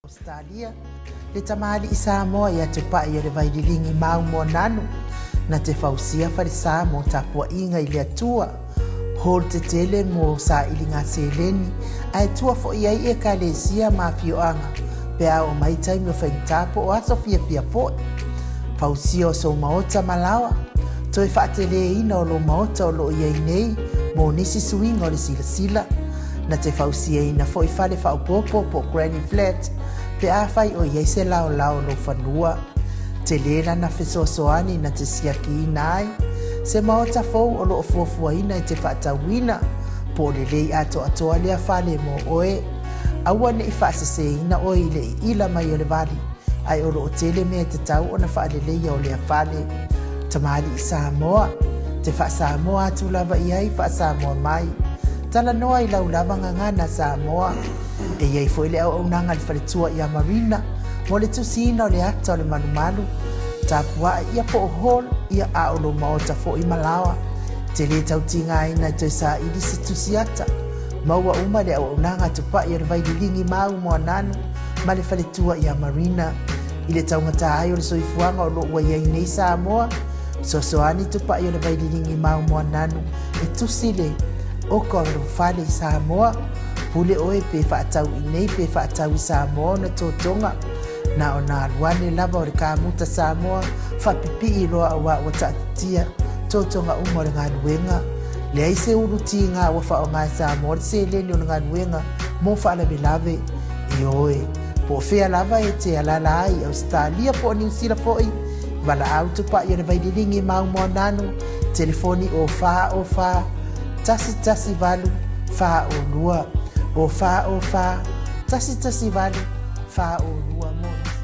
Ausetalia, le tamalii Samoa ia Tupai o le Vaililigi Maumoananu, na te fausia falesa mo tapuaiga i le Atua, hall tetele mo sailiga seleni, ae tua foi ai Ekalesia ma afioaga pe a oo mai taimi o faigata po o aso fiafia foi. Fausia o sou maota ma laoa, toe faateleina o lou maota o lo o i ai nei mo nisi suiga o le silasila. Na te fausiaina foi fale faaopoopo po o granny flat pe afai o i ai se laolao o lou fanua. Tele lana fesoasoani na te siakiina ai se maota fou o lo o fuafuaina e te faatauina, po o lelei atoatoa lea fale mo oe. Aua ne i faaseseina oe i le iila mai o le vali, ae o lo o tele mea e tatau ona faaleleia o lea fale. Tamalii Samoa, te faa-Samoa atu lava i ai faa-Samoa mai. Talanoa i lau lava gagana Samoa. E i ai foi le auaunaga a le faletua ia Marina mo le tusiina o le ata o le malumalu, tapuae ia po o hall ia a o lou maota foi ma laoa. Te lē tau tigaina e toe saili se tusi ata. Maua uma le auaunaga a Tupai o le Vaililigi Mau Moananu ma le faletua ia Marina. I le taugata ai o le soifuaga o lo o ua i ai nei Samoa, fesoasoani Tupai o le Vaililigi Mau Moananu e tusi le oka o lou fale i Samoa. Pule oe pe faatau i nei pe faatau i Samoa ona totoga. Na ona alu ane lava o le kamuta Samoa faapipii loa auā ua taatitia totoga uma o le galuega. Leai se ulu tiga ua faaaoga e Samoa le seleni o le galuega mo faalavelave. Ioe, po o fea lava e te alaala ai i Ausetalia po o Niu Sila foi, valaau Tupai o le Vaililigi Mau Moananu, telefoni o 4 o 4 1 1 8 4 o 2, o 4 o 4 1 1 8 4 o 2 mo nisi.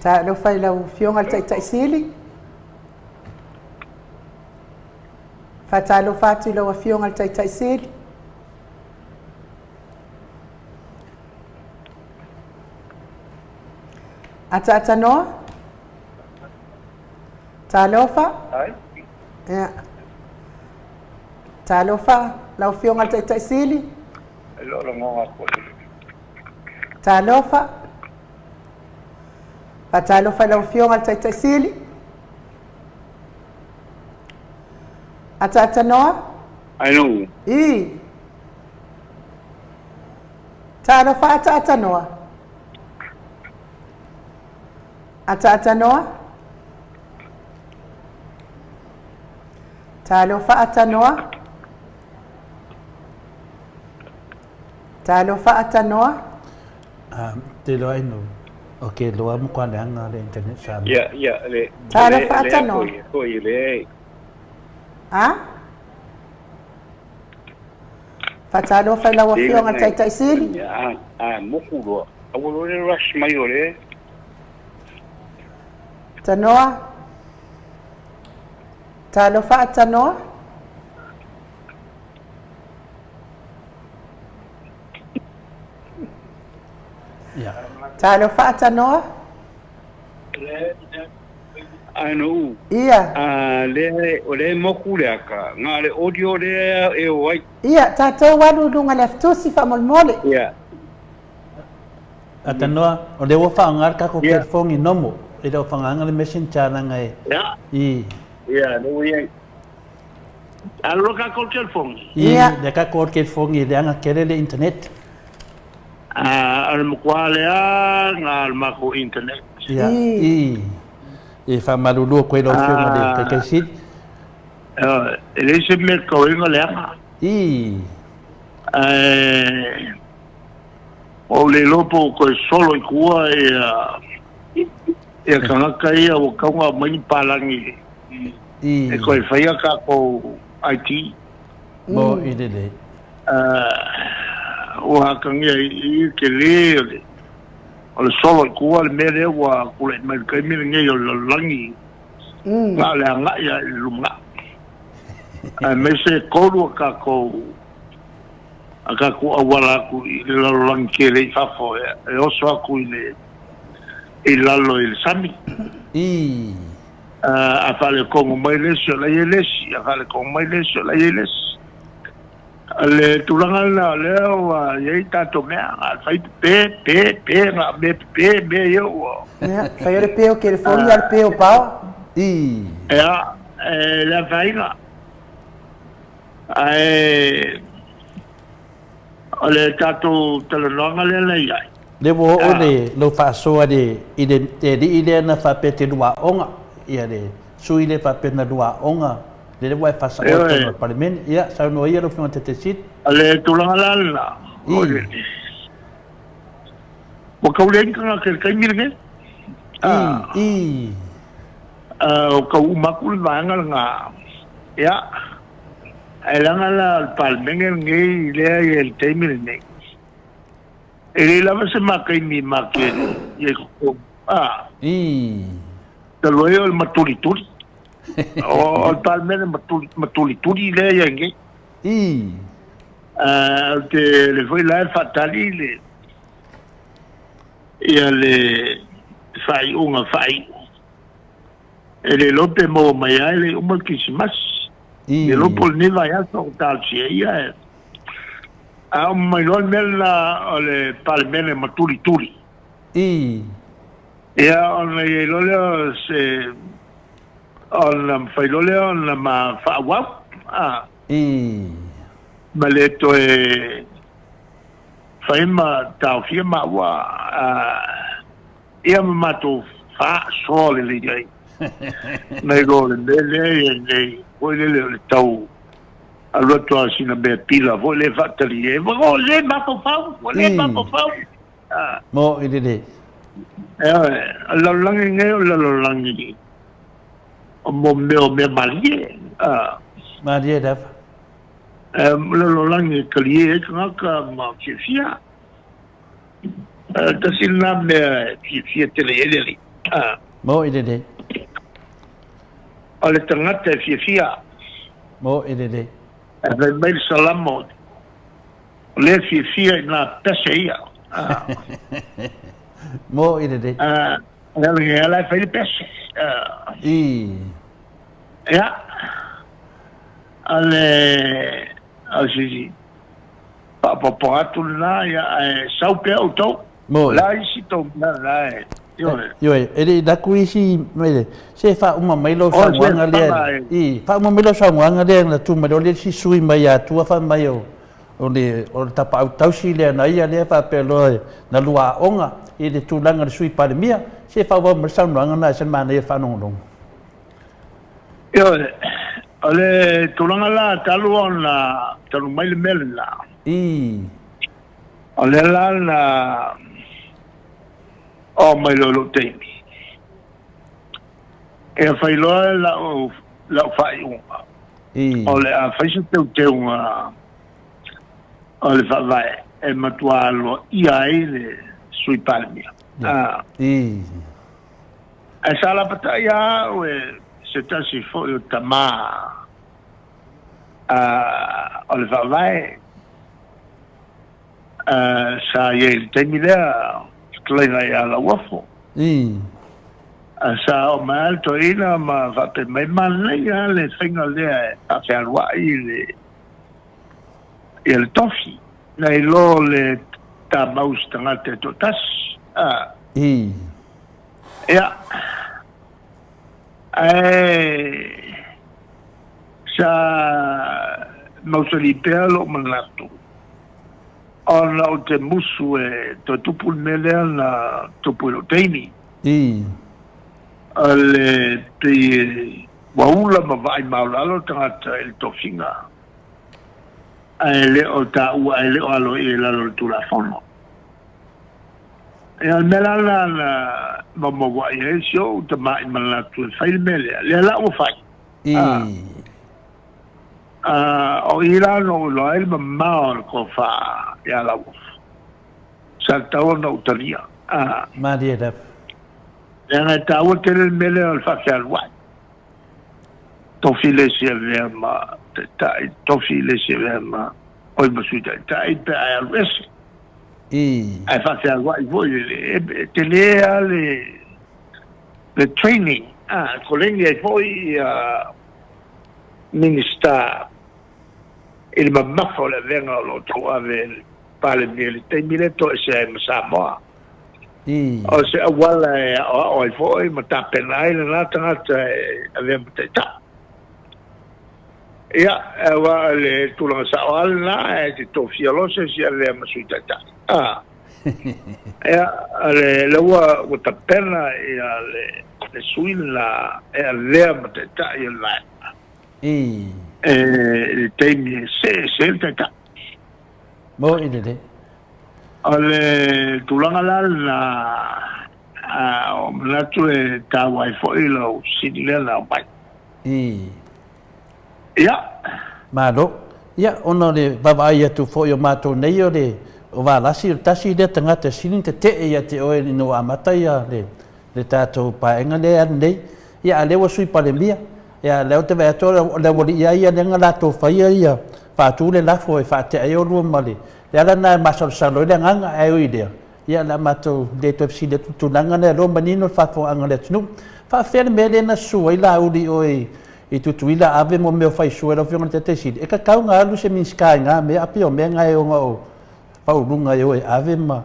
Talofa i lau Afioga i le Taitai Sili. Faatalofa atu i lau Afioga i le Taitai Sili. Ataatanoa. Talofa. Ia. Talofa lau Afioga i le Taitai Sili. Talofa. Faatalofa i lau Afioga i le Taitai Sili. Ataatanoa. Ainu. I. Talofa Ataatanoa. Ataatanoa. Talofa Atanoa. Talofa Atanoa. Te loa inu. O ke loa mo kwa leanga le internet sa. Ia, ia, le. Talofa Atanoa. Foi le. A? Faatalofa i lau Afioga i le Taitai Sili. A, a, moku loa. Aua loa le rush mai o le. Tanoa. Talofa Atanoa. Talofa Atanoa. Ano. Ia. A le o le moku le aka nga le audio le e o ai. Ia, tatou alu i luga le afitusi faamolemole. Ia. Atanoa, o lea ua faaaoga le tatou telefoni nomo i le whangaanga le messenger langa e. Ia. I. Ia, le ua iai. Alo ka ko telefoni. I, le ka ko telefoni le anga kele le internet. A, o le makuā lea nga le makou internet. Ia, i. E faamalulu atu ai lau Afioga i le Taitai Sili. E leai se mea tauiga leaga. I. Ae ua ou le iloa po o toe solo i tua ia ia tagata ia ua tatau ona aumai ni palagi I. e toe faia tatou IT. Mo i lelei. Ua atagia i i le tele o le o le solo i tua le mea lea ua tulai mai i le taimi lenei o le lalolagi na o le agai lava i le lumanai. Aemaise e tolu a tatou a tatou auala atu i le lalolagi tele i fafo e oso atu i le i lalo i le sami. A faaletonu mai le isi o la e i ai le isi, a faaletonu mai le isi o la e i ai le isi. O le tulaga lena o lea ua i ai tatou mea, na o le fai pepe, pe, pe, na o mea pepe, mea ia ua... Ia, fai o le pe o telefoni a o le pe o power. I. Ia, e le afaina. Ae o le tatou talanoaga lea na i ai. Lea ua oo le lou faasoa i le alii lea na faapea e te lua aoga, ia le sui lea faapea na lua aoga, lea ua e faasaoa i totonu o le Palemene. Ia, saunoa ia lau Afioga i le Taitai Sili. O le tulaga la lena, ua tau leai ni tagata i le taimi lenei. I. Ua tau uma atu le vaega lena. Ia, ae leaga la o le Palemene lenei lea e i ai i le taimi lenei, e leai lava se ma taimi ma te i ai i totonu. I. Talu ai o le matulituli. O le Palemene matulituli lea e i ai nei. I. Ou te le foi la e faatali le ia le faaiuga faaiu. E le iloa pe maua mai ai le uma le Kerisimasi. I. Le iloa po o lenei vaiaso o talosia ia e. A uma mai loa le mea lena o le Palemene matulituli. I. Ia, ona i ai loa lea o se, ona mafai loa lea ona ma faaauau, a. I. Ma le toe fai ma taofia maua, a, ia ma matou faasoa lelei ai. Nai lo le mea lea e i ai nei, foi lele o le tau alu atu lava o sina mea pila foi lea e faatali ai, ua le mafaufau, ua le mafaufau. Mo i lelei. Ioe, o le lalolagi lenei o le lalolagi o mo mea o mea malie. Malie lava. E, lalolagi e talie ai tagata ma fiafia. Tasi lena mea e fiafia tele ai le alii. Mo i lelei. O le tagata e fiafia. Mo i lelei. E fai mai le Salamo, O lea e fiafia i nā pese ia. Mo i lelei. Ea la e fai le pese. I. Ia. A le, o se isi faaopoopo atu lena, ia, ae sau pea outou. Mo i. La isi tou mea la e, ioe. Ioe, e le i laku isi, se faauma mai lau saunoaga lea. I, faauma mai lau saunoaga lea na tu mai loa le isi sui mai Atua fai mai o O le, o le tapaau tausi lea na ia lea faapea loa na lua aoga i le tulaga o le Sui Palemia. Se faaauau mai le saunoaga na e se manaia faalogologo. Ioe, o le tulaga la talu ona talu mai le mea lena. I. O lea la na oo mai loa i lou taimi. E fai loa lau, lau faaiuga. I. O le a fai se teuteuga o le Faavae e matua aloaia ai le Sui Palemia. A. I. Ae sa lapatai lava au e se tasi foi o tama a, o le Faavae a, sa i ai i le taimi lea, fetalaiga ia Lauofo. I. A sa oo mai lava le toeaina ma faapea mai, manaia lava le faiga lea e faafealuai le ia le tofi, nai lo le tamau i se tagata e toatasi. A. I. Ia. Ae sa mausali pea lou manatu, ona ou te musu e toe tupu le mea lea na tupu i lou taimi. I. O le pei e ua ula ma vaai maolalo le tagata i le tofiga, ae le o taua, ae le o aloaia i lalo o le Tulafono. Ia, o le mea la lena na maumauai ai si ou tamai manatu e fai le mea lea, lea la ua fai. I. A, o i la na ou iloa ai le mamao o le tofa ia Lauofo. Sa tatau ona ou talia. A. Malie lava. Leaga e taua tele le mea lea o le faafealuai. Tofi le isi e avea ma taitai, tofi le isi e avea ma oi ma sui taitai pe a e alu ese. I. Ae faafealuai foi, e, e tele lava le, le training, a, koleni ai foi ia Minista. i le mamafa o le avega o lo o tauave e le Palemia i le taimi lea e toesea ai ma Samoa. O se auala e aoao ai foi ma tapena ai lena tagata e avea ma taitai. Ia, aua o le tulaga sao lava lena, e te tofia loa se isi e avea ma Sui Taitai. A. Ia, o lea ua tapena ia le sui lena e avea ma taitai o le vaega. I le taimi e see ese ai le taitai. Moni lelei. O le tulaga la lena, o manatu e taua ai foi lau fesili lea na aumai. Ia. Malo. Ia, ona o le vaavaai atu foi o matou nei o le o Valasi, o le tasi lea tagata e sili ona tetee ia te oe ina ua amata ia le le tatou paeaiga lea e alu nei. Ia, a o lea ua Sui Palemia. Ia, o lea ou te vaai atu o le aualii lava ia lea na latou faia ia, faatu le lafo e faatea ai oulua ma le le ala lena e masalosalo ai le agaga, ae ui i lea, ia o le a matou le toe fesili atu i le tulaga lea, o lea ua manino le faafofogaaga a le atunuu. E faapefea le mea lea na susu ai Laauli i oe i Tutuila ave mo mea o faisua i lau Afioga i le Taitai Sili? E tatau ona alu se Minisita i na mea, a pei o mea na e ona o Faauluuluga e o e ave ma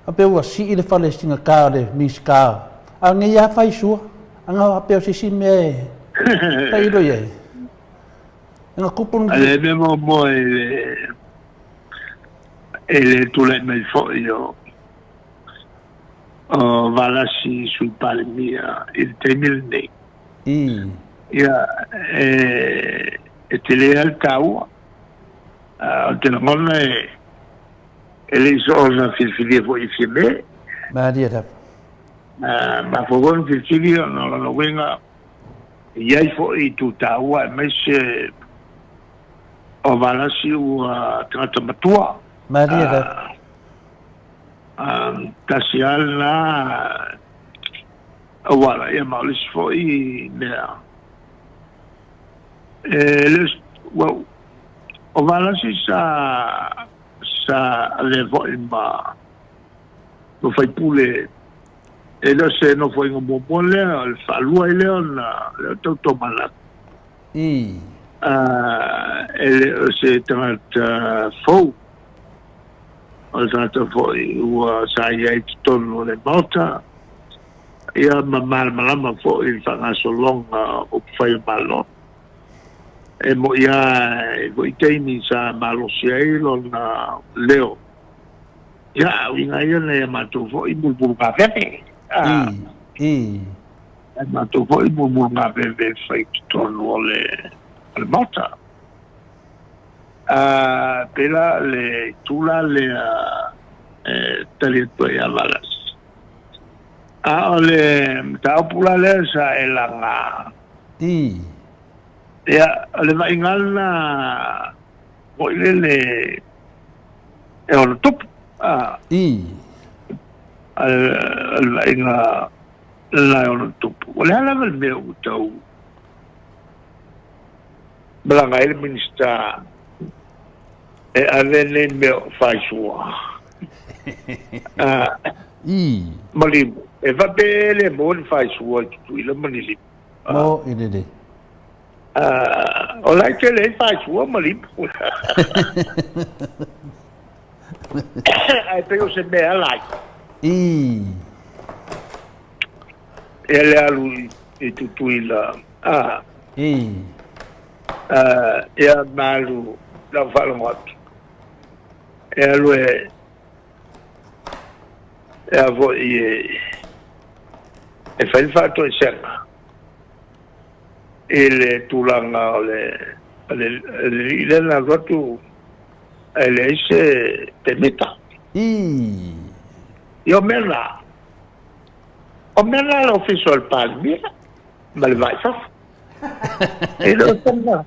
faapea ua sii le fale sigata o le Minisita, a o nei lava faisua, ana faapea o se isi mea e tailo i ai. Ana tupu O le mea muamua i le i le tulai mai foi o o Valasi Sui Palemia i le taimi lenei. Ia, e, e tele lava le taua. Ou te lagona e, e le i soona filifilia foi e Fiame. Malie lava. Mafua foi ona filifili ona o lona uiga e i ai foi itu taua aemaise o Valasi ua tagata matua. Malie lava. Tasi lava lena auala, ia ma o le isi foi mea, e le o, o Valasi sa sa avea foi ma ma faipule, e le o se nofoaiga muamua lea, o le faalua ai lea ona lea o tau tomanatu. E le o se tagata fou, o le tagata foi ua sa i ai i totonu o le Maota, ia ma malamalama foi i le faagasologa o upufai o Malo. E moni lava i foi taimi sa malosi ai lona leo, ia a uiga ia nai a matou foi mulumulugaveve, a nai a matou foi mulumulugaveve e fai i totonu o le Maota. A pei la le itu la lea e tali atu ai ia Valasi. A o le mataupu la lea sa e laga. Ia, o le vaaiga lena foi lele e ono tupu. A. O le vaaiga lena e ono tupu. O le a lava le mea ua tau malaga ai le Minisita e ave nei mea o faisua ma limu. E faapea e le maua ni faisua i Tutuila ma ni limu. Mo i lelei. O la e tele ai faisua ma limu. Ae pei o se mea ala ai. E le alu i Tutuila. Ia ma alu lau faalogo atu. E alu e e a foi e e fai le faatoesega i le tulaga o le o le alii lea na alu atu ae leai se pemita. Ia o mea na, o mea na a le Ofisa o le Palemia ma le Va i Fafo. E le o sana,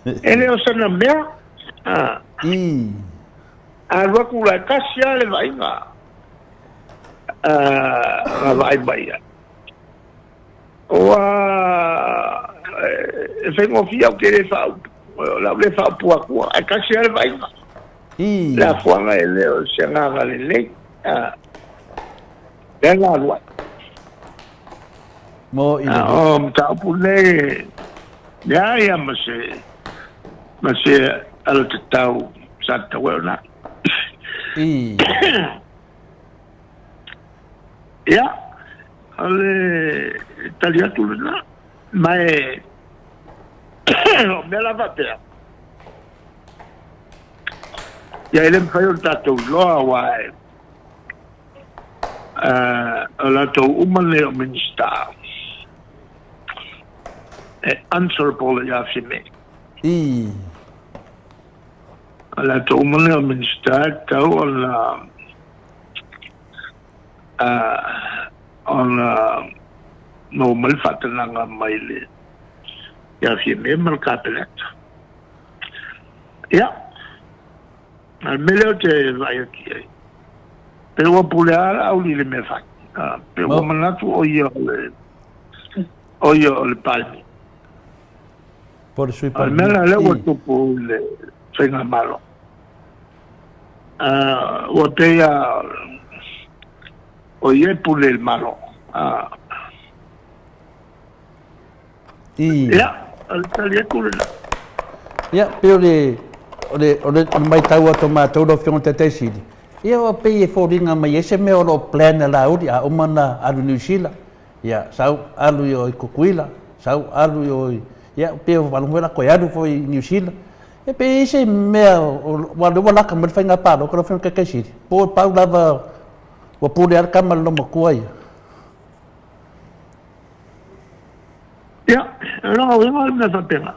e le o sana mea. A alu atu la e tasi lava le vaaiga na vaai mai ai. Ua e faigofie ou te le faaupu, o le a ou le faaupu atua, ae tasi lava le vaaiga. Le afuaga e le o se agaga lelei. Lea na alu ai. Mo i le. O mataupu nei, leai lava ma se, ma se. Alatatau sa tatau ai ona alu. Ii. Ia, o le tali atu lena. Ma e, o mea la faapea, ia e le mafai ona tatou iloa aua e, o latou uma nei o Minisita e answerable ia Fiamē. Ii. O latou uma nei o Minisita e tatau ona ona maua mai le faatanaga mai le ia Fiamē ma le Kapeneta. Ia, A o le mea lea ou te vaai atu i ai, pe ua pule lava Laauli i le mea fai, pe ua manatu o ia o le, o ia o le Palemia. Po o le Sui A o le mea Palemia. la lea ua tupu i le Faigamalo, ua pei lava o ia e pule i le Malo. I. Ia, o le tali atu lena. Ia, pei o le, o le, o le, o le maitau atu a matou lau Afioga i le Taitai Sili, ia ua pei e foliga mai ai se mea o lo o plan e Laauli, a uma ona alu i Niu Sila, ia, sau alu i o i Tutuila, sau alu i o i, ia, pei ua faalogo foi la toe alu foi i Niu Sila. Ia pe i ai se mea, aua o lea ua lata mai le faiga palota lau Afioga i le Taitai Sili, po o pau lava ua pule lava le tama i le loomatua ia. Ia, o lona uiga o le mea faapena.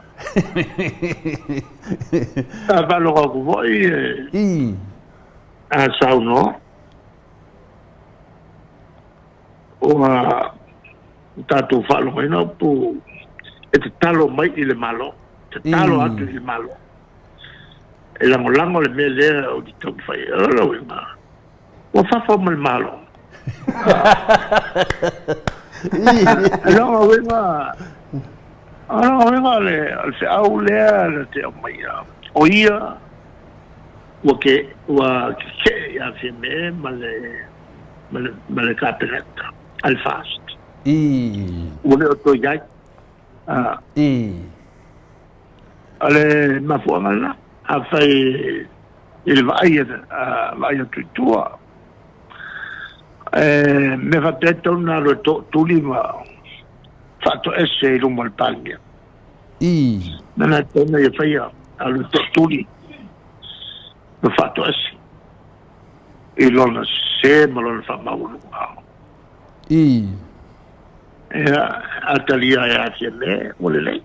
Sa faalogo atu foi I. a saunoa, ua tatou faalogoina upu e tatalo mai i le Malo, tatalo atu i le Malo e lagolago le mea lea ou te taumafai ai. O lona uiga, Ua fafo ma le Malo. O lona uiga, o lona uiga o le, o le feau lea na te aumaia, o ia ua ke, ua keke'e ia Fiamē ma le, ma le, ma le Kapeneta a le FAST. Ua le o toe i ai. O le mafuaaga lena, afai i le vaai, vaai atu i tua, e mea faapea e tatau ona alu e tootuli ma faatoese i luma o le Palemia. Mea na e tatau ona ia faia, alu e tootuli ma faatoese i lona sese ma lona faamaualuga. Ia, a talia e a Fiamē, ua lelei.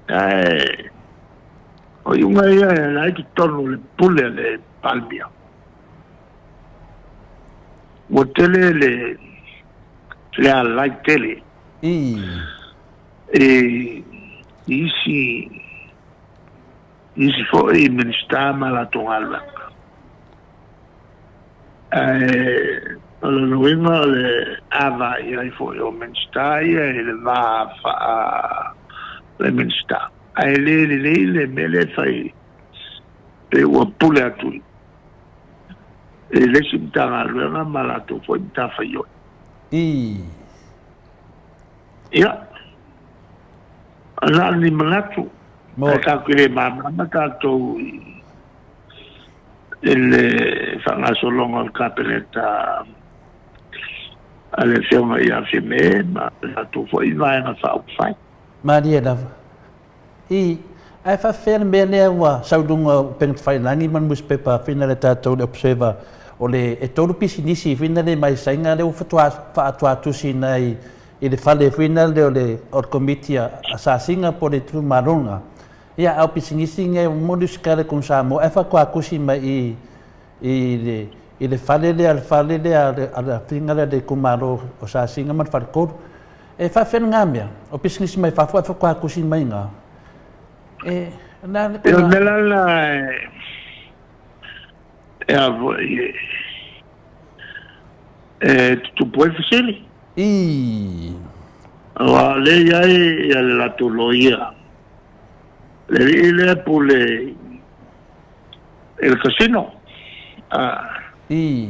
Ae o iuga ia e ala ai totonu o le pule a le Palemia. Ua tele le le alai tele i isi isi foi Minisita ma latou galuega. Ae o lona uiga o le ava i ai foi o Minisita ia i le va faa le Minisita. Ae le lelei le mea lea e fai pe ua pule atu i le isi Matagaluega ma latou foi matafaioi. Ia, na o ni manatu, ae tatou te le malamalama tatou i i le faagasologa o le Kapeneta a le Afioga ia Fiamē ma le latou foi Vaega Faaupufai. Malie lava. I, ae faafefea le mea lea ua sau i luga o upega tafailagi ma le nusipepa fina le tatou le Observer o le e tolu pisinisi fina le mai Saina lea ua faatoa faatuatusiina i i le fale fina le o le o le komiti a Sasiga po o le itumaloga Ia, a o pisinisi nei, ua momoli usi le Kung Samoa ae faatoa tusi mai i i le i le fale lea, le fale lea a le afioga lea a le itumalo o Sasiga ma le Faletolu. E faafefea lena mea? O pisinisi mai fafo ae faatoa tusi mai i ina. E, na le O le mea la lena e a foi e tutupu ai fesili. I. Aua o lea e i ai ia le latou loia. Le alii lea pule i le casino. I.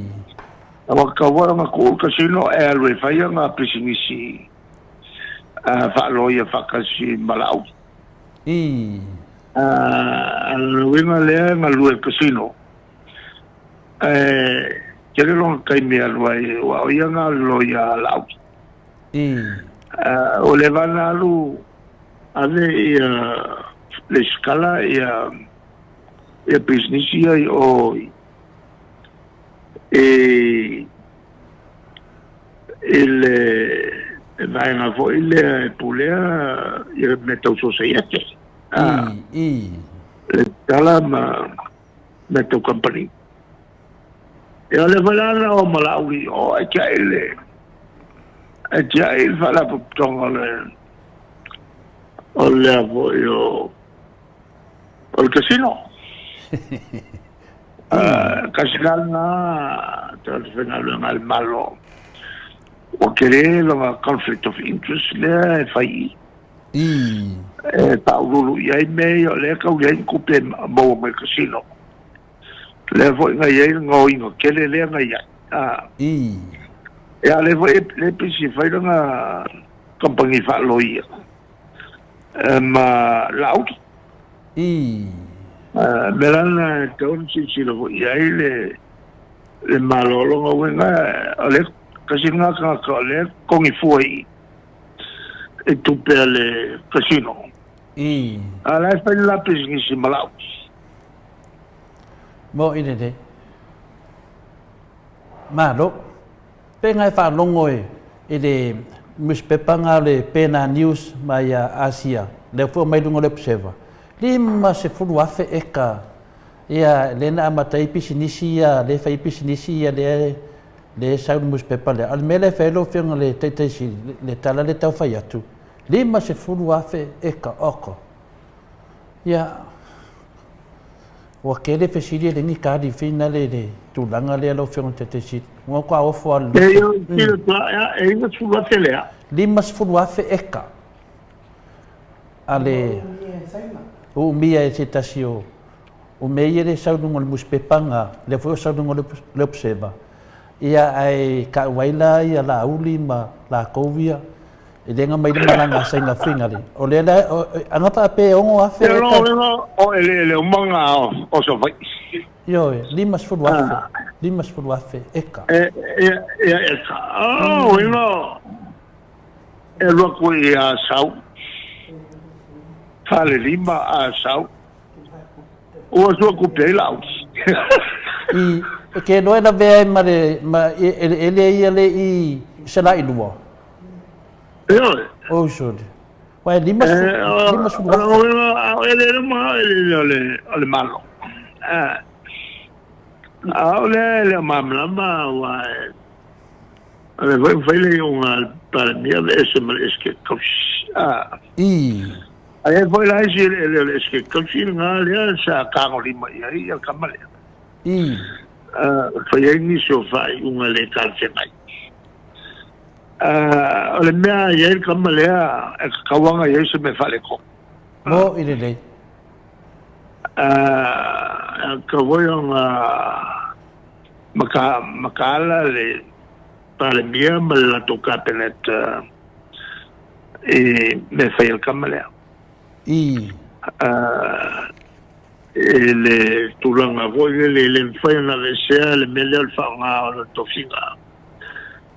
Ua tatau foi ona tuu le casino e alu e fai ana pisinisi faaloia faatasi ma Laauli. I. A o le uiga lea e galue i le casino, ae tele lona taimi e alu ai aua o ia na o le loia a Laauli. Ua leva ona alu ave ia lesitala ia pisinisi ia i o i i le vaega foi lea e pulea ia mea tau sosaiete. Le tala ma mea tau kamupani. Ia o lea foi la na o ma Laauli i o ae tiai le ae tiai le faalapotopotoga o le o lea foi o o le casino. Kasi la lena tagata faigaluega a le Malo ua tele lona conflict of interest lea e fai i i. E faauluulu i ai mea ia o lea e tau leai ni tupe e maua mai le casino. Lea foi na i ai le gaoiga tele lea na i ai. I. Ia, o lea foi lea e pisi e fai lana kamupani faaloia ma Laauli. I. O le mea la lena e tatau ona silasila foi i ai le le Malo. O lona uiga, o lea tasi lena tagata o lea e totogi fua i i i tupe a le casino. I. A o la e fai le la pisinisi ma Laauli. Moʻi lelei. Malo. Pe nga e faalogo e i le newspaper nga o le Pena News mai a Asia, lea foi aumai luga o le Observer, 50,000 eka ia lea na amata ai pisinisi ia, lea e fai ai pisinisi ia lea lea e sau i le newspaper lea. A o le mea lea e fai ai lau Afioga i le Taitaisili, le tala lea e tau fai atu, 50,000 eka, oko. Ia, ua tele fesili e le ni tali finale i le tulaga lea lau Afioga i le Taitai Sili. Ua matua ofo lava le loto. E e 50,000 lea. 50,000 eka a le uumia e se tasi o o mea ia le sau i luga o le nusipepa na, lea foi o sau i luga o le Observer. Ia ae tau ai la ia Laauli ma latou ia E le na mai le malaga a Saina finale. O lea la, ana faapea e 6,000 eka. O eleele uma na o Savaii. Ioe, 50,000, 50,000 eka. E, e, eka. Oh, ino, e alu atu i Asau, Falelima, Asau. Ua sua kupe ai lau. I, ke loa e lavea ai ma le, ma eleele ia le i Salailua. Ioe. Oh, sole. Uae 50, 50,000. A o eleele uma o eleele o le, o le Malo. A o le le o malamalama aua e o le foi fai le iuga a le Palemia aveese ma le Esetete Tausi. I. A i ai foi la isi eleele o le Esetete Tausi lena lea sa tagolima i ai ia le tama lea. I. Fai ai nisi o faaiuga le talafeagai. O le mea e i ai le tama lea, e tatau lava ona i ai se mea faaletonu. Moʻi lelei. E tatau foi ona mataala le Palemia ma le latou Kapeneta i mea e fai a le tama lea. I. I le tulaga foi lele e le mafai ona aveesea le mea lea o le faaaoga o lona tofiga.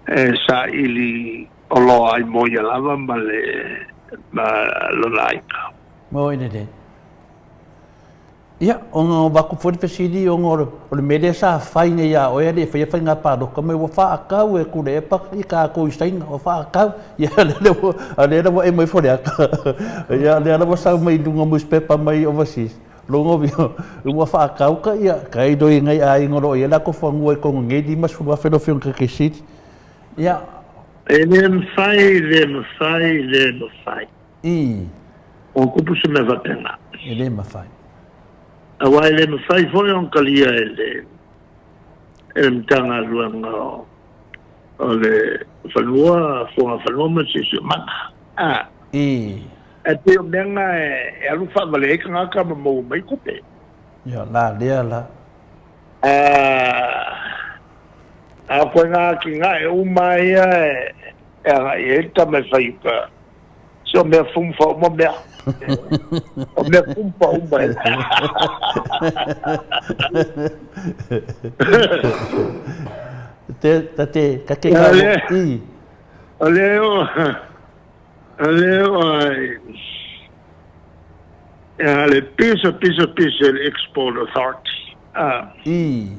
E saili oloa ai mo ia lava ma le ma lona aiga. Moe lelei. Ia, ona o avatu foi le fesili ona o le mea lea sa fai nei ia oe a le i faia faiga palota mai ua faatau e Tuilaepa i tatou i Saina, ua faatau. Ia, lea ua, a lea la ua e mai Faleata. Ia, lea la ua sau mai i luga o newspaper mai overseas. Lona uiga, ua faatau ka ia, kai loi ngai aiga o lo o i ai latou fanua i totonu nei 50,000 lau Afioga i le Taitaisili. Ia. E le mafai, le mafai, le mafai. I. Ua tupu se mea faapena. E le mafai. Aua e le mafai foi ona talia e le e le Matagaluega o o le Fanua, Fuagafanua ma le Siosiomaga. A. I. Ae pei o mea na e alu faavale ai tagata ma maua mai tupe. Ia, la lea la. A, a koe ngā atinae uma ia e agai ai le tama e fai uka. Se o mea fumfa uma mea. O mea fumfa uma e. Te, ta te, ka te ka i. O le o, o le o, ai, le pisa, pisa, pisa, le Export Authority. Ah. I.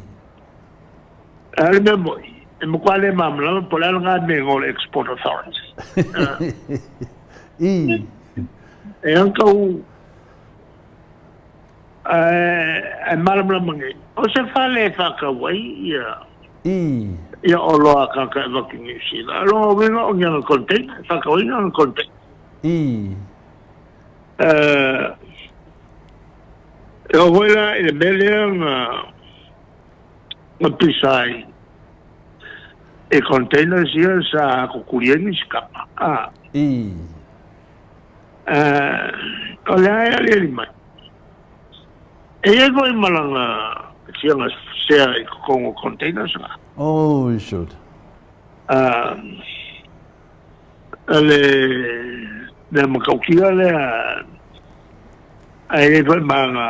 A le mea moi, e matua le malamalama po o le a lena mea o le Export Authority. I. E ang kau e malamalama nei. O se fale e whakau ai ia I. ia oloa a kāka e vaki New Zealand. A longa uiga o ni ana container, e whakau ai ana container. I. E o hoi la i le mea lea nga ma pisa ai e containers ia sa kukuli ai nisi kapa. A. I. O le a e aliali mai. E iai foi ma lana sianga sea i kokongo containers la. Oh, shoot. Le mea matautia lea, a e iai foi ma ana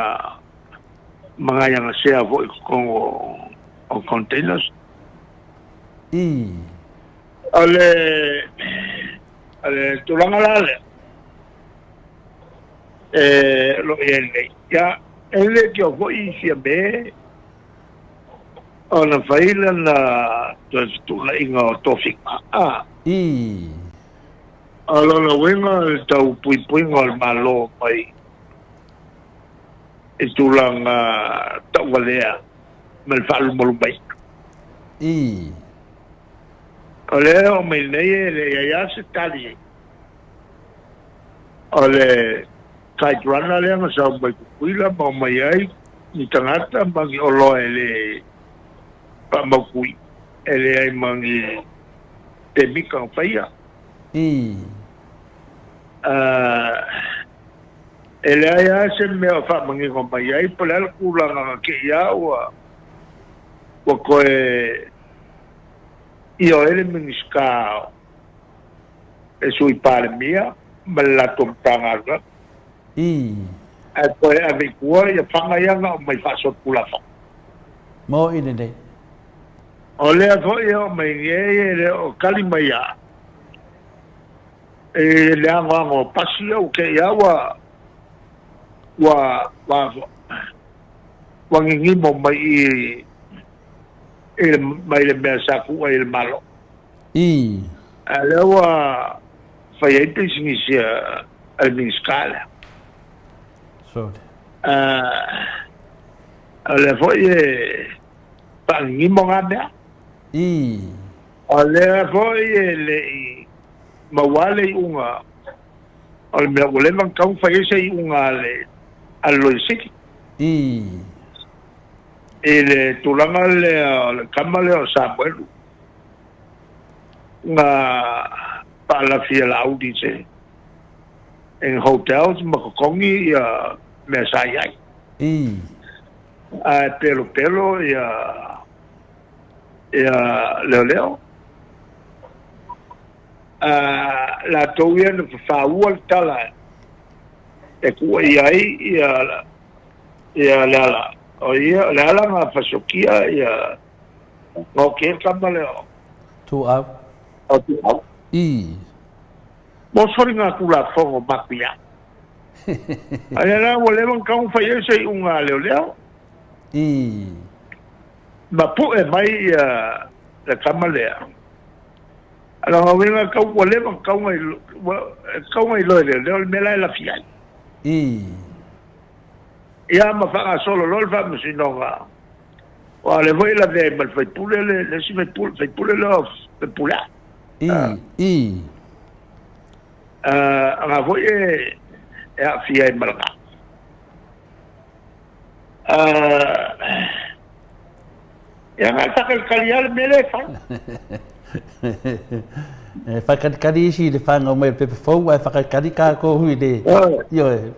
ma ngai ana sea foi i kokongo o containers. I. O le, o le tulaga la lea, e lo i ai nei. Ia, e le tio foi i Fiamē ona fai lana toe fetuunaiga o tofiga. A. I. O lona uiga o le tau puipuiga o le Malo mai i tulaga tauvalea ma le faalumalumaina. I. O lea e oo mai nei e le i ai lava se tali o le Kite Runner lea na sau mai Tutuila ma omai ai ni tagata ma ni oloa e le faamautui, e leai ma ni pemita na faia. I. E leai lava se mea o faamanino mai ai po o le a le tulaga na kei a ua ua toe ioe le Minisita e Sui Palemia ma le latou Matagaluega. I. Ae toe ave i tua ia fana ia na aumai faasolitulafono. Mo'i lenei. O lea foi e oo mai nei e le o tali mai a e le anoano o pasi ia ua kei a ua ua ua ua gigimo mai i i le mai le mea sa tuu ai e le Malo. I. A lea ua fai ai pisinisi a le Minisita lea. Sorry. O lea foi e faagigimo na mea. I. O lea foi e le i maua le iuga o le mea ua leva ona tatau ona fai ai se iuga a le a le Loia Sili. I. I le tulaga lea o le tama lea o Samuelu na faalafi e Laauli i se i hotels ma totogi ia mea sa i ai. I. Ae pelopelo ia ia leoleo. A latou ia na fafaua le tala e kuʻai ai ia ia le ala. O ia o le ala na fasiokia ia na oki ai le tama lea o Tuau. O Tuau. I. Mo soligatulafono matuia. A lea la ua leva ona tatau ona fai ai se iuga a leoleo. I. Ma pue mai ia le tama lea. A lona uiga tau ua leva ona tatau ona ua tatau ona iloa e leoleo le mea la e lafi ai. I. Ia ma faagasolo loa le faamasinoga. Aua o lea foi e lavea ai ma le faipule le, le isi faipule, faipule lea o Fepuleai. I. I. Aga foi e, e aafia ai ma lena. Ia na faakalikali lava le mea lea e fai. E faakalikali isi i le whanau mai o le pepa fou, ae faakalikali kākou i le, ioe,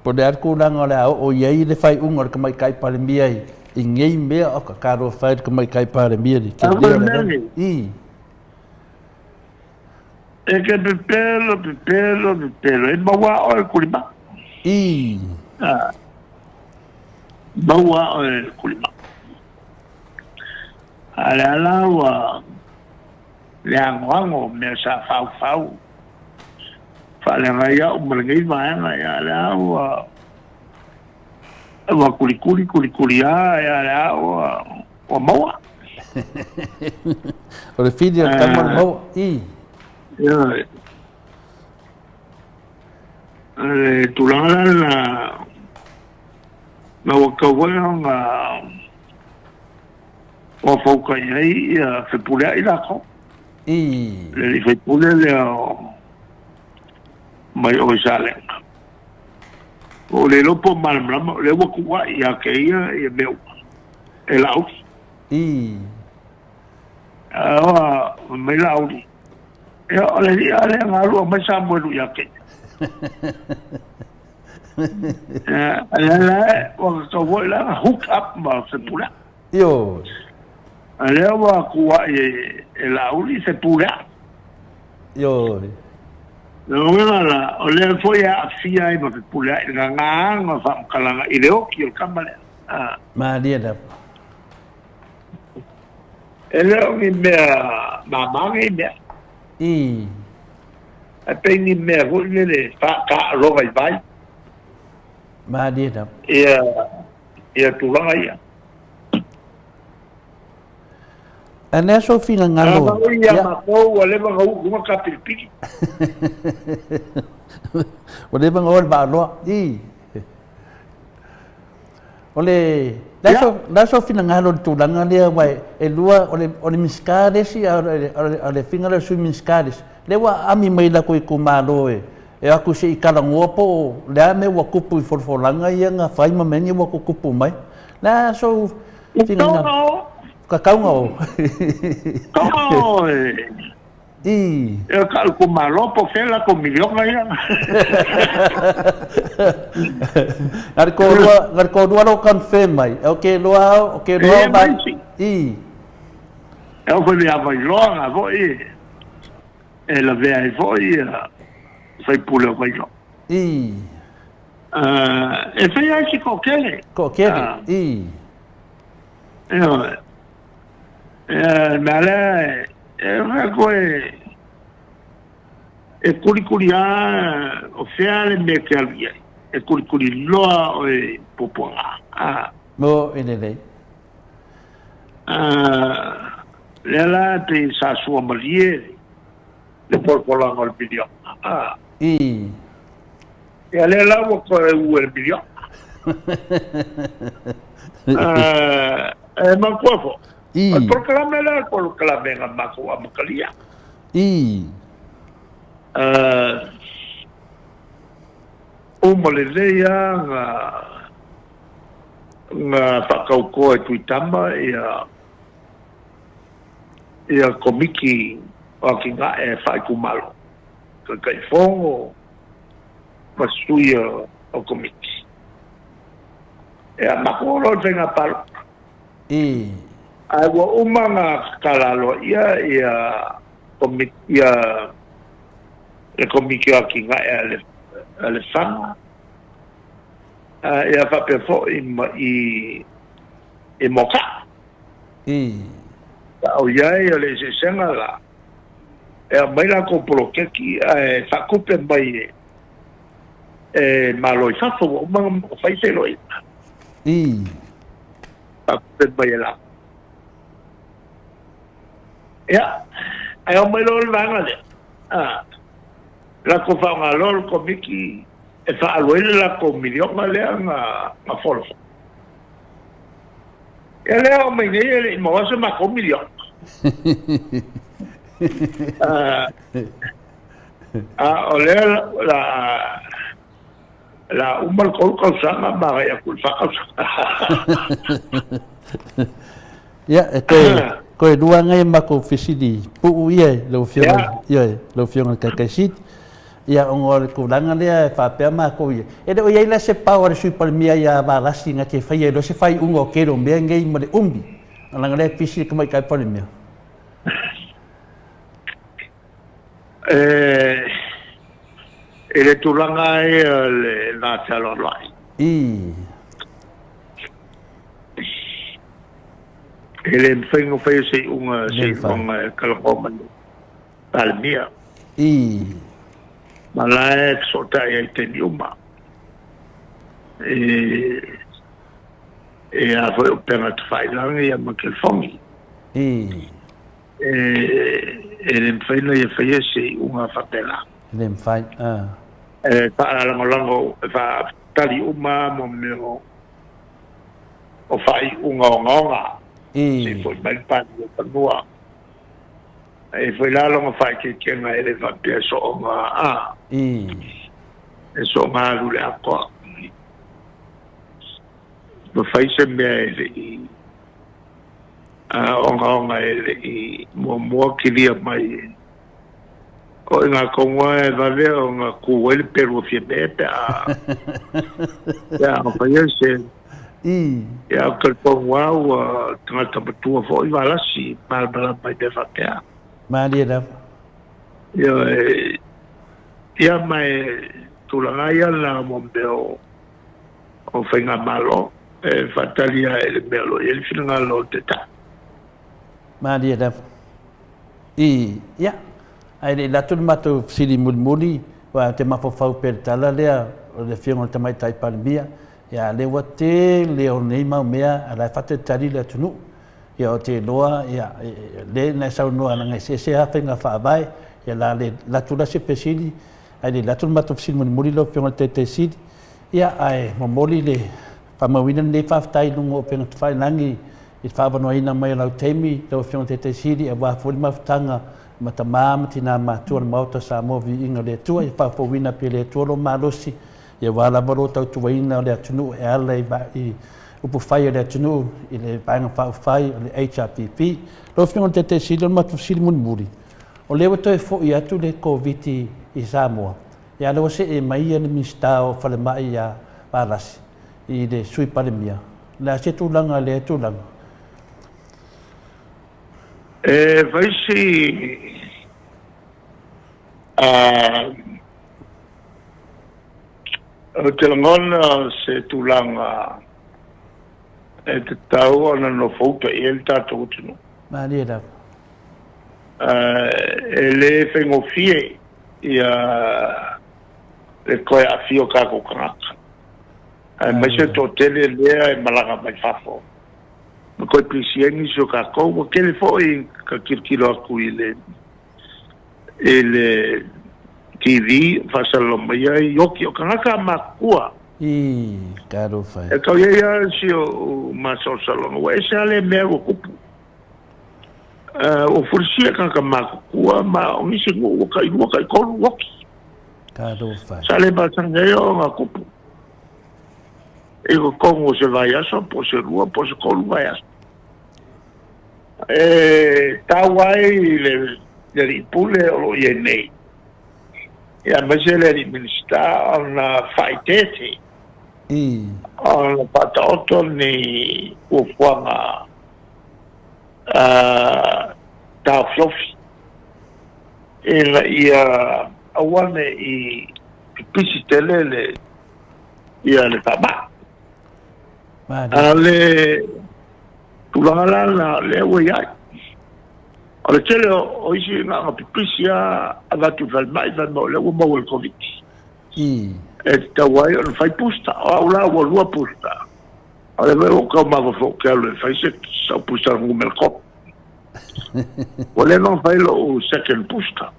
po o le a le tulaga o le a oo i ai le faaiuga o le Tamaitai Palemia i nei mea, o ka talofa e le Tamaitai Palemia i le tele o le mea. I. E ke pepelo, pepelo, pepelo, e maua oe le kulima. I. Ah. Maua oe le kulima. A le ala ua le agoago o mea sa faufau. Faaleaga ai au ma lenei vaega, ia le a ua ua kulikuli kulikuli a ia le a ua ua maua. O le fili o le tama o le maua. I. Ia. Le tulaga la lena ma ua tau foi ona ua fautai ai ia fepuleai latou. I. Le alii faipule lea o mai o i Salega. O le iloa po o malamalama, o lea ua tuuai ia te ia ia mea uma e Laauli. I. A ua mai Laauli, ia o le alii lava lea na alu aumai Samuelu ia te ia. Ia, lea la ua tatau foi la ona hook up ma Fepuleai. Ioe. A lea ua tuuai e Laauli Fepuleai. Ioe. Lona uiga la, o lea foi e aafia ai ma Fepuleai le gagaaga o faamatalaga i le oti o le tama lea. A. Malie lava. E le o ni mea māmā nei mea. I. Ae pei ni mea foi lele faataaloga i vai. Malie lava. Ia, ia tulaga ia. A le a sou finagalo. A maui ia matou ua leva ona uu luga kapilipili. Ua leva ona o le vaaloa. I. O le le a sou le a sou finagalo i le tulaga lea aua e lua o le o le Minisita le isi a o le afioga lea o le Sui Minisita le isi. Lea ua aami mai latou itumalo e e o atu se i talanoa po o le a mea ua tupu i folafolaga ia na fai ma mea nei ua tutupu mai. Le a sou finagalo? Tatau na o. Tatau e. I. E ka ko malo po fe la ko miliona ia. Ngari ko rua, ngari ko rua lo confirm mai. O ke loa, o ke loa ba. I. E o foi a vai loa nga foi. E la vea ai foi ia faipule o Vailoa. I. E fai ai si toatele. Toatele, i. Ioe. Ia, le mea lea, e fai atu e, e kulikuli lava, o fea le mea e te alu i ai. E kulikuli loa oe i puapuaga. Ah. Mo e lelei. Ah, lea la pei sa sua malie le polopolaga o le miliona. Ah. I. Ia lea la ua toe u e le miliona. Ah, e manatua foi. I. O le polokalame lea o le polokalame na matou amatalia. I. Ah, uma lelei lava na na faatautoa e Tuitama ia ia Komiti o Atinae Faaitumalo, Taitaifono ma sui o Komiti. Ia matou o loa i le faiga palota. I. Ae ua uma ona tatala aloaia ia Komiti ia le Komiti o Atinae a le a Lefaga Ia faapea foi ma i i Moka'a. I. A o i ai o le eseesega la, e aumai latou poloketi ae faatupe mai e e Malo i fafo ua uma ona fai feiloaiga. I. Faatupe mai e latou. Ia, ae omai loa le vaega lea, a, latou faaaoga loa le Komiti e faaalu ai le latou miliona lea na folafola. Ia lea oo mai nei e le i maua se matou miliona. A o lea la la uma le 3 tausaga ma agai atu i le 4 tausaga. Ia, e toe, toe lua ngai a matou fesili puu ia i lau Afioga, ioe, lau Afioga i le Taitai Sili. Ia, ona o le tulaga lea e faapea matou ia, e le o i ai la se pao a le Sui Palemia ia Valasi na te faia ai loa se faaiuga o tele o mea nei ma le umi, leaga o lea e pisi le Tamaitai Palemia. E, i le tulaga ia le va fealoaloai. Ii. E le mafai ona faia se iuga seiloga e talanoa ma le Palemia. Ii. Ma la e fesootai ai i taimi uma. E, e a foi o upega tafailagi ia ma telefoni. Ii. E, e le mafai ona ia faia se iuga faapena. E le mafai, a. E faalagolago, e faatali uma mo mea o, o faaiuga ogaoga. Ii. Se i foi mai le Palemia fanua. E foi la lona faaeteetega e le faapea e soona a. Ii. E soona alu i le atoa. Ma fai se mea e le i ogaoga e le i muamua kilia mai. O i ngā kongoa e vave ona kū ai le pelu o Fiamē pe a pe a faia se Ii. Ia, ou te talitonu lava ua tagata matua foi Valasi malamalama i mea faapea. Malie lava. Ioe, ia ma e tulaga ia na mo mea o, o faigamalo e faatali lava i le mea o lo o i ai le finagalo o le Taitai. Malie lava. I, ia, ae le i alu atu le matou fesili mulimuli, aua ou te mafaufau pea i le tala lea o le Afioga i le Tamaitai Palemia, Ia, lea ua tele o nei mau mea a la e faatalitali le atunuu. Ia, ou te iloa, ia, lea na e saunoa leaga e eseese lava faiga faavae, ia la le alu atu la se fesili, ae le alu atu le matou fesili mulimuli lau Afioga i le Taitai Sili. Ia, ae momoli le faamauina lenei faafetai i luga o upega tafailagi i le faaavanoaina mai o lau taimi lau Afioga i le Taitai Sili aua foi le mafutaga ma tama ma tina matutua o le Maota o Samoa Viiga o le Atua. Ia faafouina pea e le Atua lou malosi Ia aua lava lo tautuaina o le atunuu e ala i upufai a le atunuu i le Vaega Faaupufai o le HRPP. Lau Afioga i le Taitaifono Sili, o le matou fesili mulimuli, o lea ua toe foi atu le Koviti i Samoa, ia a o lea ua see mai le Minisita o Falemai ia Valasi i le Sui Palemia. O le a se tulaga i lea tulaga? E fai si Ou te lagona o se tulaga e tatau ona nofouta i ai le tatou atunuu. Malie lava. E le faigofie ia le toe aafia o tatou tagata, aemaise le toatele lea e malaga mai fafo ma toe pisia ai nisi o tatou. Ua tele foi ka tilotilo atu i le i le TV faasalalau mai ai oki o tagata matutua. Ii, talofa e. E tau iai lava si ou masalosaloga, ua ese lava lea mea ua tupu. Ua fulisia tagata matutua ma o nisi nuu ua tailua taitolu oki. Talofa e. Sa le masani ai ona tupu i totonu o se vaiaso po o se lua po o se tolu vaiaso. E taua ai le alii pule o lo o i ai nei, aemaise le alii Minisita ona faaeteete, ona faataoto ni fuafuaga taofiofi ina ia aua ne i pipisi tele le le faamai. A o le tulaga la lena lea ua i ai, o le tele o isi na ona pipisi lava avatu i falemai fai mai o lea ua maua i le Koviti. E tatau ai ona fai booster. O au la ua lua booster. O lea foi ua ou tau mafaufau ou te alu e fai se sau booster numera 3. Ua leva ona fai lou second booster.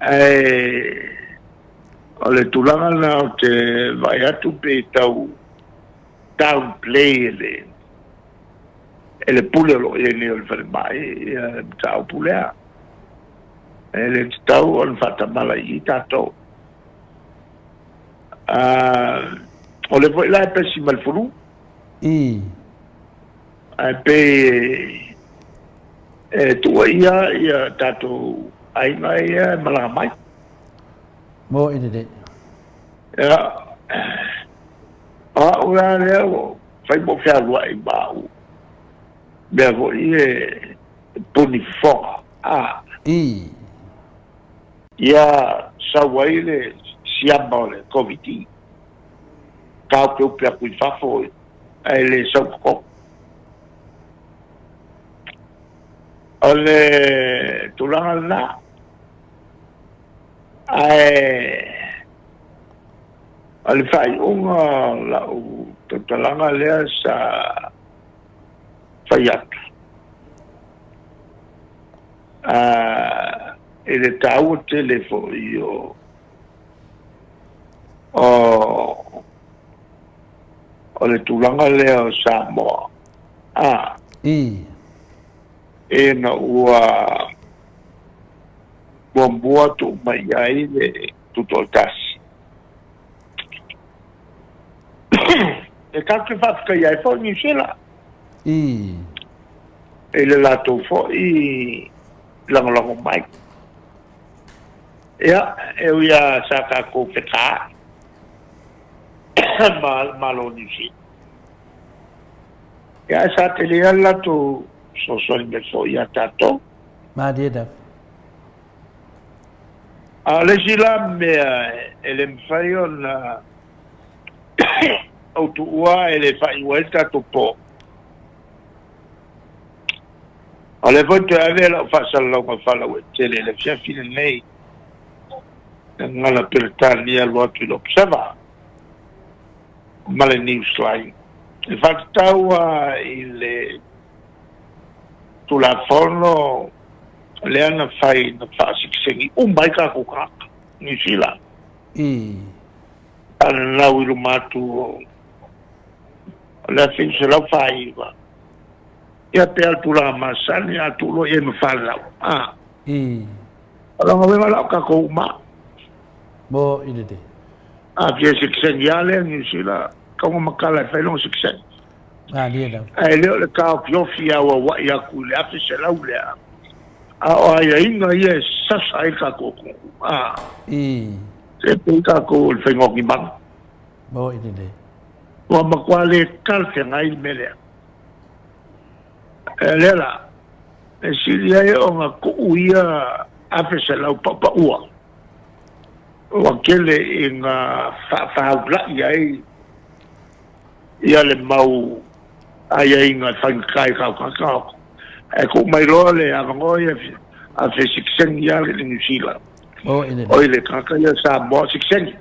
Ae o le tulaga lena ou te vaai atu pe tau downplay e le e le pule o lo o i ai nei o le falemai ia le mataupu lea. E le tatau ona faatamala i i tatou. O lea foi la e pesi ma le flu. Ae pei e tuuaia ia tatou aiga ia e malaga mai. Mo i lelei. Ia, o au la lea ua fai ma ou fealuai ma au mea foi e puni fofoga. A. I. Ia sau ai le siama o le Koviti, taopeupe atu i fafo ae le sau i totonu. O le tulaga lena, ae o le faaiuga o lau tautalaga lea sa fai atu, i le taua tele foi o o le tulaga lea o Samoa, a. I. Ina ua muamua tuu mai ai le Tutoatasi. E tatou te faafetaia ai foi Niu Sila. I. I le latou foi lagolago mai. Ia, e ui lava sa tatou fetaai ma le Malo o Niu Sila, ia ae sa tele lava le latou fesoasoani mai foi ia tatou. Malie lava. A o le isi la mea e le mafai ona ou tuua e le faaiu ai le tatou po, O lea foi toe ave lau faasalalauga faalauaitele i le afiafi lenei i le gagana Peretania alu atu i le Observer ma le Newsline e faatatau lava i le Tulafono lea na fai na faasekesegi uma ai tatou tagata Niu Sila. A nanau i luma atu o le 1949. Ia pei lava o le tulaga masani, a tuu loa i ai ma fanau, a. O lona uiga la o tatou uma. Mo i lelei. A fia sitiseni lava lea Niu Sila, tatau ona matala e fai lona sitiseni. Malie lava. Ae le o le taofiofi auauai atu i le 1,100 lea, a o aiaiga ia e sasa ai le tatou atunuu, a. Se pei tatou o le faiga o ni manu. Mo i lelei. Ua matua le talafeagai le mea lea. E lea la, e sili ai ona tuu ia 1,100 paʻupaʻua ua tele ina faafaulai ai ia le mau aiaiga e faigata i tatou tagata. Ae tuu mai loa le avanoa ia afe sitiseni ia le Niu Sila. Oi le tagata ia Samoa sitiseni.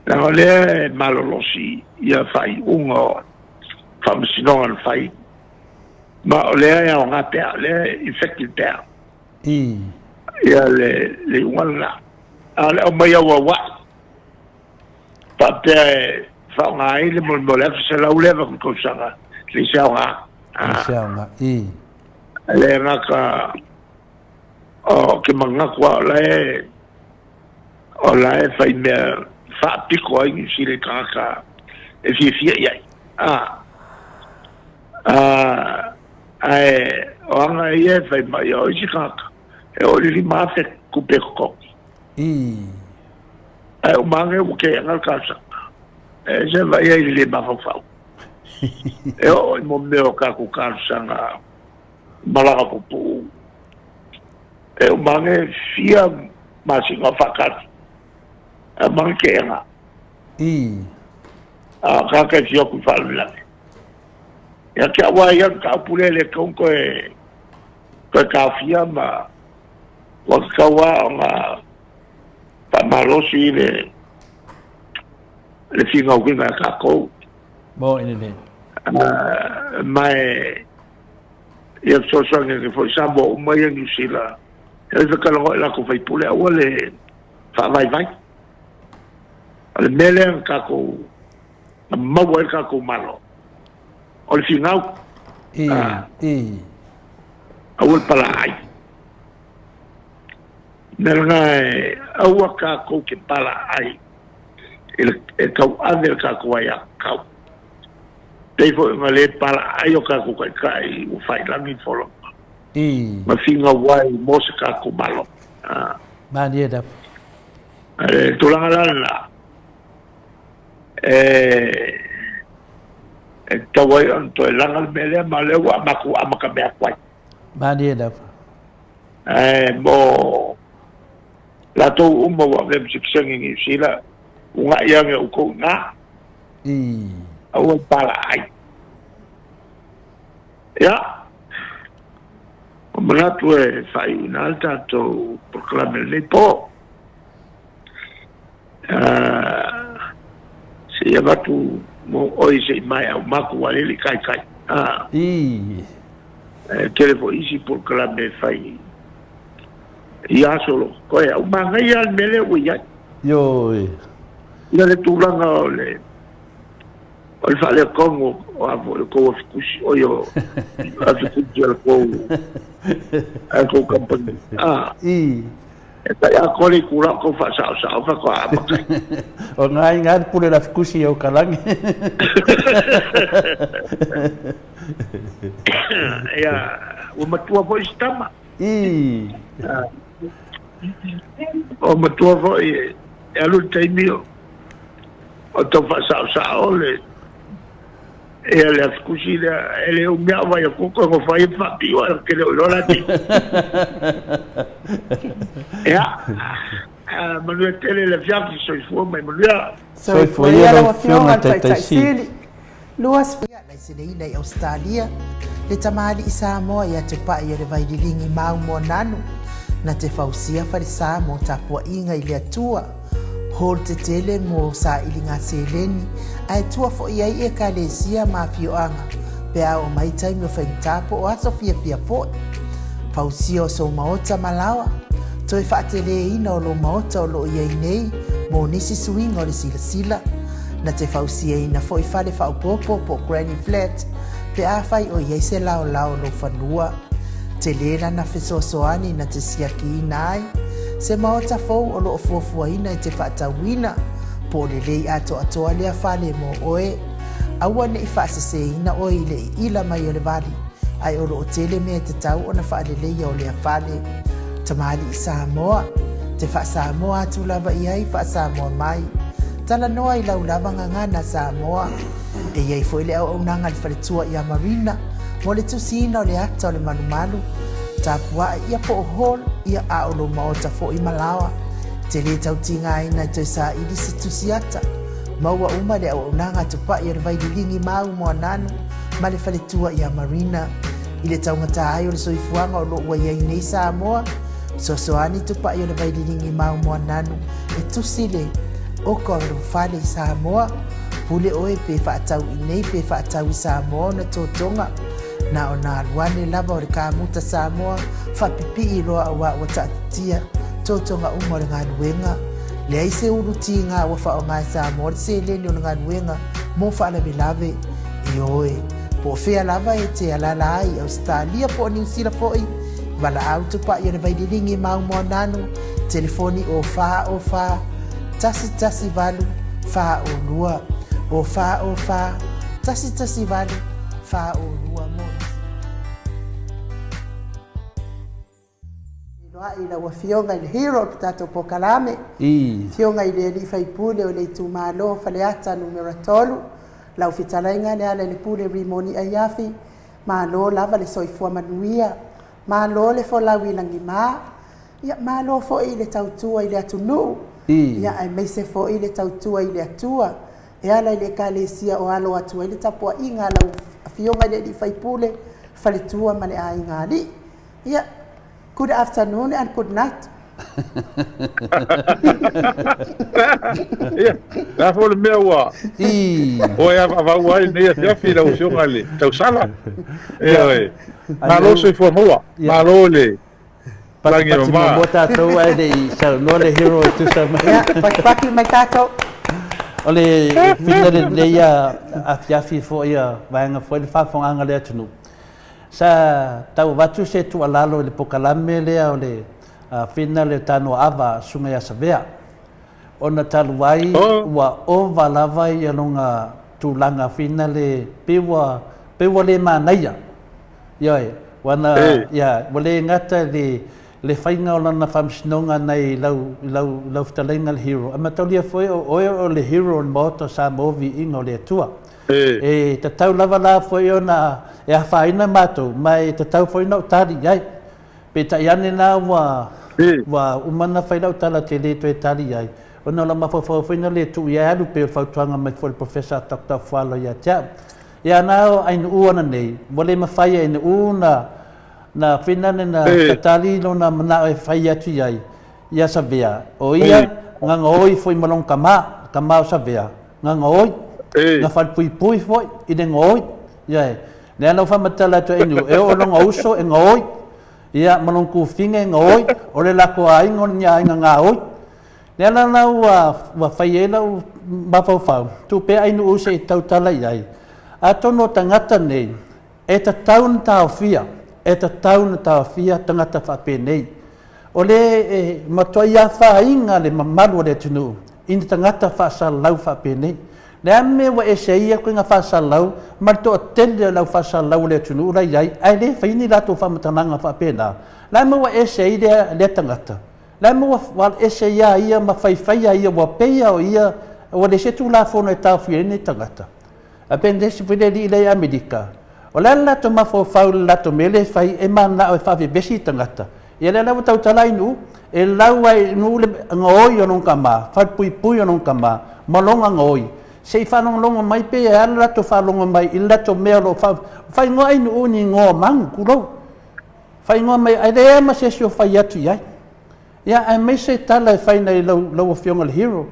Leaga o lea e malolosi ia faaiuga o faamasinoga na fai, ma o lea e aoga pea, o lea e effective pea ia le iuga lena. A o le aumai auauai faapea e faaaoga ai le mo le 1,100 lea avatu i tausaga, e leai se aoga. Leai se aoga. E le gata o ke manatu lava o la e O la e fai mea faapiko ai Niu Sila i tagata e fiafia i ai. A, a, ae o aga ia e fai mai o isi tagata, e oo i le 5,000 tupe e totogi. Ae uma ane ua keega le talosaga. E ese vaai ai i le le mafaufau. E oo i mo mea o tatou talosaga malaga puupuu. E uma ane fia masina o faatali. E uma ane keega. A o tagata e fia o atu i faalavelave. Ia te au lava ia le mataupu lea e le tatau ona toe toe taofia ma ua tatau lava ona faamalosi le le finauina e tatou. Mo i lelei. Ma e ia fesoasoani atu foi Samoa uma ia Niu Sila e oi fetalanoa i latou faipule aua le faavaivai. O le mea lea na tatou na maua ai le tatou Malo o le finau. Aua le palaai. Mea lena e aua tatou te palaai e tauave le tatou aiatatau. Pei foi ona le palaai o tatou taitai ua faiilagi le folauga ma finau ai mo se tatou Malo. Malie lava. O le tulaga la lena, e tatau ai ona toe laga le mea lea, ma o lea ua matou amatamea atu ai. Malie lava. Ae mo latou uma ua avea ma sitiseni i Niu Sila, unaʻi ane ʻoukou i ina. Aua le palaai. Ia, ua manatu e faaiuina ai le tatou polokalame i lenei po. Se i avatu mo oe se i maea uma atu aua lea e le i taitai. E tele foi isi polokalame e fai i aso o lo o totoe. A ua manaia lava le mea lea ua i ai. Ioe. Ia le tulaga o le o le faaletonu o a foi o tou afikusi, oi o afikusi a le tou a le tou kamupani. A. I. E tai atoa le itula o tau faasaosao faatoa amata ai. O nga i nga le pule le afikusi i Okalagi. Ia, ua matua foi si tama. I. Ua matua foi e alu le taimi o o tau faasaosao le ia le afikusi lea e le umi lava o vaai atu toe nofo ai ma faapio ae ou te le o iloa la tino. Ia, manuia tele le afiafi, soifua ma ia manuia. Soifua ia lau Afioga i le Taitai Sili. 20. Laiseneina i Ausetalia, le tamalii Samoa ia te paʻi o le vaililigi mau moananu, na te fausia falesa mo tapuaʻiga i le Atua, hall tetele mo sailiga seleni, ae tua foʻi ai Ekalesia ma afioaga pe a oo mai taimi o faigata po o aso fiafia foʻi. Fausia o sou maota ma laoa, toe faateleina o lou maota o loo iai nei mo nisi suiga o le silasila. Na te fausiaina foi fale faaopoopo po o granny flat pe afai o i ai se laolao o lou fanua. Tele lana fesoasoani na te siakiina ai se maota fou o lo o fuafuaina e te faatauina, po o lelei atoatoa lea fale mo oe. Aua ne i faaseseina oe i le iila mai o le vali, ae o lo o tele mea e tatau ona faaleleia o lea fale. Tamalii Samoa, te faa-Samoa atu lava i ai, faa-Samoa mai. Talanoa i lau lava gagana Samoa. E i ai foi le auaunaga a le faletua ia Marina mo le tusiina o le ata o le malumalu, tapuaʻe ia po o hall ia a o lou maota foi ma laoa. Te lē tau tigaina e toe saili se tusi ata. Maua uma le auaunaga a Tupaʻi o le Vaililigi Mau Moananu ma le faletua ia Marina. I le taugata ai o le soifuaga o lo o ua i ai nei Samoa, fesoasoani Tupaʻi o le Vaililigi Mau Moananu e tusi le oka o lou fale i Samoa. Pule oe pe faatau i nei pe faatau i Samoa ona totoga. Na o na alu ane lava o le kamuta Samoa faapipii loa auā ua taatitia totoga uma o le galuega. Leai se ulu tiga ua faaaoga e Samoa le seleni o le galuega mo faalavelave. Ioe, po o fea lava e te alaala ai i Ausetalia po o Niu Sila foi, valaau tupaʻi o le Vaililigi Mau Moananu, telefoni o 4 o 4 1 1 8 4 o 2, o 4 o 4 1 1 8 4 o 2 mo nisi. Feiloai i lau Afioga i le hero o le tatou polokalame, Afioga i le Alii Faipule o le Itumalo o Faleata Numera 3, lau fetalaiga Lealailepule Rimoni Aiafi, malo lava le soifua manuia, malo le folau i lagima, ia malo foi i le tautua i le atunuu, ia aemaise foi le tautua i le Atua e ala i le Ekalesia o alo atu ai le tapuaiga a lau Afioga i le Alii Faipule, faletua ma le aiga alii. Ia, good afternoon and good night. Ia, le a foi le mea ua oe avavau ai lenei afiafi lau Afioga i le Tausala. Ioe. Malo soifua maua. Malo le lagi e mama. Patipati tatou ae le i saunoa le hero e tusa mai. Ia, patipati mai tatou. O le fina lenei afiafi foi a vaega foi le faafofogaaga a le atunuu. Sa tau avatu se tuualalo i le polokalame lea o le Fina le Tanoaava Susuga ia Savea, ona talu ai ua ova lava ia lona tulaga fina le pei ua pei ua le manaia. Ioe, ua na ia ua le gata i le le faiga o lana faamasinoga nai lau lau lau fetalaiga le hero, ae mataulia foi o oe o le hero o le Maota o Samoa Viiga o le Atua. E tatau lava la foi ona e afaina matou, ma e tatau foi ona ou tali i ai. Peitai ane la ua ua uma ona fai lau tala te le toe tali ai, ona o lau mafaufau foi na le tuu i ai alu pei o le fautuaga mai foi a le Professor a Doctor Fualo ia te au. Ia na o Ainuu ana nei, ua le mafai e Ainuu na na finane na tatali lona manao e fai atu i ai ia Savea, o ia gagaoi foi ma lona tama, tama o Savea, gagaoi, na falepuipui foi i le gaoi, ia e. Lea la ua faamatala atu e Ainuu, e oo lona uso e gaoi, ia ma lona tuafafine e gaoi, o le latou aiga o le aiga gaoi. Lea la la ua ua fai ai lau mafaufau, tuu pea Ainuu se i tautala i ai. Atonu o tagata nei, e tatau ona taofia, e tatau ona taofia tagata faapenei. O le e matuai afaina le mamalu o le atunuu i ni tagata faasalalau faapenei. Le a le mea ua ese ai ia ituaiga faasalalau ma le toatele o le au faasalalau o le atunuu la i ai ae le fai ni latou faamatalaga faapena? Le a le mea ua ese ai lea lea tagata? Le a le mea ua ese ai a ia ma faifai a ia ua pei a o ia ua leai se Tulafono e taofia ai lenei tagata? A pei le isi foi le alii lea i Amerika, o le a le latou mafaufau i le latou mea lea e fai e mananao e faavevesi i tagata. Ia lea la ua tautala ai nuu, e lau ai i nuu le gaoi o lona tama, falepuipui o lona tama, ma lona gaoi. Se i faalogologo mai pe e a le latou faalogo mai i le latou mea o lo o fa, faaigoa ai nuu ni igoa o manu, tulou. Faaigoa mai, ae leai ma se isi o fai atu i ai. Ia, aemaise tala e fai nei lau, lau Afioga i le Hero.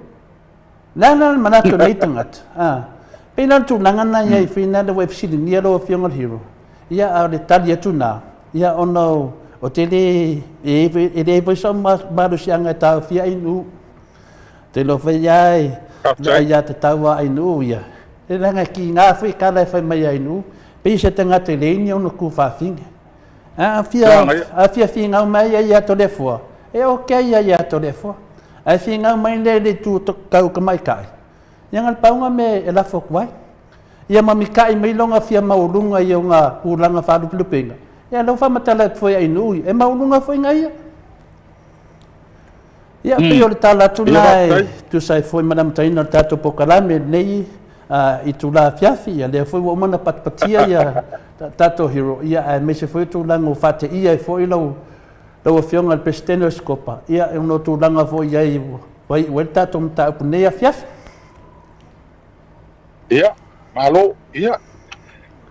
Le a la le manatu o nei tagata? A, pei la o le tulaga lena i ai foi lena ua e fesiligia lau Afioga i le Hero, ia a o le tali atu lena, ia ona o te le, e leai foi sau malosiaga e taofia Ainuu. Ou te iloa foi lava e aiatatau a Ainuu ia, leaga e tiga foi tala e fai mai e Ainuu, pei se tagata e leai ni ona tuafafine. A fia, a fia finau mai ai ia Toleafoa, e oke ai ia ia Toleafoa. Ae finau mai lea i le itu tau tamaitai, ia na o le pau na mea e lafo atu ai. Ia ma mitai mai lona fia maualuga i ona tulaga faalupelupeina, ia lea ua faamatala atu foi e Ainuu ia, e maualuga foi na ia. Ia, pei o le tala atu lena e tusa ai foi ma le amataina o le tatou polokalame i lenei itula afiafi. Ia, lea foi ua uma ona patipatia ia tatou hero, ia, aemaise foi o tulaga ua faateia ai foi lau, lau Afioga i le Peresetene o le SCOPA, ia, ona o tulaga foi i ai ua iu ai le tatou mataupu i lenei afiafi. Ia, malo. Ia,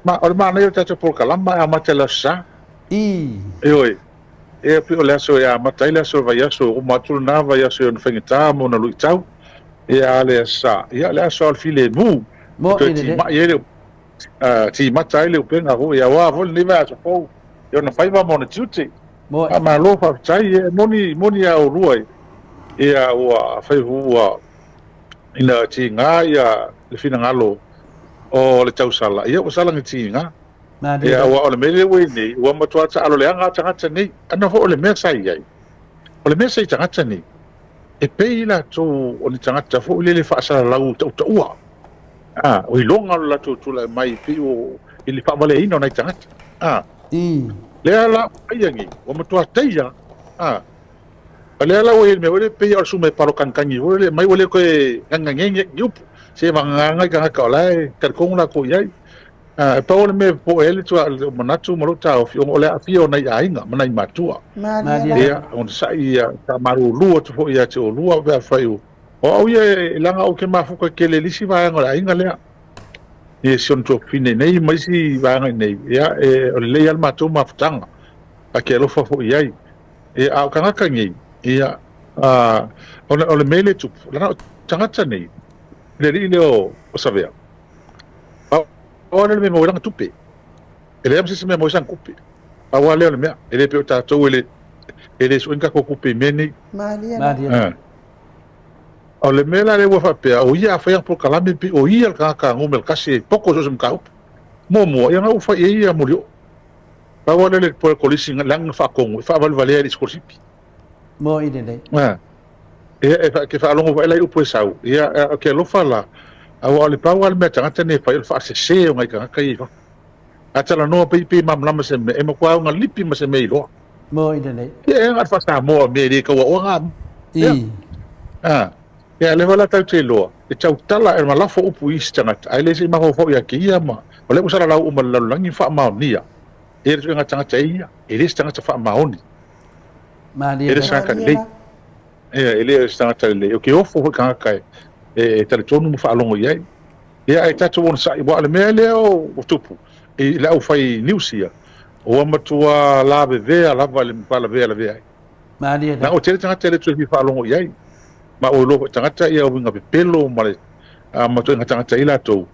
ma, o le manaia o le tatou polokalama e amata i le Aso Sa. I. Ioe. Ea pei o le aso e amata ai le aso o le vaiaso, e uma atu lena vaiaso i ona faigata ma ona luitau. Ia a le Aso Sa, ia le aso lava o le filemu, e toe timai ai le, timata ai le upega foi, aua foi lenei vaiaso fou i ona faiva ma ona tiute. Faamalo faafetai, e moni, moni ia oulua, ia ua fai ua ina tiga ia le finagalo o le tausala, ia ua sala ni tiga. Ia, aua o le mea lea ua i ai nei, ua matua taalo leaga lava tagata nei. Ana foi o le mea sa i ai, o le mea sa i tagata nei, e pei latou o ni tagata foi lele faasalalau tautaua. A, o iloga o le latou tulai mai pei o i le faavaleaina o nai tagata. A, lea la ua ia nei, ua matua teia. A, o lea la ua i ai le mea foi lea pei o le suma e palo kanikani foi lele mai ua le toe gagagege ni upu. Se vagana i tagata o la e talitonu latou i ai. E pau o le mea e popoe ai le manatu ma lou taofi, ona o le aafia o nai aiga ma nai matua. Ia, onosai ia, faamalulu atu foi ia te oulua pe afai o au ia e leaga ou te mafuta tele i le isi vaega o le aiga lea. Ia si ona tuafafine i nei ma isi vaega i nei, ia e, o lelei lava le matou mafutaga, a ke alofa foi i ai. Ia, a o tagata nei, ia, a, o le mea lea e tupu, leaga o tagata nei, le alii lea o Savea, Pau lava lea o le mea e maua ai lana tupe. E leai ma se isi mea e maua ai sana tupe. Pau lava lea o le mea. E le pei o tatou e le, e le sue ni tatou tupe i mea nei. Malie la. O le mea la lea ua faapea, o ia a fai ana polokalame pei o ia le tagata numera tasi e poto i so o se mataupu. Muamua, ia na ua fai i ai ia Molioo. Pau lava lea o le poe kolisi leaga na faatonu e faavalevalea i le sikolasipi. Moi lelei. Ia, e ke faalogo foi la i upu e sau, ia, e, ke alofa la, aua o le pau lava le mea tagata nei e fai o le faasese o nai tagata ia i fafo. A talanoa pei pei malamalama se mea, e matua au na lipi ma se mea iloa. Moi lelei. Ia, e na o le faa-Samoa mea e le tau aoga. Ia. A, ia, lea foi la tatou te iloa, e tautala e malafo upu i isi tagata, ae le se i mafaufau ia te ia ma, o lea ua salalau uma i le lalolagi ma faamaonia, e le ituaiga tagata e ia, e le se tagata faamaoni. Malie E le se tagata Malie lelei. la. Ia, e le o se tagata lelei. O ke ofo foi tagata e, e, e talitonu ma faalogo i ai. Ia, ae tatou onosai, aua o le mea lea o tupu i le aufai news ia, ua matua lavevea lava i le matua lavea lavea ai. Malie Na la. o tele tagata e le toe fia faalogo i ai. Ma ua iloa foi e tagata ia uiga pepelo ma le a, ma ituaiga tagata i latou.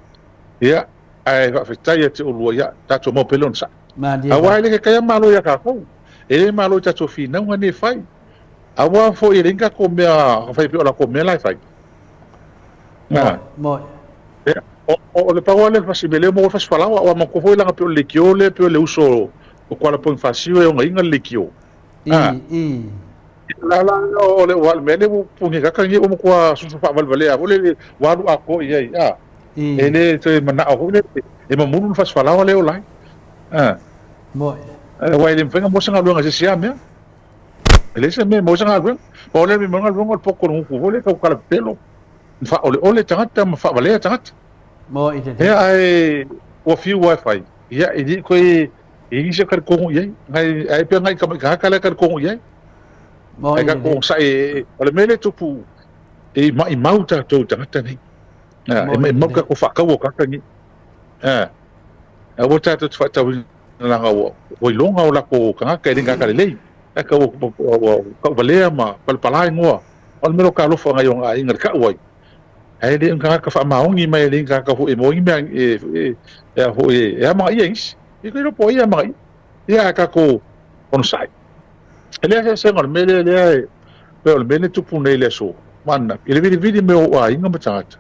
Ia, ae faafetai ia te oulua, ia, tatou mau pea le onosai. Malie Aua la. e le kai a malo ia tatou. E le malo i tatou finauga nei e fai. Aua foi e leai ni tatou mea fai pei o latou mea la e fai. Moe, moe. Ia, o le pau lava lea o le fasi mea lea ua maua le fasi falaoa, aua manatua foi leaga pei o le leitio lea pei o le uso o Kuala Ponifasio e ogaina le leitio. I, i. La la o le o le mea lea ua puni kaka ni ua matua susu faavalevalea foi lele ua alu atoa i ai. A. E le toe manao foi lele e mamulu le fasi falaoa lea e ola ai. A. Moe. Aua e le mafai ona maua se galuega i se isi lava mea. E leai se mea e maua se galuega. Pau lea mea e maua ai galuega o le poto o le gutu foi lea e tau talapepelo, ma faaoleole tagata ma faavalea tagata. Mo i lelei. Ia ae ua fiu lava e fai, ia e le toe e i ai se talitonu i ai. Nai ai pea nai tamai tagata la e talitonu i ai. Mo Ae i tatou lelei. onosai e, o le mea lea e tupu, e maimau tatou i tagata nei. A, Mo e i maimau lelei. tatou faataua o tagata nei. A, aua tatou te faatauina leaga ua ua iloga o latou tagata e le tagata lelei. Ae tau ua tauvalea ma palapala igoa. O le mea lea o talofa nai ona aiga i le tau ai. Ae le o ni tagata faamaoni mai, e le ni tagata foi e maua ai ni mea e e a foi e amanaia e nisi. E le iloa po o ai e amanaia. Ia ae tatou onosai. E leai se eseesega o le mea lea lea e pei o le mea lea e tupu nei i le aso ma ananafi, i le vilivili mai o ou aiga ma tagata.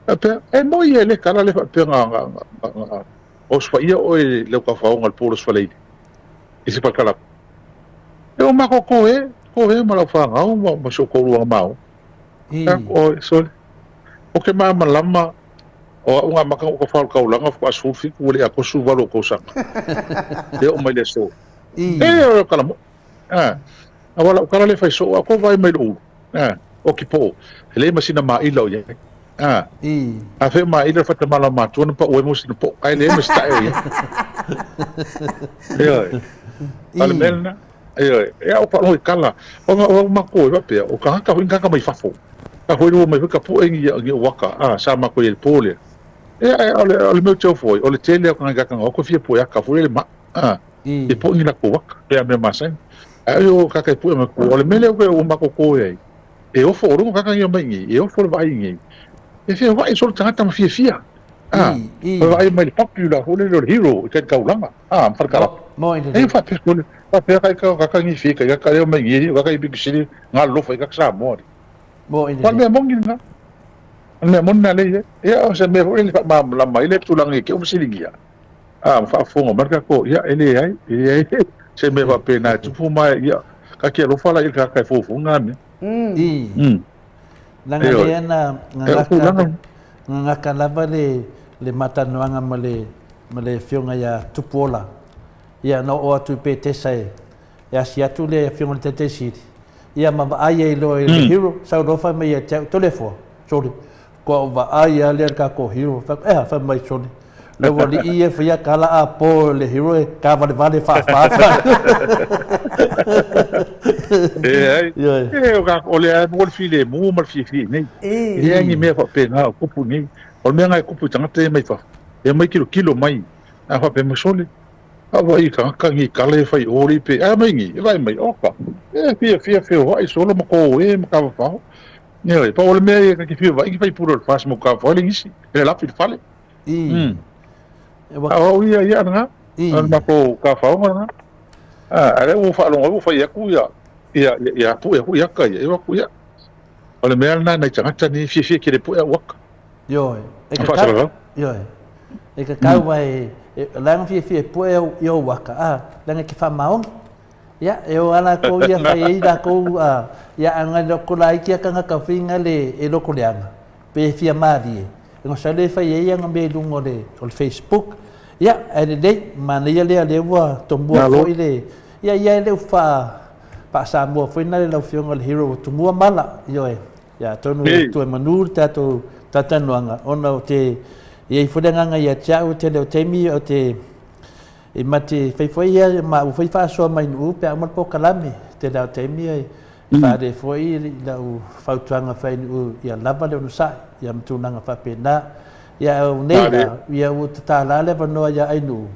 Faapea, e moi e le tala lea faapea na na na osofaia oe i lau tafaoga i le po o le Aso Faraile i se patalapa. E o matou toe, toe ma lau fanau ma, ma si ou toaluaga maoa. Oi, sole. O ke malamalama o a'u na amata ona ou tafa o le taulaga faatoa 17 ua le i atoa 18 ou tausaga. E oo mai le aso. E o le tala mo'i. A, aua lau tala lea e fai soo, a tou vaai mai i lou ulu. A, o ki poo, e leai ma sina maila o i ai. A, afai o maila le fata malama matua na pau ai mo sina poo, ae leai ma se tae o i ai. Ioe. O le mea lena. Ioe. Ia o faalogo i tala, ona o au matou e faapea, o tagata foi ni tagata mai fafo. A foi ua omai foi tapue ni ni ou aka, a, sa matou i ai i le po lea. Ia, ae o le, o le mea ou te ofo ai, o le tele o tagata na o atu e fia pue aka foi lele ma, a, e poʻi ni latou aka, pe a mea masani. Ae o tagata e pue mai tua, o le mea lea ua matou toe ai, e ofo, o luga o tagata nei e omai i nei, e ofo le vaai i nei, e feoai solo tagata ma fiafia. A, o le vaai mai le popular foi lele o le hero i kai taulaga, a, ma falekalapa. E faapea sole, faapea kai ka ka ni fi kai ka leo mai ngi, ka kai big city, nga lofa i ka Samoa. Mo i le. Mea moni na. Mea moni na le ia. Ia o se mea foi le faamalamalama ai le tulaga i ke o fesiligia. A, ma faafofoga mai le tatou, ia, e leai, e leai se mea faapena e tupu ma, ia, ka te alofa la i le tagata e foufou na mea. I. Leaga lea na gagaka, gagaka lava le, le matalanoaga ma le, ma le afioga ia Tupuola. Ia, na oo atu i Petesa e, e asi atu le afioga i le Taitai Sili, ia ma vaai ai loa i le hero, sau loa fai mai ia te au, Toleafoa, sole, Kua ou vaai lava lea i le tatou hero, fai atu, ea, fai mai sole, le aualii ia e faia tala a po le hero e tavalevale faafa. Leai, e, o lea e maua le filemu ma le fiafia i inei. E leai ni mea faapena o tupu i inei. O le mea lena e tupu i tagata ia mai fafo, e omai kilokilo mai, a faapea mai, sole, a vaai i tagata nei tala e fai o le pe, a mai nei, e vaai mai, oka, e fiafia feoai solo ma koe ma tavafao. Ioe, pau o le mea ia ta te fia vaai ni faipule o le FAS mo ka fale nisi, e lafi le fale. A o au ia ia lena, o le matou tafaoga lena. A, a lea ua faalogo ua fai atu ia, ia, ia pue aku ia aka ia, e o atu ia. O le mea lena nai tagata ni fiafia tele pue au aka. Ioe, e ka kau, ioe, e ka kau ai, e, leaga fiafia e pue au i ou aka, a, leaga e ke faamaoni. Ia, e o a lakou ia fai ai lakou a, ia a ngai loko laiti a kangaka finga le e loko leaga, pe fia malie, e ngosa le fai ai anga me i luga o le, o le Facebook. Ia, ae lelei, manaia lea lea ua tomua foi le, ia, ia e le u faa, faa-Samoa foi na le lau Afioga le hero ua tumua mala, ioe. Ia, atonu e toe manu le tatou talatalanoaga, ona o te i ai foi le agaga ia te au, tele o taimi o te, E ma te fai foi ia ma ua fai faasoa mai Nu'u pe a uma le polokalame. Tele lava o taimi e faaali ai foi i lau fautuaga faainuiu ia lava le onosai, ia ma tulaga faapena. Ia ae o nei la, ia ua tatala le avanoa ia Ainuu,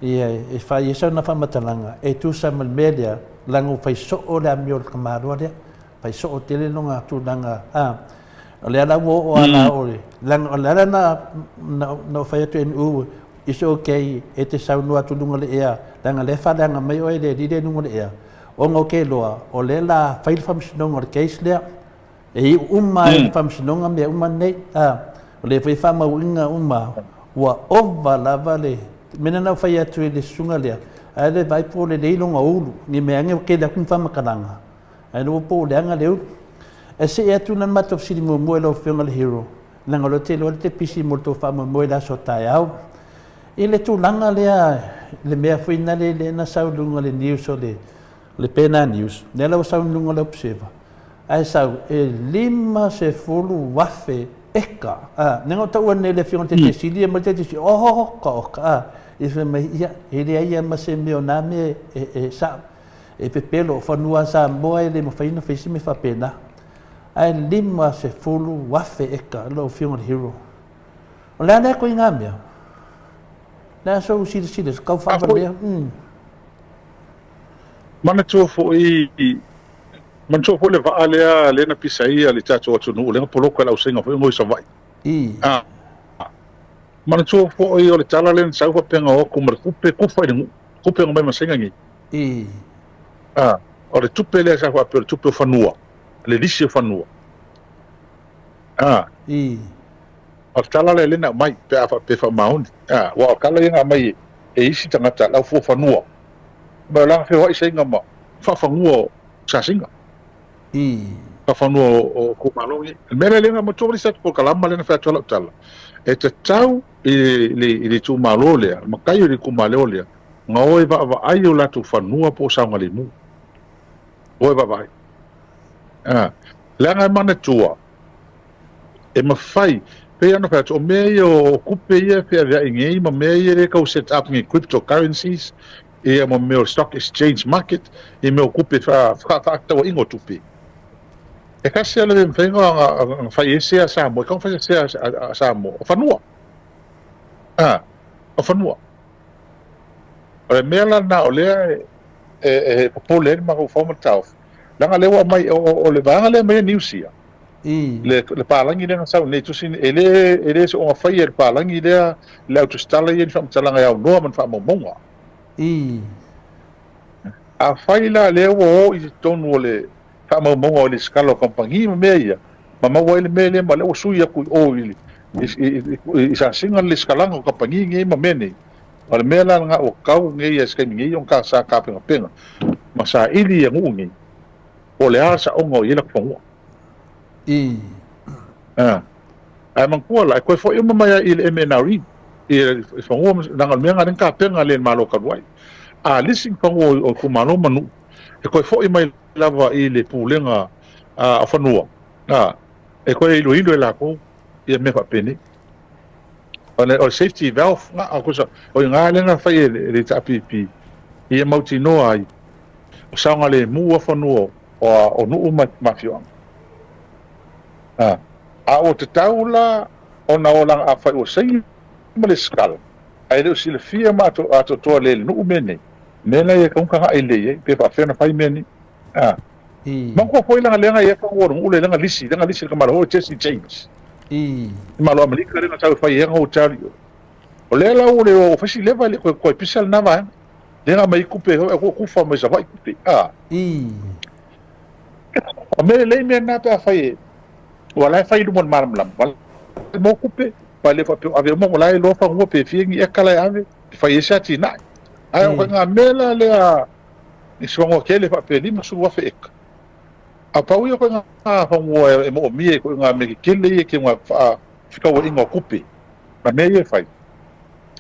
ia e fai ai sana faamatalaga e tusa ma le mea lea, leaga ua fai soo le amio a le tamaloa lea. Fai soo tele lona tulaga, a, o lea la ua oo lava la oe, leaga o le ala na, na ou fai atu i NU, it's okay e te saunoa atu i luga o le ea, leaga o lea e faaleaga mai oe e le alii lea i luga o le ea, ona ou te iloa, o lea la fai le faamasinoga o le case lea, e iu uma lava i le faamasinoga mea uma nei, a, o lea foi e faamauina uma, ua ova lava le mea lea na ou fai atu i le susuga lea, ae le vaai po o lelei lona ulu, ne i meaane ua tele atu ni faamatalaga, Ae lua po o leaga le ulu. Ae see atu la le matou fesili muamua i lau Afioga i le Hero, leaga o lea ou te iloa e te pisi mo le tou faamoemoe i le aso taeao. I le tulaga lea, le mea foi lea lea na sau i luga o le news o le le Pena News, lea la ua sau i luga o le Observer, ae sau e 50,000 eka. A, lea na ou taua nei i le Afioga i le Taitaisili, ma le Taitaisili, oka oka, a, ia fai mai, ia, e leai lava ma se mea o na mea e sao. E pepelo, o fanua a Samoa e le mafai ona fai se mea faapena. Ae 50,000 eka lau Afioga i le Hero. O le a lea koiga mea? Le a sou silasila, se kau faavalea. Manatua foi, manatua foi le vaa lea lea na pisa ai le tatou atunuu lea na poloka e le ausaiga foi ngo i Savaii. Ah. Manatua foi o le tala lea na sau faapea na o atu ma le kupe kufa i le nuu, kupe na omai ma saiga nei. A, o le tupe lea sa faapea o le tupe o fanua, le lisi o fanua. A. O le tala lea lea na aumai pe a faapea e faamaoni. A, aua o tala ia na aumai e isi tagata le au fua fanua. Ma o la na feoai saiga ma faafanua o sasiga. Faafanua o itumalo nei. O le mea lea lea na matua le isi tatou polokalama lea na fai atu ai lau tala, e tatau i le itumalo lea, le matai o le itumalo lea, na o e vaavaai o latou fanua po o saogalemu. O e vaavaai. A, leaga e manatua, e mafai, pei ona fai atu, o mea ia o tupe ia e feaveai nei ma mea ia lea e tau set up nei cryptocurrencies, ia ma mea o stock exchange market, ia mea o tupe fefaatauaiga o tupe. E tasi lava le mea e mafai ona fai ai sea a Samoa, e tatau ona fai se sea a Samoa, o fanua. A, o fanua. O le mea la lena o lea e popole ai le mafaufau ma le taofi, leaga o lea ua aumai, o le vaega lea e aumai e Niu Sia, le palagi lea na sau nei, tusi, e le, e le soona faia e le palagi lea le autusitala ia ni faamatalaga e aunoa ma ni faamaumauga. Afai la lea ua o i totonu o le faamaumauga o le sikala o kamupani ma mea ia, ma maua ai le mea lea, ma lea ua sui atu i o i, i, i sasiga le sikalaga o kamupani nei ma mea nei. O le mea la lena ua tatau nei i se taimi nei ona ta sa tapenapena ma saili ia nuu nei, po o le a le saoga o i ai latou fanua. Ae manatua la, e toe foi uma mai lava i le MNRE, i fanua, leaga o le mea lena lea na tapena lea e le Malo talu ai. A lisi ni fanua o itumalo ma nuu, e toe foi mai lava i le Pulega o Fanua, e toe iloilo e latou ia mea faapenei. O le safety valve na, o i ina lea na fai e le HRPP, ia mautinoa ai, o saogalemu lava fanua o nuu ma afioaga. A ua tatau la ona o laga afai ua saini ma le sikala, ae le o silafia ma atoatoa lea e le nuu mea nei, mea la ia e tatau ona tagai lelei i ai, pe faapefea ona fai mea nei. Manatua foi laga lea na i ai fanua o le nuu lea, lea na lisi, lea na lisi e le tamaloa foi o Jesse James. I Malo Amerika lea na tau e fai ai ana hotel i o. O lea la ua le ua fai si leva e le toe toe pisa lena vaega. Lea na aumai ai tupe, ua kufa mai Savaii tupe. O mea lelei mea na pe afai e ua la e fai i luma o le malamalama. Ua la e maua tupe, aua e le faapea ua ave uma, ua la e iloa fanua pe fia ni eka la e ave, e fai ai se atinae. Ae o ituaiga mea la lea i se fanua tele faapea 50,000 eka, a pau ia o ituaiga fanua e moomia i ituaiga mea tetele ia ke faafetauaiga o tupe ma mea ia e fai.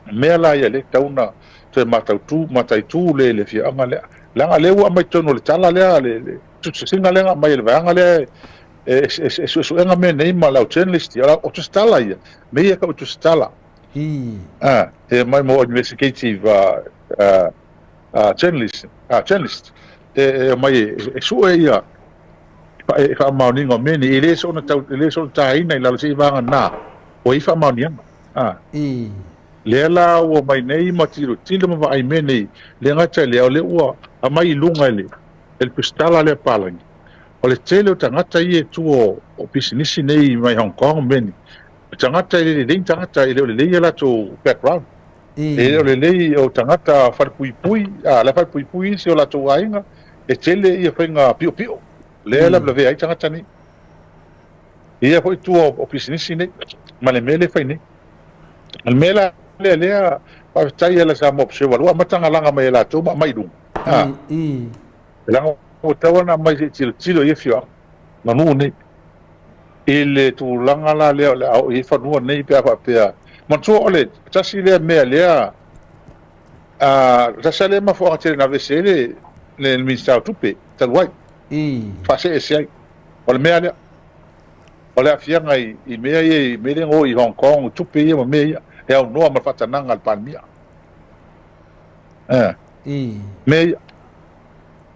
O mea la ia lea e tatau ona toe matautu, mataitu le le afioaga lea. Leaga lea ua aumai totonu o le tala lea, le tusitusiga lea na aumai e le vaega lea e suesuega mea nei ma le au journalist ia, o tusitala ia, mea ia e tau o tusitala. E aumai mo investigative journalist, journalist. e omai e sue ia e faamaoniga o mea nei, e le soona tau, e le soona taina i lalo seiavagana ua i ai faamaoniaga. A. Lea la ua omai nei ma tilotilo ma vaai mea nei, le gata i lea, o lea ua aumai i luga e le, e le Pesitala lea palagi, o le tele o tagata ia e tua o pisinisi nei mai Hong Kong ma mea nei, o tagata e le lelei ni tagata, e le o lelei a latou background. E le o lelei o tagata falepuipui, a, la e falepuipui isi o latou aiga, e tele ia faiga piopio, lea e lavelavea ai tagata nei. Ia foi tua o pisinisi nei, ma le mea lea e fai nei. O le mea la lea, lea faafetai i la Samoa Observer, ua amata ona laga mai e latou ma aumai i luga. A, leaga ua tatau ona aumai se i tilotilo i afioaga ma nuu nei i le tulaga la lea o le a oo i ai fanua nei pe a faapea. Manatua o le tasi lea mea lea, a, tasi lava lea mafuaaga tele na aveese ai le, le Minisita o Tupe talu ai, faasee ese ai. O le mea lea. O le aafiaga i, i mea ia, i mea lea na o i Hong Kong, tupe ia ma mea ia, e aunoa ma le faatanaga a le Palemia. Eh. Mea ia.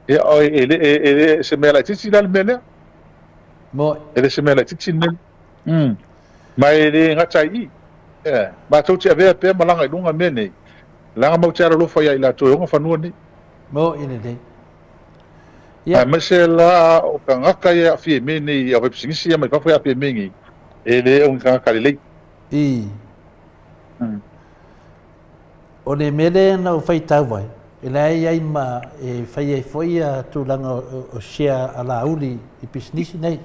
Ia, o, e, e, e, e le se mea laitiiti la le mea lea. Mo. E le se mea laitiiti le mea. Ma e le gata ai i. Eh. Matou te avea pea malaga i luga mea nei. Leaga matou te alolofa ia i latou e ona fanua nei. Mo i lelei. Ia. Aemaise la o tagata ia e aafia i mea nei, au faipisinisi ia mai fafo e aafia i mea nei, e le o ni tagata lelei. I. O le mea lea na ou faitau ai, e leai ai ma e fai ai foi ia tulaga o share a Laauli i pisinisi nei.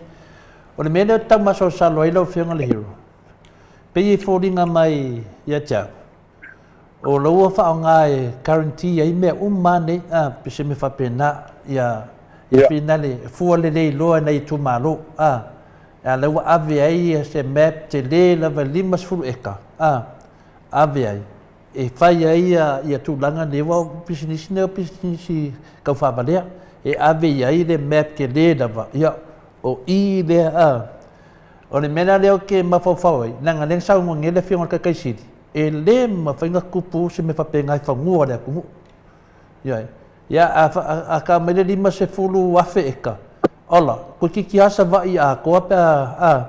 O le mea lea ou te tau masalosalo ai lau Afioga i le Hero, pei e foliga mai ia te au, O la ua faaaoga e guarantee ai mea uma nei, a, pe se mea faapena, ia, ia finale, fua lelei loa e nai itumalo, a, a la ua ave ai se map tele lava 50 eka, a, ave ai, e fai ai ia, ia tulaga nei, aua o pisinisi nei o pisinisi taufaavalea, e ave i ai le map tele lava, ia, o i lea, a. O le mea la lea ou te mafaufau ai, leaga lea na saunoa nei le Afioga i le Taitai Sili, e le mafai ona tupu se mea faapena i fanua o le atunuu. Ioe. Ia, a, a, a tau mai le 50,000 eka, ola, toeitiiti lava Savaii atoa pe a, a,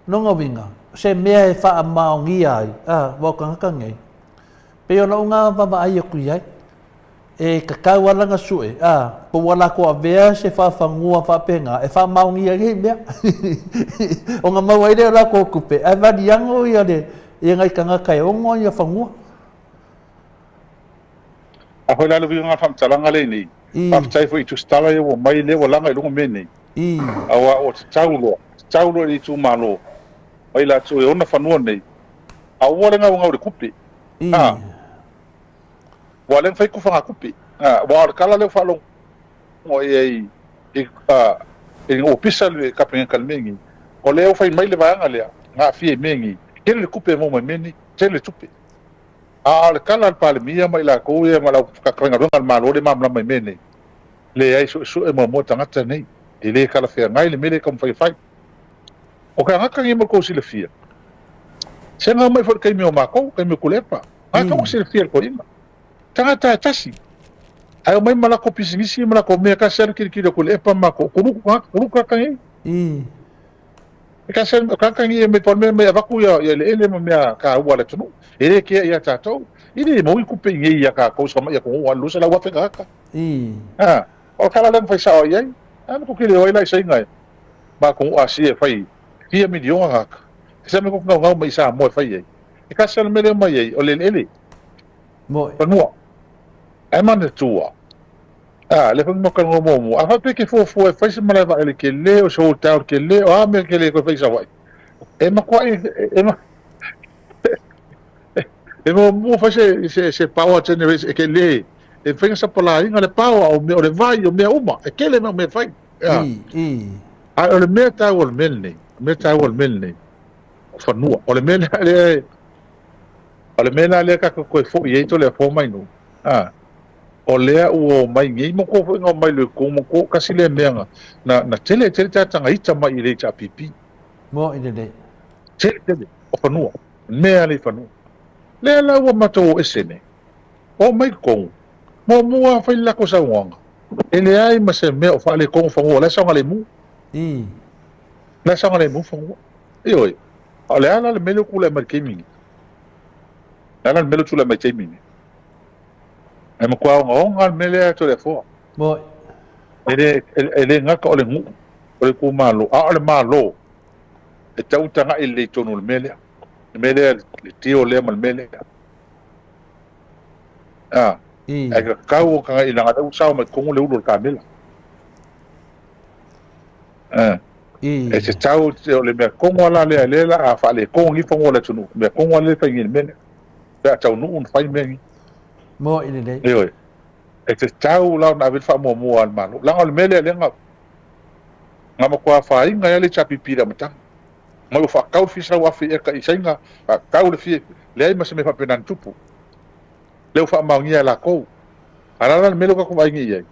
lona uiga, se mea e faamaonia ai, a, aua o tagata nei, pei o lau na vaavaai atu i ai, E tatau lava lana sue, a, po ua latou avea se faafanua faapena e faamaonia ai nei mea. Ona maua ai lea o latou tupe, ae valiago ia le, ia nai tagata e ono ia fanua. A foi la le uiga o le faamatalaga lea nei, faafetai foi i tusitala ia ua mai lea ua laga i luga mea nei, aua ua tatau loa, tatau loa i le itumalo ma i latou e ona fanua nei, aua le gaugau i le tupe, a. Ua le mafai tufagatupe. Aua o le tala lea ua faalogo i ai i i ofisa le Kapeneta i le mea nei, o lea ua fai mai le vaega lea na aafia i mea nei, tele le tupe e maua mai mea nei, tele le tupe. A o le tala a le Palemia ma i latou ia ma le au faigaluega a le Malo lea e malamalama i mea nei, leai, suesue muamua tagata nei, e le talafeagai le mea lea e taumafai e fai. O tagata nei mo le tou silafia, se na omai foi i le taimi o matou, taimi o Tuilaepa, A tou silafia le toeaina. Tagata e tasi. Ae omai ma latou pisinisi ma latou mea kasi alu tilotilo atu i le epa ma matou, kuluku tagata, kuluku tagata nei. E kasi alu, tagata nei e omai pau le mea mai avatu ia ia eleele ma mea taua a le atunuu. E le kea ia tatou. E le maua ni tupe i nei ia tatou se tamai atunuu a 200,000 tagata. A, o le tala lea na fai sao ai ai. A na tou te le o ai la i Saina e ma atunuu Asia e fai fia miliona tagata. E se mea tou te naunau mai i Samoa e fai ai. E kasi lava le mea lea mai ai, o le eleele, fanua. Ae manatua, a, lea foi na matou talanoa muamua, a faapea e te fuafua e fai se malae vaalele tele, o se hotel tele, o a mea tele e toe fai i Savaii, e matuai, e, e muamua fai se, se, se power generation e tele, e mafai ona sapalaina le power, o mea, o le vai, o mea uma, e tele mau mea e fai. Ae o le mea taua o le mea lenei, o le mea taua o le mea lenei, o fanua. O le mea lea lea o le mea la lea tatou toe foi ai Toleafoa mai nuu, a, o lea ua omai nei ma tou foi na omai loa i totonu ma tou, kasi lea mea na, na, na tele tele tagata ita mai i le HRPP. Moni lelei. Tele tele o fanua, mea lea i fanua. Lea la ua matou o ese nei, omai i totonu, muamua fai le latou saunoaga. E leai ma se mea o faaletonu fanua, o la e saogalemu. O la e saogalemu fanua. Ioe. A o le a la le mea lea ua tulai mai i le taimi lenei? O le a la le mea lea ua tulai mai i le taimi lenei? E matua ogaoga le mea lea Toleafoa. Moi. E le, e le gata o le nuu, o le itumalo, a o le Malo e tatau ona tagai lelei i totonu o le mea lea. Le mea lea, le deal lea ma le mea lea. A, ae tatau ona tagai leaga o lea ua sao mai totonu le ulu o le kamela. A, e tatau, o le mea tonu lava la lea, lea o le a faaletonu nei fanua o le atunuu, le mea tonu lava lea e fai nei i le mea lea. Pe a taunuu ona fai mea nei. Moi lelei. Ioe. E tatau la ona ave le faamuamua a le Malo. Leaga o le mea lea lea na na matua afaina ai le HRPP i le amataga. Mai ua faatau le fia 100,000 eka i Saina, faatau le fia, leai ma se mea faapena na tupu. Lea ua faamaonia e lakou. A o le a la le mea lea ua tatou vaai nei i ai?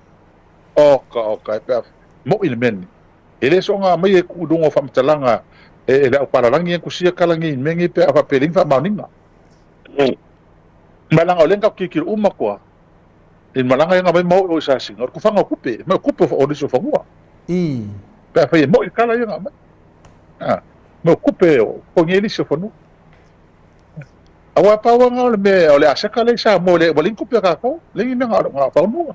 Oka oka e pe a moi le mea lenei. E le soona aumaia e tuu i luga o faamatalaga e le aupalalagi ia na tusia tala nei i mea nei pe a faapea e leai ni faamaoniga. Ma leaga o lea na tatou tilotilo uma atu lava i le malaga ia na aumai ma oo i Sasina, o le tufaga o tupe, mai o tupe o nisi o fanua. Pe afai e moi le tala ia na aumai. Mai o tupe o totogi ai lisi o fanua. Aua pau lava lena o le mea, o le aseta lea i Samoa, ua leai ni tupe a tatou, leai ni mea na o fanua.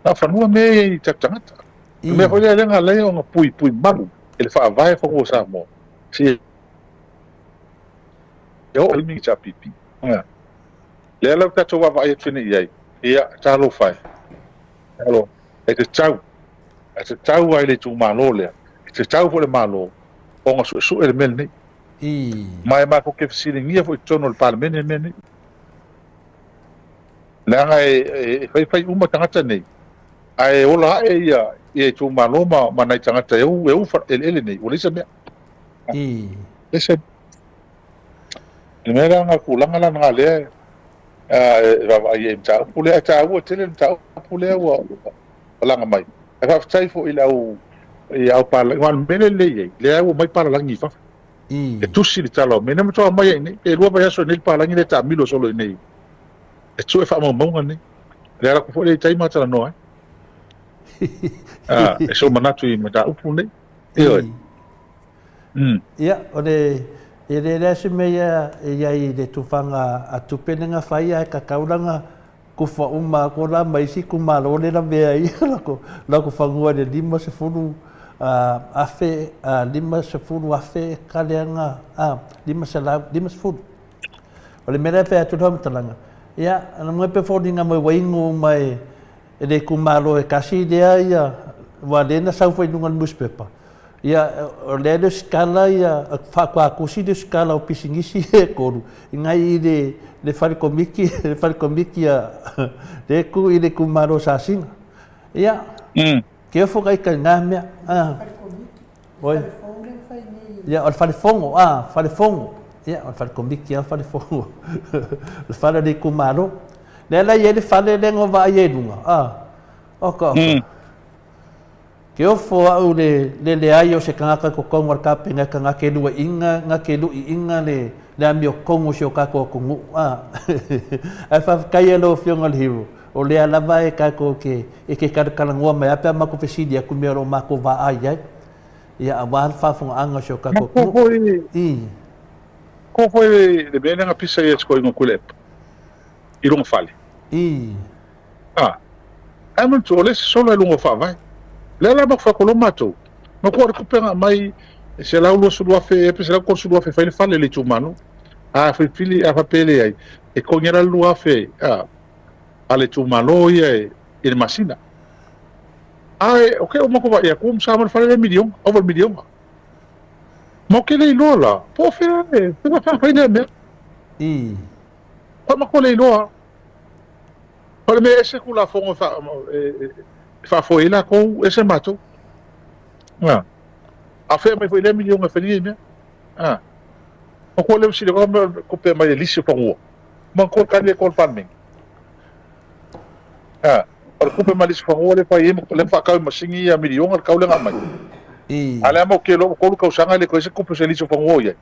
Na o fanua mea ia i tatou tagata. O le mea foi lea na ala ai ona puipui malu e le Faavae fanua o Samoa, seia oo i le HRPP. Lea la ua tatou vaavaai atu nei i ai, ia, talofa e, talofa, e tatau, e tatau lava i le itumalo lea, e tatau foi i le Malo ona suesue le mea lenei. Ma e matou te fesiligia foi i totonu o le Palemene le mea lenei. Leaga e faifai uma tagata nei, ae ola ae ia itumalo ma nai tagata e ou eleele nei, ua leai se mea. Leai se mea. Le mea la na tulaga la na lea e vaavaai ai i mataupu lea, ae taua tele le mataupu lea ua laga mai. Ae faafetai foi i le au i au palalagi, aua o le mea lea e lelei ai, lea ua omai palalagi i fafo. E tusi le tala o mea, na matua omai ai nei, pe 2 vaiaso nei le palagi lea e taamilo solo i nei e sue faamaumauga nei. Le ala atu foi lea i tai ma talanoa ai. E sou manatu i mataupu nei. Ioe. Ia, o le, e le leai se mea ia e i ai i le tufaga a tupe le na fai ae kakau lana kufa uma aku la ma isi itumalo le lavea ai lako lako fanua i le 50 afe, 50,000 eka lea na, 500, 50. O le mea lea e fai atu le faamatalaga, ia, na moe pe foliga mai ua inu uma e e le itumalo e tasi lea ia, aua lea na sau foi i luga o le nusipepa, ia, o lea le usitala ia, faatoa tusi le usitala o pisinisi ia e tolu, i nai i le, le fale komiti, le fale komiti a le tu i le itumalo o Sasina. Ia, careful ka ita i na mea. Fale komiti. Oi. Fale fou lea na fai nei. Ia, o le fale fono, a, fale fono. Ia, o le fale komiti lava, fale fono. O le fale o le itumalo. Lea la e i ai le fale lea na vaai ai i luga, a, oka, oka. Ke ofo au le, le leai o se tagata i totonu o le Kapeneta na te luaiina, na te luiina le, le amiotomu o si o tatou atunuu, a. Ae faafetai e lau Afioga i le Hero, o lea lava e tatou te, e te talatalanoa mai lava pe a matou fesili atu i mea o lo o matou vaai ai, ia aua le faafofogaaga o si o tatou atunuu. I. Ko foi le mea lea na pisa ia sikoiga o Tuilaepa i lona fale. I. A, ae manatua o lea e sosolo ai luga o faavae. Lea la maku fai atu loa matou, maku o le tupe na aumai e 120,000 ea pe 130,000 e fai le fale i le itumalo. A filifili a faapea e leai, e totogi la le 2,000 a, a le itumalo ia e, i le masina. Ae o ke o maku vaai atu, ua masaa mai le fale lea miliona, ova i le miliona. Ma ou te le iloa la, po o fea e, pe faafai lea mea. I. Fa maku le iloa. O le mea ese Tulafono e faafoe ai latou, ese matou. A fea mai foi lea miliona e fai nei mea. A. O ko le sile ko me ko pe mai le lisi o fanua. Ma ko ka le ko le Palemene. A. O le kupe mai lisi fanua le fai e le whakau masingi ia miliona le kau le ngā mai. A le ama o ke lo kolu kausaga le ko ese kupe se lisi o fanua o iai.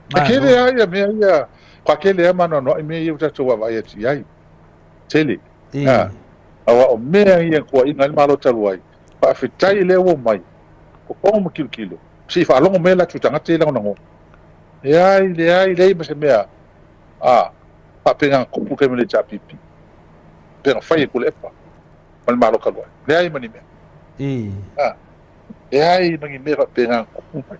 E kele lava ia mea ia, kua kele lava ma anoanoai mea ia ua tatou vaavaai atu i ai. tele. Aua o mea ia e tuuaiina ai le Malo talu ai, faafetai lea ua omai, totogo ma tilotilo, se i faalogo mai latou tagata ia lagolagoina. Leai, leai, leai ma se mea a faapena na tupu i le taimi o le HRPP, pei ona fai e Tuilaepa ma le Malo talu ai. Leai ma ni mea. Leai ma ni mea faapena na tupu mai.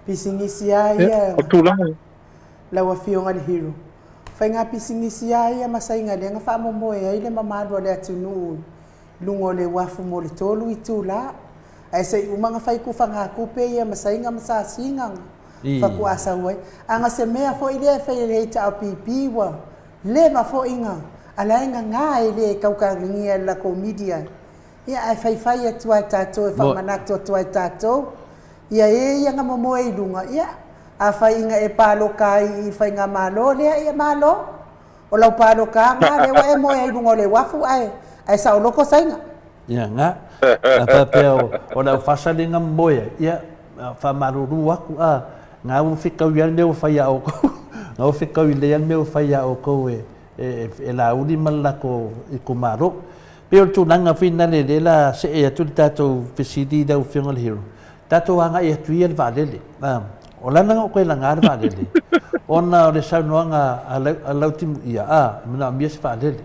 Pisinisi a ia. O tulaga ia. Lau Afioga i le Hero. Faiga pisinisi a ia ma saiga lea na faamomoe ai le mamalu o le atunuu i luga o le uafu mo le 3 itula. Ae se i uma na fai kufagatupe ia ma saiga ma sasiga na faatoa sau ai. A na se mea foi lea e fai e le HRPP ua leva foi na ala e gaga e le tautalagia e le latou media. Ia ae faifai atu lava e tatou e faamanatu atu lava e tatou ia e ia na momoe i luga, ia afai ina e paloka ai i faigamalo lea, ia malo. O lau palokaga lea ua e moe ai i luga o le uafu ae ae saoloto Saina. Ia nga, a faapea o le aufasa lea na momoe ai, ia faamalulu atu, a, nga ua fetaui lava le mea ua fai ia outou, nga ua fetaui lelei lava le mea ua fai ia outou e e Laauli ma le latou itumalo. Pei o le tulaga foi lena lea la see atu le tatou fesili lau Afioga i le Hero, tatou agai atu ia i le vaalele. O le ala na ou toe laga le vaalele, ona o le saunoaga a Lautimuia, a, e manaomia se vaalele.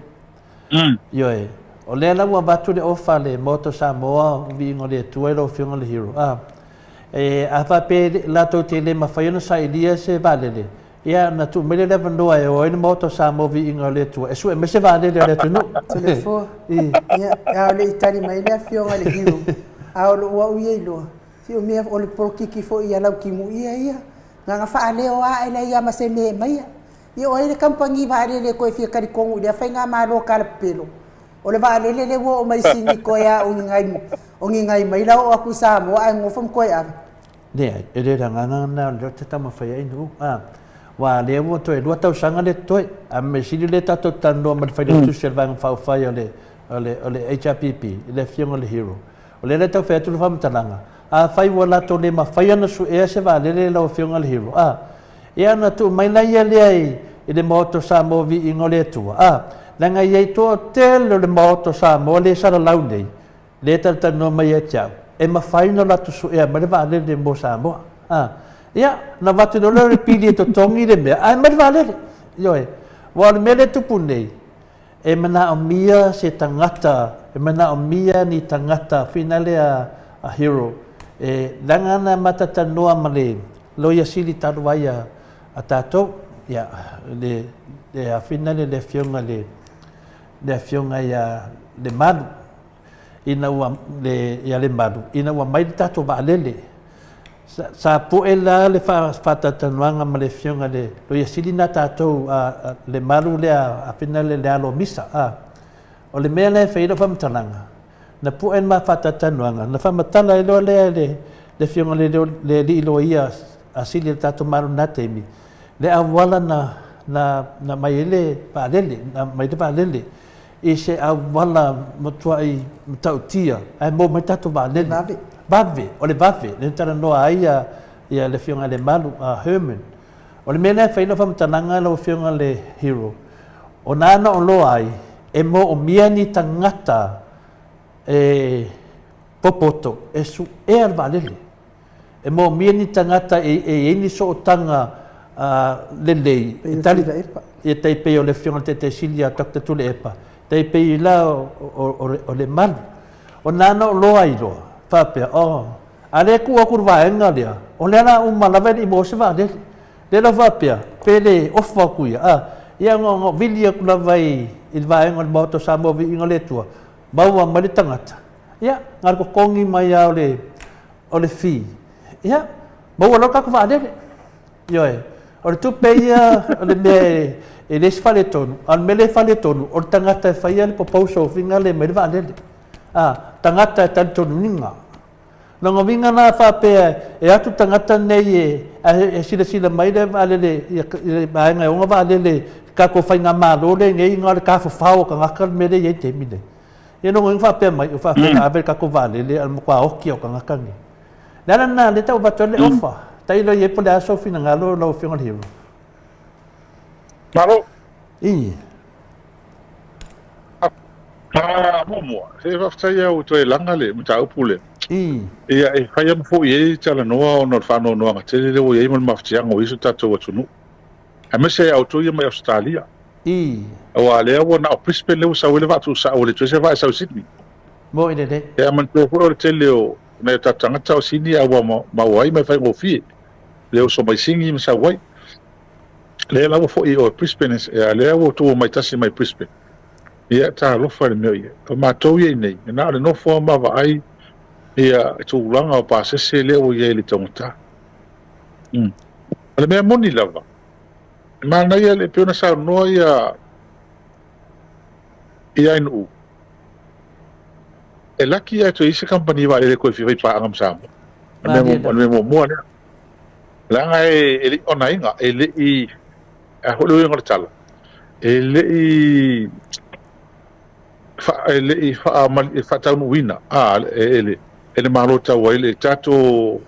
Ioe, o lea la ua avatu le ofa a le Maota o Samoa, viiga o le Atua i lau Afioga i le Hero, a, e, a faapea latou te le mafai ona sailia se vaalele, Ia, ona tuu mai lea le avanoa e o ai le Maota o Samoa Viiga o le Atua e sue mai se vaalele a le atunuu. Toleafoa, Ia, a o le i tali mai le Afioga i le Hero, a o lou au ia iloa, se o mea, o le polokiki foi ia Lautimuia ia, na ona faaleo lava ae leai lava ma se mea e aumaia. Ia o ai le kamupani vaalele e toe fia talitonu i lea faigamalo talapepelo? O le vaalele lea ua oo mai i Sini toe a o ni nai, o ni nai maila oo atu i Samoa ae nofo ma toe ave. Leai, e le o le agaga lena o lea ou te taumafai ai Nu'u. A, aua o lea ua toe lua tausaga lea totoe. A mea sili o lea tatou te talanoa ma le Failautusi o le Vaega Faaupufai o le, o le, o le HRPP, i le Afioga i le Hero. O lea la e tau fai atu le faamatalaga, afai ua latou le mafai ona suea se vaalele lau Afioga i le Hero, a, ia ona tuu mai laia lea i, i le Maota o Samoa Viiga o le Atua, a, leaga e i ai toatele o le Maota o Samoa lea e salalau nei, Lea e talatalanoa mai ia te au, e mafai ona latou suea mai le vaalele mo Samoa. A, ia, ona avatu loa lea o le pili e totogi le mea, ae aumai le vaalele. Ioe. Aua o le mea lea e tupu nei, e manaomia se tagata, e manaomia ni tagata finale a, a Hero, e leaga ana matatalanoa ma le Loia Sili talu ai a, a tatou, ia, le, le a finale le Afioga i le, le Afioga ia Lemalu, ina ua, le, ia Lemalu, ina ua mai le tatou vaalele. Sa, sa poe la le faatalatalanoaga ma le Afioga i le Loia Sili na tatou, a, a, Lemalu lea, a fina le, le alo o Misa, a. O le mea lea e fai ai lau faamatalaga, na poe le ma faatalatalanoaga, na faamatala ai loa lea e le, le Afioga i le, le Alii Loia a Sili o le tatou Malo i lena taimi, le auala na, na, na mai ai le vaalele, na mai le vaalele i se auala matuai matautia ae maua mai le tatou vaalele. Vave. Vave, o le vave, lea na talanoa ai ia, ia le Afioga ia Lemalu, a Herman. O le mea lea e fai ai lau faamatalaga lau Afioga i le Hero, o na ana oloa ai, e moomia ni tagata e popoto e suea le vaalele. E moomia ni tagata e i ai ni sootaga lelei e tali, ia tai pei o le Afioga i le Taitaisili ia Doctor Tuilaepa, tai pei la o Lemalu. O na ana oloa ai loa, faapea, oh, a lea e tuu atu i le vaega lea, o lea o le a uma lava e le i maua se vaalele. Lea la faapea, pe le ofa atu ia, a, ia ona vili atu lava i le vaega o le Maota o Samoa Viiga o le Atua, maua mai le tagata, ia, na o le totogi mai lava o le, o le fee, ia, maua loa le tatou vaalele. Ioe. O le tupe ia, o le mea e le se faaletonu, a o le mea lea e faaletonu, o le tagata e faia le proposal uiga lea e aumai le vaalele. A, tagata e talitonuina. Lona uiga la faapea e atu le tagata lenei e, ae e silasila mai le vaalele i le vaega e ona vaalele i le tatou faigamalo lenei na o le tafafao o tagata le mea lea e i ai i le taimi lenei. Ia lona uiga faapea mai, ua faapea na ave le tatou vaalele a o le matua oti lava o tagata nei. O le ala lena lea e tau avatu ai le ofa. Tailo i ai po o le a sou finagalo lau Afioga i le Hero. Malo. Ii. A muamua, se faafetai lava ua toe laga le mataupu lea. Ia, e fai lava ma foi ai talanoa ona o le faanoanoaga tele lea ua i ai ma le mafatiaga o i ai si o tatou atunuu, aemaise a outou ia mai Ausetalia. Aua o lea ua na o Brisbane lea ua sau ai le vaa tuusao, ua le toe se vaa e sau i Sydney. Moni lelei. Ia, manatua foi o le tele o nai o tatou tagata o Sydney a ua maua ai ma e faigofie le oso mai Sini ma sau ai. Lea la ua foi o Brisbane, a lea ua outou omai tasi mai Brisbane. Ia, talofa i le mea o i ai. O matou ia i inei, na o le nofo lava ma vaai ia tulaga o pasese lea ua i ai i le taugata. O le mea moni lava, e manaia le pei ona saunoa ia ia Ainuu, e laki ae toe i ai se kamupani vaalele e toe fia faipaaga ma Samoa. O le mea muamua lea. Leaga e le i onaina, e le i, a foi le uiga o le tala, e le i e le i faataunuuina e le Malo tau ai le tatou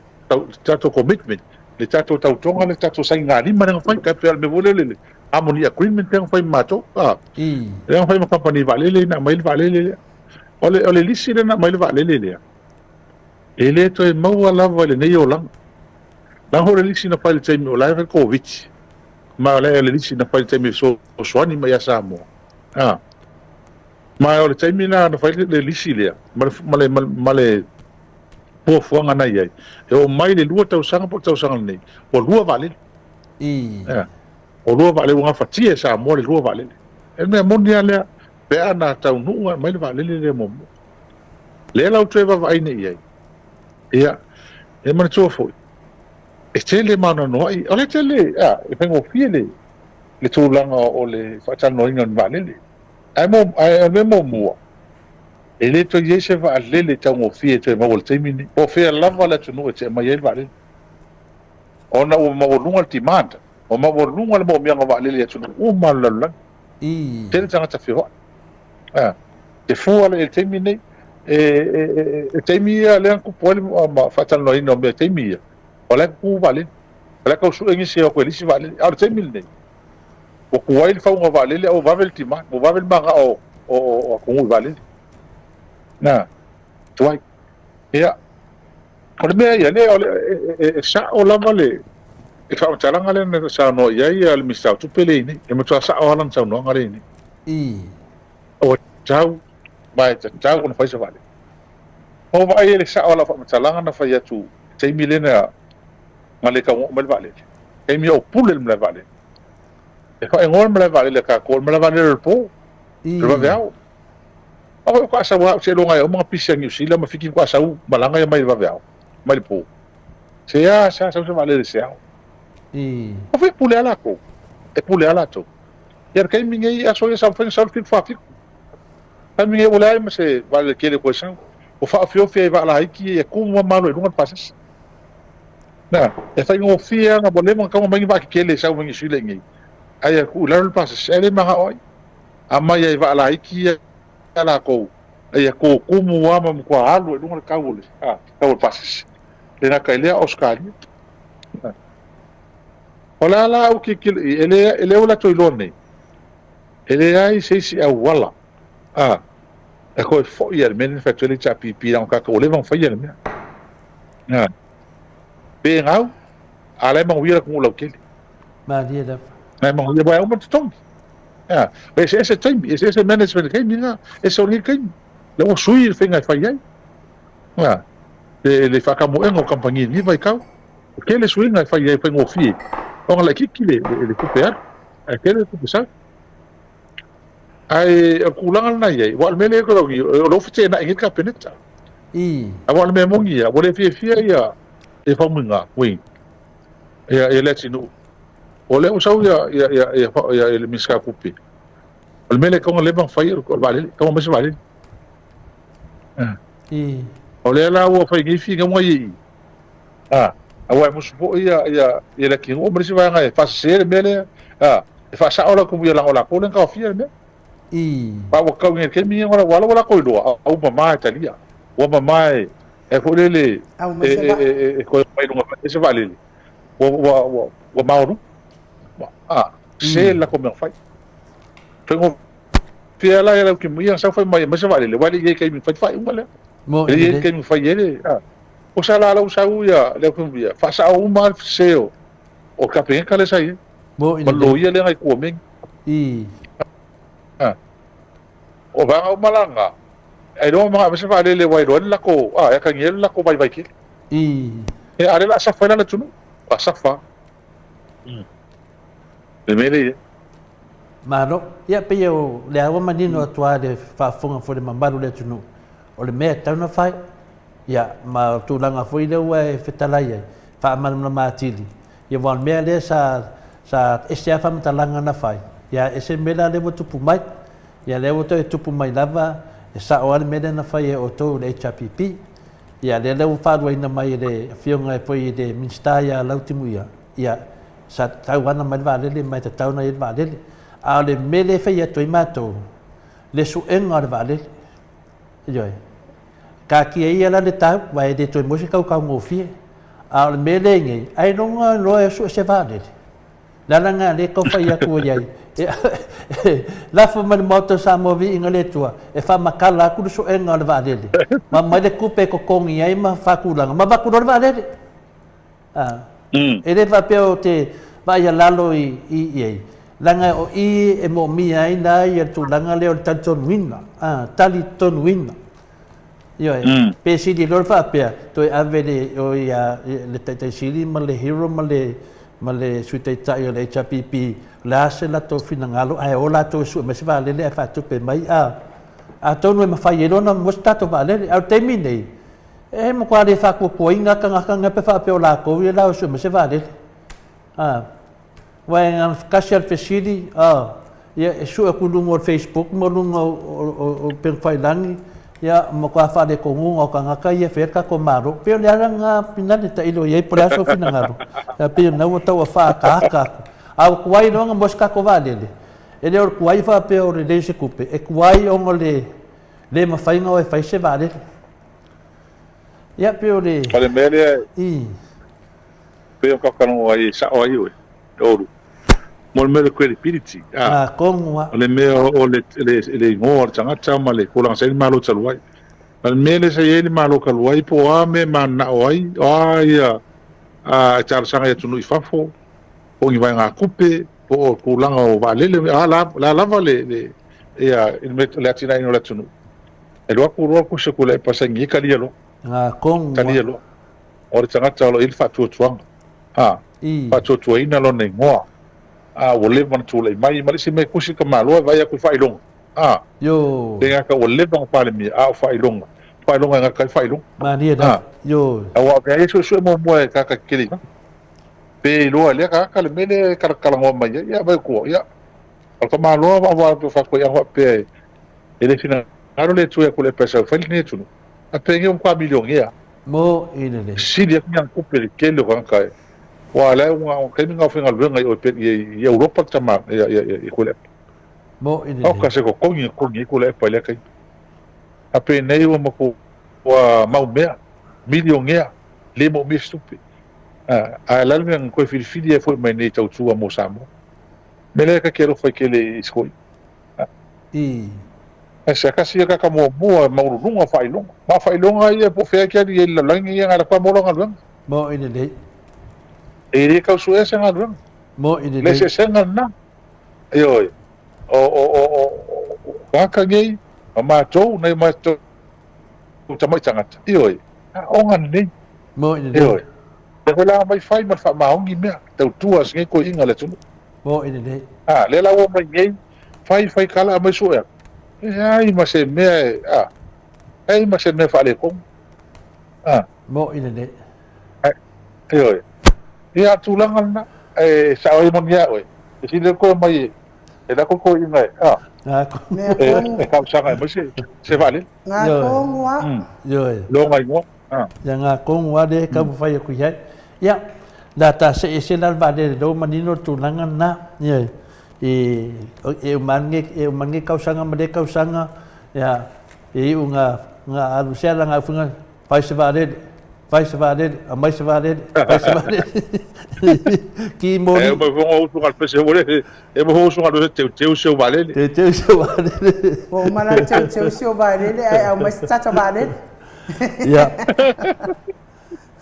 tatou commitment, le tatou tautoga, le tatou sainigalima lea na fai, tai pei o le mea foi lele le harmony agreement lea na fai ma matou, lea na fai ma kamupani vaalele ina aumai le vaalele lea. O le lisi lea na aumai le vaalele lea, e le toe maua lava i lenei olaga. Leaga foi o le lisi na fai i le taimi o la e fai le Koviti, ma o le lisi na fai i le taimi e fesoasoani mai ia Samoa. Ma o le taimi lena na fai le lisi lea ma le fuafuaga na i ai, e oo mai le 2 tausaga po o le tausaga lenei, ua 2 vaalele. Ua 2 vaalele, ua gafatia e Samoa le 2 vaalele. O le mea moni lava lea, pe a na taunuu mai le vaalele lea muamua. Lea la ua toe vaavaai nei i ai. Ia, e manatua foi, e tele ma anoanoai, o le tele, e faigofie le tulaga o le faatalanoaina o ni vaalele. Ae o le mea muamua, e le toe i ai se vaalele taugofie e toe maua i le taimi lenei. Po o fea lava le atunuu e te aumai ai le vaalele. Ona ua maualuga le demand, ua maualuga le moomiaga o vaalele i atunuu uma o le lalolagi. Tele tagata feoai. Te fua le taimi lenei, e taimi ia lea na tupu ai le faatalanoaina o mea i taimi ia, o la e tutu vaalele. O la e tau sue nisi e o atu e lisi vaalele. A o le taimi lenei, ua tuai le fauga o vaalele a ua vave le demand, ua vave le manao o atunuu i vaalele. Na, tuai. Ia, o le mea ia, lea e sao lava le faamatalaga lea na saunoa i ai le Minisita o Tupe lea e i nei. E matua sao lava lana saunoaga lea e i nei. Ua tatau, ma e tatau ona fai se vaalele. Ua ou vaai i le sao o lau faamatalaga na fai atu i le taimi lea na le taunuu mai le vaalele, taimi a o pule le malae vaalele. E faaigoa le malae vaalele a tatou o le malae vaalele o le po, o le vaveao. A foi faatoa sau lava, ou te iloa e uma ona pisi a Niu Sila ma Fiti faatoa sau malaga ia mai le vaveao, mai le po. Se a sa sau se vaalele i se ao. O fea e pule lava latou, e pule lava latou. Ia le taimi nei, aso ia sa mafai ona sau le 7 47. Taimi nei ua leai ma se vaalele tele toe sau. Ua faaofiofi ai i vaa laiti ia tumu lava ma alu ai i luga le pasese. Na, e faigofie lava ona ua leva ona tatau ona aumai ni vaa tetele e sau mai Niu Sila i inei, ae ia tuu i lalo le pasese, ae le manao ai. Aumai ai i vaa laiti ia latou, a ia tutumu lava ma matua alu ai i luga le tau o le, a, tau o le pasese. E le gata i lea, o Ausetalia. O le a la au tilotilo i i, e le ua latou iloa nei, e leai se isi auala a e toe foi lava i le mea lea na fai atu ai le HRPP, leaga o tatou ua leva ona faia le mea. A, pe gau, a la e manuia le atunuu lautele. Malie lava. La e manuia, aua e uma le totogi. A, e eseese taimi, eseese management i le taimi lena, ese o lenei taimi. Lea ua sui le faiga e fai ai. A, le faatamoega o kamupani i lenei vaitau. E tele suiga e fai ai e faigofie ona laitiiti le tupe alu ae tele le tupe sau. Ae o le tulaga lena e i ai, aua o le mea lea e i ai, o lea ua feteenai nei le Kapeneta. Aua o le mea moni ia, ua le fiafia ia Faumuina, Wayne, ia Leatinuu. O lea ua sau ia le Minisita o Tupe, o le mea lea e tatau ona leva ona fai o le vaalele, e tatau ona aumai se vaalele. O lea la ua fai nei finauga ia i i, A, aua e musu foi ia, ia, ia le atunuu ma le isi vaega e faasese le mea lea, a, e faasao latou ia leaga o latou lea na taofia le mea. A ua tau i le taimi ua ala ua latou iloa, a ua mama e talia. Ua mama e, e foi lele, e, e, e, e toe mai luga mai se vaalele. Ua, ua, ua, ua maolu. A, se le latou mea na fai. Faigofie. Fia la e lau ki muia sau fai mai mai se vaalele wale i taimi fai faaiuga lea. Mo E i i ai lelei. taimi fai ai le a. O sa la lau sau ia le au ki muia faasao uma le sese o o le Kapeneta lea sa i ai Mo i ma le lelei. loia lea na i Kuameni. I. A. O vaega uma la na, ailoga ma aumai se vaalele ua iloa ai le lako a e atagia ai le lako vaivai tele. I. Ia a o lea o le a safa ai la le atunuu, o le a safa. Le mea lea e i ai. Malo. Ia, pei o lea ua manino atu lava i le faafofoga foi a le mamalu o le atunuu, o le mea e tatau ona fai, ia, ma o tulaga foi lea ua e fetalai ai, faamalamalama atili, ia aua o le mea lea sa, sa ese lava faamatalaga na fai, ia ese le mea la lea ua tupu mai. Ia lea ua toe tupu mai lava, e sao lava le mea lea na fai e outou le HRPP. Ia lea la ua faaluaina mai e le Afioga foi i le Minisita ia Lautimuia, ia, sa tatau lava ona aumai le vaalele ma e tatau ona i ai le vaalele. A o le mea lea e fai atu ai matou, le suega o le vaalele. Ioe. Taatia ia la le tau, aua e le toe maua se tau taugofie. A o le mea lea e i nei, ailoga loa e sue se vaalele. Le ala lena lea e tau fai atu ai ai, e lafo mai le Maota o Samoa Viiga le Atua e faamatala atu le suega o le vaalele, ma aumai le tupe e totogi ai ma faatulaga, ma avatu loa le vaalele. A, e le faapea ou te vaai alalo i, i, i ai, leaga o i e moomia ai la ia le tulaga lea o le talitonuina, a, talitonuina. Ioe, pe sili loa le faapea, toe ave le, o ia, le Taitai Sili ma le Hero ma le, ma le Sui Taitai o le HRPP, o le a se latou finagalo ae o latou e sue mai se vaalele ae faatupe mai, a, atonu e mafai ai loa ona maua se tatou vaalele. A o le taimi nei, E matua le faatuatuaina tagata nei pe faapea o latou ia la o sue mai se vaalele. A, aua e na tasi lava le fesili, a, ia e sue atu i luga o le Facebook ma luga o, o, o, o upegatafailagi, ia matua faaletonuga o tagata ia e faia le tatou Malo. Pei o le ala lena Pinale tailo i ai po o le a sou finagalo, ia pei o lena ua tau faaataata atu. A ua tuai loa ona maua se tatou vaalele, e le o le tuai faapea o le leai o se tupe, e tuai ona o le le mafai ona o e fai se vaalele. Ia, pei o le... O le mea lea I. pei o tautalogo ai e sao ai oe, Olu, mo le mea o le credibility, a, Ah, tonu lava. o le mea o le, le, le igoa o le tagata ma le tulaga sa i ai le Malo talu ai. O le mea lea sa i ai le Malo talu ai, po o a mea e mananao ai, o a ia a, e talosaga i atunuu i fafo, po o ni vaegatupe, po o tulaga o vaalele, a la, la lava le, le, ia, i le mea, le atinaeina o le atunuu. E alu atu loa kusi atu le pasaini ai talia loa. Nga kongu. Talia loa. O le tagata o lo o i ai le faatuatuaga. Ha. I. Faatuatuaina lona igoa. A ua leva ona tulai mai ma le isi mea kusi ka malo e vaai atu i faailoga. Ha. Ioe. Le gata ua leva ona palemia a o faailoga. Faailoga e gata ai faailoga. Malie lava. Ioe. Aua o mea ia e suesue muamua e tagata tetele i fafo. Pe iloa e lea tagata le mea lea e talatalanoa mai ai. Ia vaai atu, ia. O le tamaloa aua faatoiaga faapea e E le finagalo le Atua ia Tuilaepa e sau fai lenei atunuu, a penei ua matua milionea. Mo i lelei. Sili atu ni ana tupe i le tele o tagata e, aua o la e ua na taimi na o faigaluega i o i Europa le tama ia ia ia Tuilaepa. Mo i lelei. Oka se totogi na totogi ai Tuilaepa i lea taimi. A penei ua matua mau mea, milionea, le moomia se tupe. A, ae o le a le mea na toe filifili ai foi mai nei e tautua mo Samoa. Mea lea ta te alofa ai tele i si toeaina. I. Ae se tasi ia kaka muamua maualuluga faailoga. Ma o faailoga ia po o fea e te alu i ai i le lalolagi ia na alu atu lava maua lau galuega. Mo'i lelei. E le tau suea se galuega. Mo'i lelei. Le eseesega lena. Ioe. O, o, o, o, o tagata nei, ma matou, nai o matou tamai tagata. Ioe. Aoga lenei. Mo'i lelei. Ioe. Lea foi la aumai fai ma le faamaoni mea, tautua a si nei toeaiina i le atunuu. Mo'i lelei. A, lea la ua omai nei, fai fai tala aumai sue atu. E leai ma se mea e, a, leai ma se mea faaletonu. A. Mo'i lelei. Ae, ioe. Ia, a tulaga lena, e sao ai moni ia oe. E sili atu toe omai e, e lako toeaiina e, a, e, e talosaga e aumai se, se vaalele. Ngā kongu a. Ioe. Lona igoa. Ia ngā kongu a lea e taumafai atu i ai. Ia, la ta see ese la le vaalele lea ua manino le tulaga lena. Ia, e, e uma ane, e uma ane tausaga ma lea tausaga, ia, e iu ina, ina alu sea la ngā ufiga, fai se vaalele, fai se vaalele, aumai se vaalele, fai se vaalele. Ki moni. E uma foi o uso galpese ua e uma foi o uso galpese teuteu si ou vaalele. Teuteu si ou vaalele. Ua uma la teuteu si ou vaalele ae aumai se tata vaalele. Ia.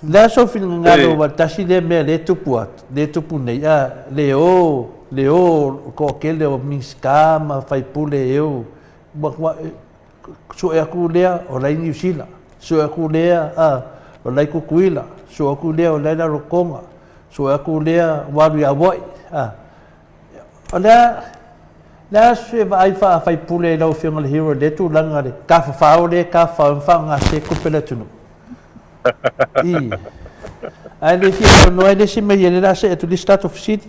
Le a sou finagalo ua tasi lea mea lea e tupu atu, lea e tupu nei, a, le o, le o toatele o Minisita ma faipule eo, ua, ua, sue atu lea o la e i Niu Sila, sue atu lea, a, o la e i Tutuila, sue atu lea o la e i Rarotonga, sue atu lea ua alu i Aua'i, a. O le a, le a se vaai faa-faipule i lau Afioga i le Hero i lea tulaga le tafafao lea e tafafao ai ma faaaoga se tupe a le atunuu? I. Ae le fia talanoa ai le isi mea ia lea o le a see atu i le isi tatou fesili.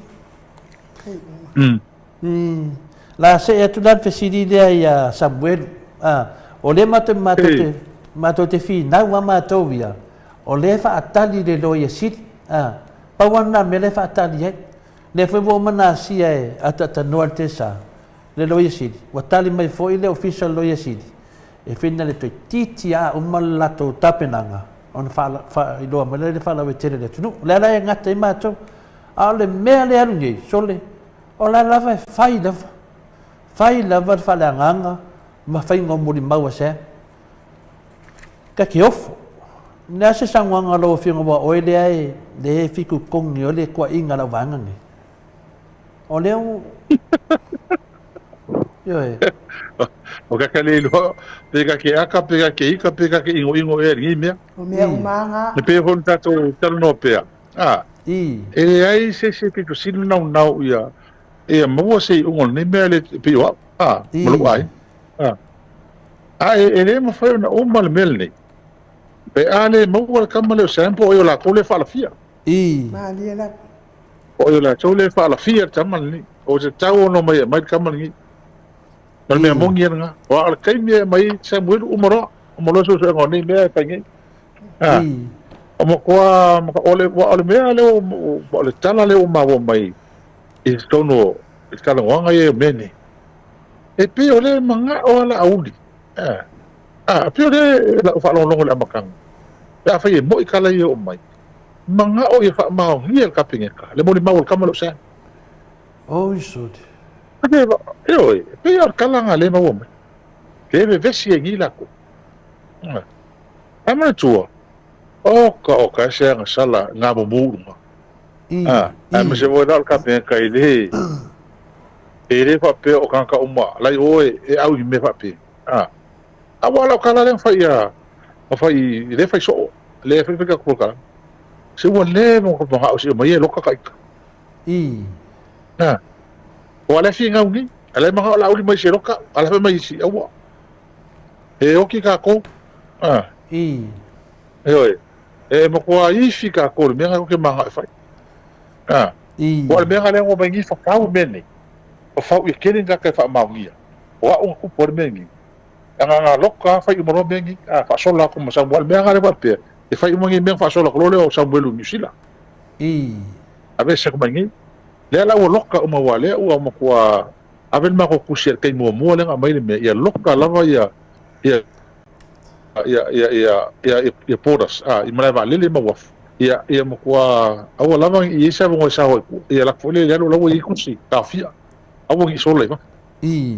I. La a see atu la le fesili lea ia Samuelu. A, o lea matou, matou te, matou te finau lava matou ia, o lea e faatali le Loia Sili. A, pau lava lena mea la e faatali ai. Lea foi ua uma ona asia e ataatanoa le TESA le Loia Sili, ua tali mai foi le Ofisa o le Loia Sili e fina le toeitiiti a uma le latou tapenaga ona faailoa mai lea i le faalauaitele i le atunuu. O lea la e gata ai matou. A o le mea lea e alu nei, sole, o la lava e fai lava, fai lava le faaleagaga ma faiga o molimau a Sam. Ta te ofo. O le a se saunoaga a lau Afioga aua o oe lea e, lea e fitoitonu i ai le tuuaiga a lau vaega nei? O lea ua... Ioe. O ka ka le iloa, pe ka ke aka, pe ka ke ika, pe ka ke inoino ea i lenei mea. O mea uma lava. E pei foi ona tatou talanoa pea, a, I. e leai se isi e pito sili ona naunau ia, ia maua se iuga o lenei mea le pei o au, a, ma lou aiga. A, a e, e le mafai ona uma le mea lenei, pe a le maua le tama lea o Sam po o ai o latou lea e faalafia. I. Malie lava. O ai o latou lea e faalafia le tama lenei. O te tatau ona omai e aumai le tama lenei. O le mea moni ia lena. Aua o le taimi e aumai ai Samuelu, uma loa, uma loa suesuega o nei mea e fai nei. A, o matua, o le, o le mea lea, o le tala lea ua maua mai i totonu o le talanoaga ia o mea nei, e pei o lea e manao lava Laauli. A, a, pei o lea lau faalogologo i le amataga, pe afai e moi tala ia e oo mai, manao ia faamaonia e le Kapeneta le molimau a le tama lea o Sam. Oi sole. Ioe, e pei lava o le tala lena lea e maua mai. Ke vevesi ai nei latou. Ae manatua, oka oka e se agasala ngā mumu i luga. Aemaise foi la o le Kapeneta e le, e le faapea o tagata uma la i o e au i mea faapea. Aua lau tala lea na fai ia, na fai, lea fai soo, lea fai fai tatou polokalame. Se ua leva ona manao se i omai e loka ta ita. Ua le finau nei, a le manao Laauli mai se loka, a la fai mai isi, aua. E oki tatou. Ioe. E matua ifi tatou i le mea lena tatou te manao e fai. Aua o le mea lena lea na omai nei fafau mea nei, fafau ia tele ni tagata e faamaonia. O au na tupu ai le mea lenei. Leaga na loka lava fai uma loa mea nei, a faasola atu ma Samoa. O le mea lena lea faapea, e fai uma nei mea ona faasola atu loa lea o Samuelu i Niu Sila. Aveese atu mai nei. Lea la ua loka uma aua lea ua matua ave le matou tusi i le taimi muamua lea na aumai le mea, ia loka lava ia ia ia ia ia ia ia borders a i malae vaalele ma uafu. Ia ia matua aua lava ne i i ai se avanoa e sao ai tua. Ia lafo foi lea i lalo la ua i ai tusi taofia. Aua ne i sola i fafo.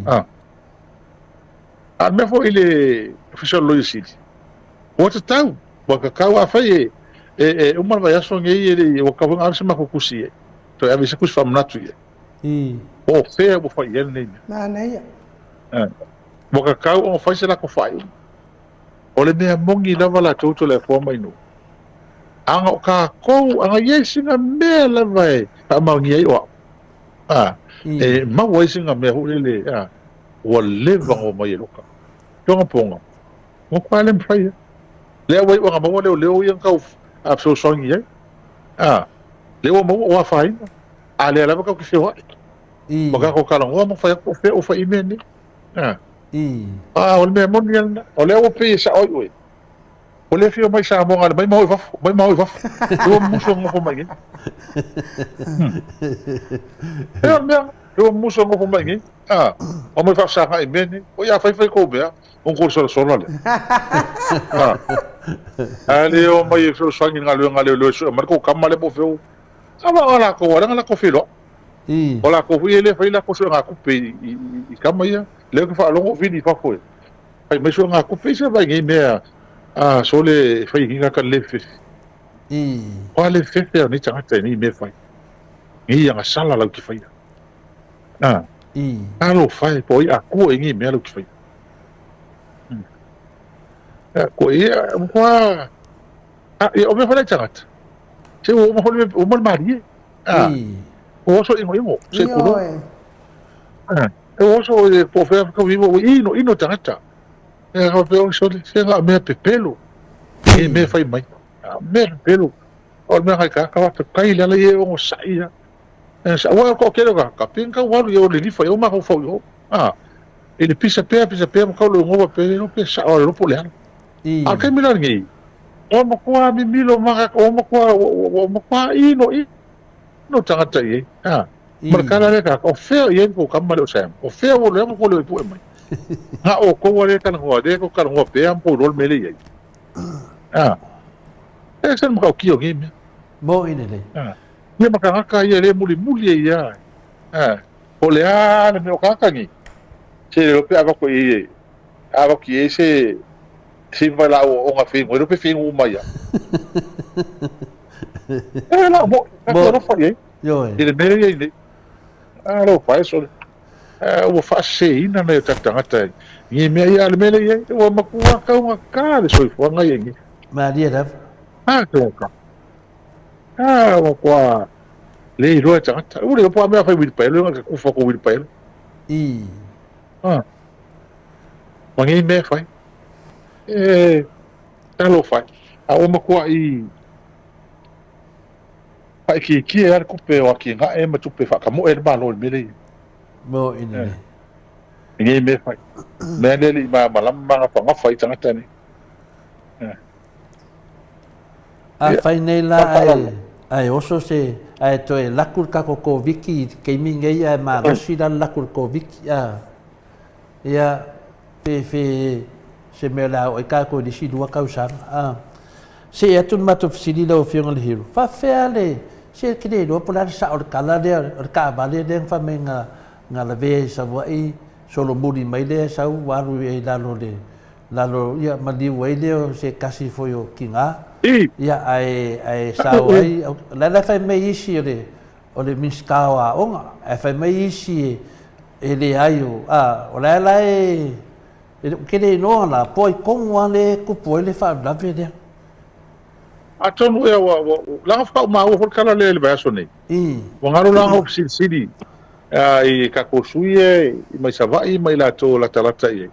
A. A o le mea foi i le Ofisa o le Loia Sili, ua tatau, ua tatau afai e, e, e uma le vaiaso lenei e le i, ua tatau foi ona ave se matou tusi i ai, toe ave se tusi faamanatu i ai. Po o fea ua fai i ai lenei mea. Manaia. Ua tatau ona fai se latou faaiuga. O le mea moni lava latou Toleafoa ma Inoue. Ana o tatou, ana i ai sina mea lava e faamaonia ai o au, a, e maua ai sina mea foi lele, a, ua leva ona omai e loka. Tonga poga, ua matua le mafai e. Lea ua iu ina maua leoleo ia na tau fesoasoani i ai. A, lea ua maua ua afaina, a lea lava tatou te feoai. Ua tatou talanoa ma fai atu po o fea ua fai i mea nei. A, a o le mea moni lava lena. O lea ua pei e sao ai oe. Ua le afio mai Samoa na o le mai ma o i fafo, mai ma o i fafo. Lua musu e nofo mai nei. E o le mea, lua musu e nofo mai nei. A, omai faafesagai i mea nei. Oi a fai fai kou mea, ona kou solasola lea. A, a le omai e fesoasoani i le galuega a leoleo e sue mai le kou kama lea po o fea o. Aua o lakou ua leaga lakou feiloai. O lakou foi e le fai lakou suegatupe i tama ia. Lea ou te faalogo o vili i fafo e fai mai suegatupe. Ai se vaai nei mea a sole e fai nei tagata le fefefe. Ua le fefefe a nei tagata i nei mea e fai. Nei agasala lau te faia. A. Talofa e, po o ai akua i nei mea lau te faia. Ko ia, ua Ia, o mea foi lai tagata. Se ua uma foi uma le malie. Ah. Ua oso ino ino, se kulo. Ah. Ua oso e po fea ka vivo ua ino ino tagata. E ka pe o sole se nga mea pepelo. E mea fai mai. A mea pepelo. O le mea kai ka ka wa kai le ala ye o sai ia. E sa ua ko kelo ka ka pin ka walu ye o le lifa ye o ma ko fau yo. Ah. E le pisa pea pisa pea ma kau le ngoba pe le pe sa o le po le ala. A o le taimi la lenei, ua matua mimilo ma ua matua ua matua ino ino tagata i ai. A ma le tala lea tagata, o fea i ai le tou tama lea o Sam? O fea ua lea ua leo i pue mai? Na outou a lea talanoa, lea tou talanoa pea ma tou iloa le mea lea i ai. A e ese le matautia o nei mea. Moʻi lelei. A ia ma tagata ia le mulimuli ai ia. A o le a le mea o tagata nei? Se le iloa pe avatu i ai e Avatu i ai se se valaau aoga feingo, e le pe feingo uma ia. E la mo, ka te alofa i ai. I le mea ia i nei. Alofa e sole. Ua faaseseina nai o tatou tagata i nei mea ia, a le mea lea i ai, ua matua taugata le soifuaga ia i nei. Malie lava. A taugata. A ua matua le iloa e tagata. Ua le iloa po o a mea a fai uilipaelo, e kufa ko uilipaelo. I. A. Ma nei mea e fai. E, talofa e. A ua matuaʻi faaikiekie lava le tupe o atinae ma tupe faatamoe le Malo i le mea lea i ai. Mo i nei. I nei mea e fai. Mea lea e le i malamalama ma gafagafa ai tagata nei. A fai nei la ae, ae oso se, ae toe laku le tatou Koviti i le taimi nei ae malosi la le laku o le Koviti a. Ia, pe fe se mea o le a oo ai tatou i le isi 2 tausaga a. See atu le matou fesili lau Afioga i le Hero, faafefea le, se e te le iloa po o le a le sao o le tala lea o le taavale lea na fai mai na, na lavea i Savaii, solomuli mai lea sau ua alu i lalo o le lalo ia maliu ai lea o se tasi foi o tina ia ae ae sao ai la la fai mai isi o le o le Minisita o Aoga ae fai mai isi e leai o a o la la e e ou te le iloa la po ai tonu a le tupu ai le faalavelave lea. Atonu ea ua ua leaga faatoa ou maua foi le tala lea i le vaiaso nei. Ua galo la ona ou fesilisili i tatou sui ia mai Savaii ma i latou o latalata i ai.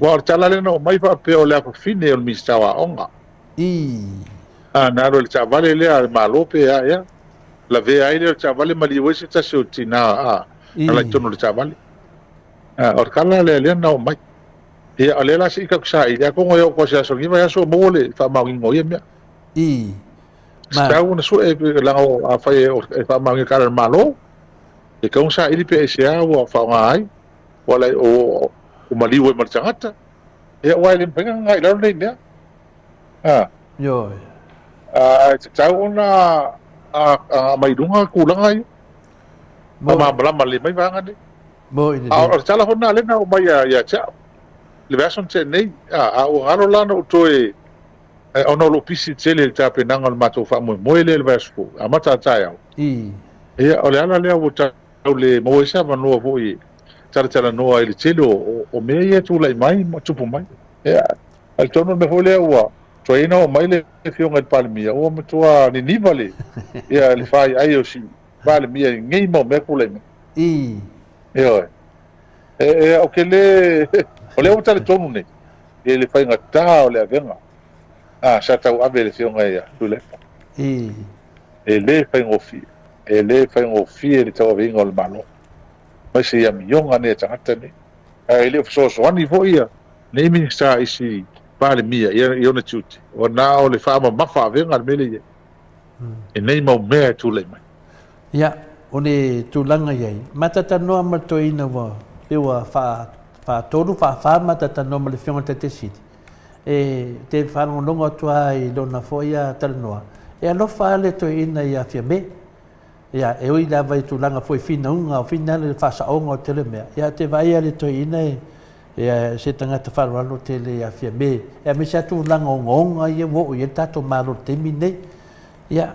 Aua o le tala lea na aumai faapea o le afafine o le Minisita o Aoga. A na alu ai i le taavale lea a le Malo pe a ea, lavea ai lea o le taavale maliu ai se tasi o tina a na la i totonu o le taavale. A o le tala lea lea na aumai. Ia o lea la se i tatou saili, atonu e oo atu i se aso lenei vaiaso o maua le faamaoniga o ia mea. Tatau ona sue leaga afai e faamaonia i tala a le Malo, e tatau ona saili pe aisea ua faaaoga ai. Ua lai o maliu ai ma le tagata. Ia aua e le mafai ona gaga i lalo nei mea. A. Ioe. A e tatau ona aumai i luga tulaga ia. Faamalamalama lelei mai vaega nei. Mo i lelei. A o le tala foi lena lea na oo mai ia te au. I le vaiaso na tea nei. A ua galo la ona ou toe ona o lou pisi tele i le tapenaga o le matou faamoemoe lea i le vaiaso fou, amata a taeao. Ia o le ala lea ua tau le maua ai se avanoa foi e talatalanoa ai i le tele o mea ia e tulai mai ma tupu mai. Ia, talitonu le mea foi lea ua tuai ona oo mai le Afioga i le Palemia, ua matua niniva le, ia, le faiai o si Palemia i nei mau mea tulai mai. Ioe. E, e, ou te le, o lea ua talitonu nei i le faigata o le avega a, sa tauave e le Afioga ia Tuilaepa. E le faigofie, e le faigofie le tauaveina o le Malo, aemaise i amioga nei a tagata nei. Ae le o fesoasoani foi ia nei Minisita i si Palemia i ona tiute, ua na o le faamamafa avega le mea lea i ai, i nei mau mea e tulai mai. Ia, o le tulaga i ai, matatanoa ma le toeaina ua pei ua faatolu, faafa matatanoa ma le Afioga i le Taitai Sili, E te faalogologo atu lava i lona foi talanoa, e alofa lava le toeaina ia Fiame. Ia, e ui lava i tulaga foi finauga o finale le faasaoga o tele mea, ia te vaai lava le toeaina e, ia, se tagata faaaloalo tele ia Fiame, aemaise lava tulaga ogaoga ia ua oo i ai le tatou Malo i le taimi lenei. Ia,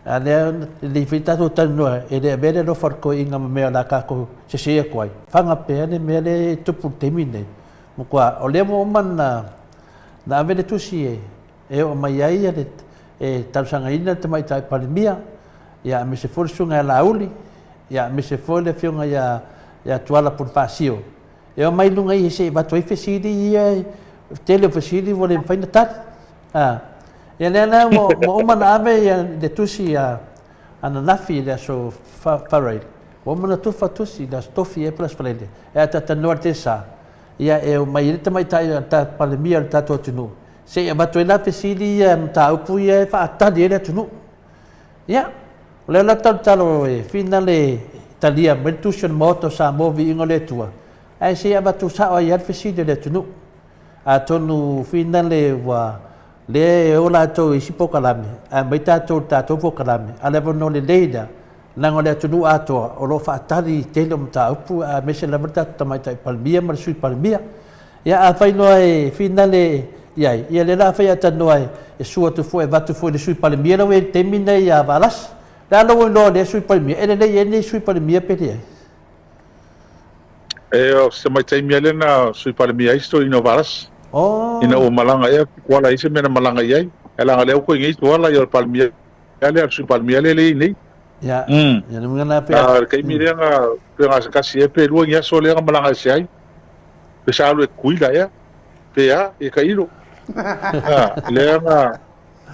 a lea e lelei foi tatou talanoa, e le avea le alofa o le toeaina ma mea o le a tatou sese atu ai, faga pea le mea lea e tupu i le taimi lenei. Matua, o lea ua uma ona ave le tusi e e oo mai ai le e talosagaina le Tamaitai Palemia, ia aemaise foi le Susuga ia Laauli, ia aemaise foi le Afioga ia ia Tuala Ponifasio, e omai i luga i se i avatu ai fesili ia, e tele o fesili ua le mafai ona tali. A, ia lea la ua, ua uma ona ave ia le tusi a ananafi i le aso Faraile, ua uma ona tufa tusi i le aso Tofi ea po o le aso Faraile, e ataatanoa i le Tesa, ia e omai ai le Tamaitai Palemia o le tatou atunuu, Se i avatu ai la fesili ia mataupu ia e faatali ai le atunuu. Ia, o lea la talotalo e finale e talia mai le tusi o le Maota o Samoa Viiga o le Atua, ae se i avatu sao ai lava le fesili a le atunuu. Atonu finale ua lea e o latou i isi polokalame, ae aumai tatou i le tatou polokalame, a o le avanoa lelei lea, leaga o le atunuu atoa o lo o faatali i tele o mataupu, aemaise lava le tatou Tamaitai Palemia ma le Sui Palemia. Ia afai loa e finale i ai, ia lea la afai a tanoa e sua atu foi e avatu foi i le Sui Palemia la ua i ai i le taimi lenei ia Valasi. O le a lou iloa o lea Sui Palemia, e lelei ea lenei Sui Palemia pe leai? E o se tamai taimi lea na Sui Palemia ai si toeaina o Valasi. Oh. Ina ua malaga ea Tuala i se mea na malaga i ai. Ae leaga o lea ua koe nei Tuala ia o le Palemia lea, o le Sui Palemia lea lea e i ai nei. Ia, ia le uiga lena pe a. A o le taimi lea na, pe gasegase ea pe lua ni aso lea na malaga ese ai. Pe sa alu e Tutuila ea, pe a, ia tailo. A, lea na,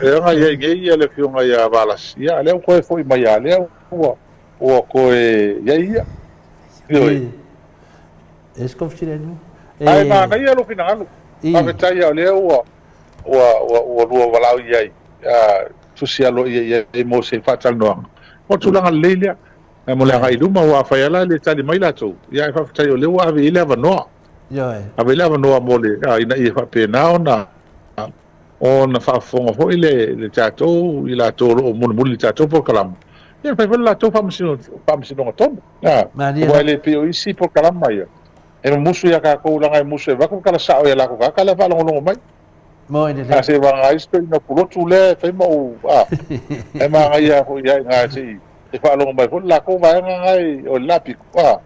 lea na i ai nei ia le afioga ia Valasi, ia a lea ua toe foi mai lava, lea ua, ua toe i ai ia. Ioe. Ae manaia lou finagalo. Faafetai lava o lea ua, ua, ua, ua lua valaau i ai, a, tusi aloaia i ai mo se faatalanoaga. O le tulaga lelei lea. Ae mo le agai i luma, aua afai lava la e le tali mai latou, ia ae faafetai o lea ua ave i ai le avanoa. Ioe. Ave i ai le avanoa mo le, a, ina ia faapena ona, ona faafofoga foi le, le tatou, i latou o lo o mulimuli i le tatou polokalama, ia fai foi le latou faamasino, faamasinoga tonu. A, Malie aua e le pei o isi polokalama ia, e mumusu ia tatou leaga e musu e avatu le tala sao ia latou tagata la e faalogologo mai. Moi lelei. A se vanga ai se toeaina pulotu lea e fai ma ou, a, e manaia foi ia ina se i e faalogo mai foi le latou vaega na o le la pito, a,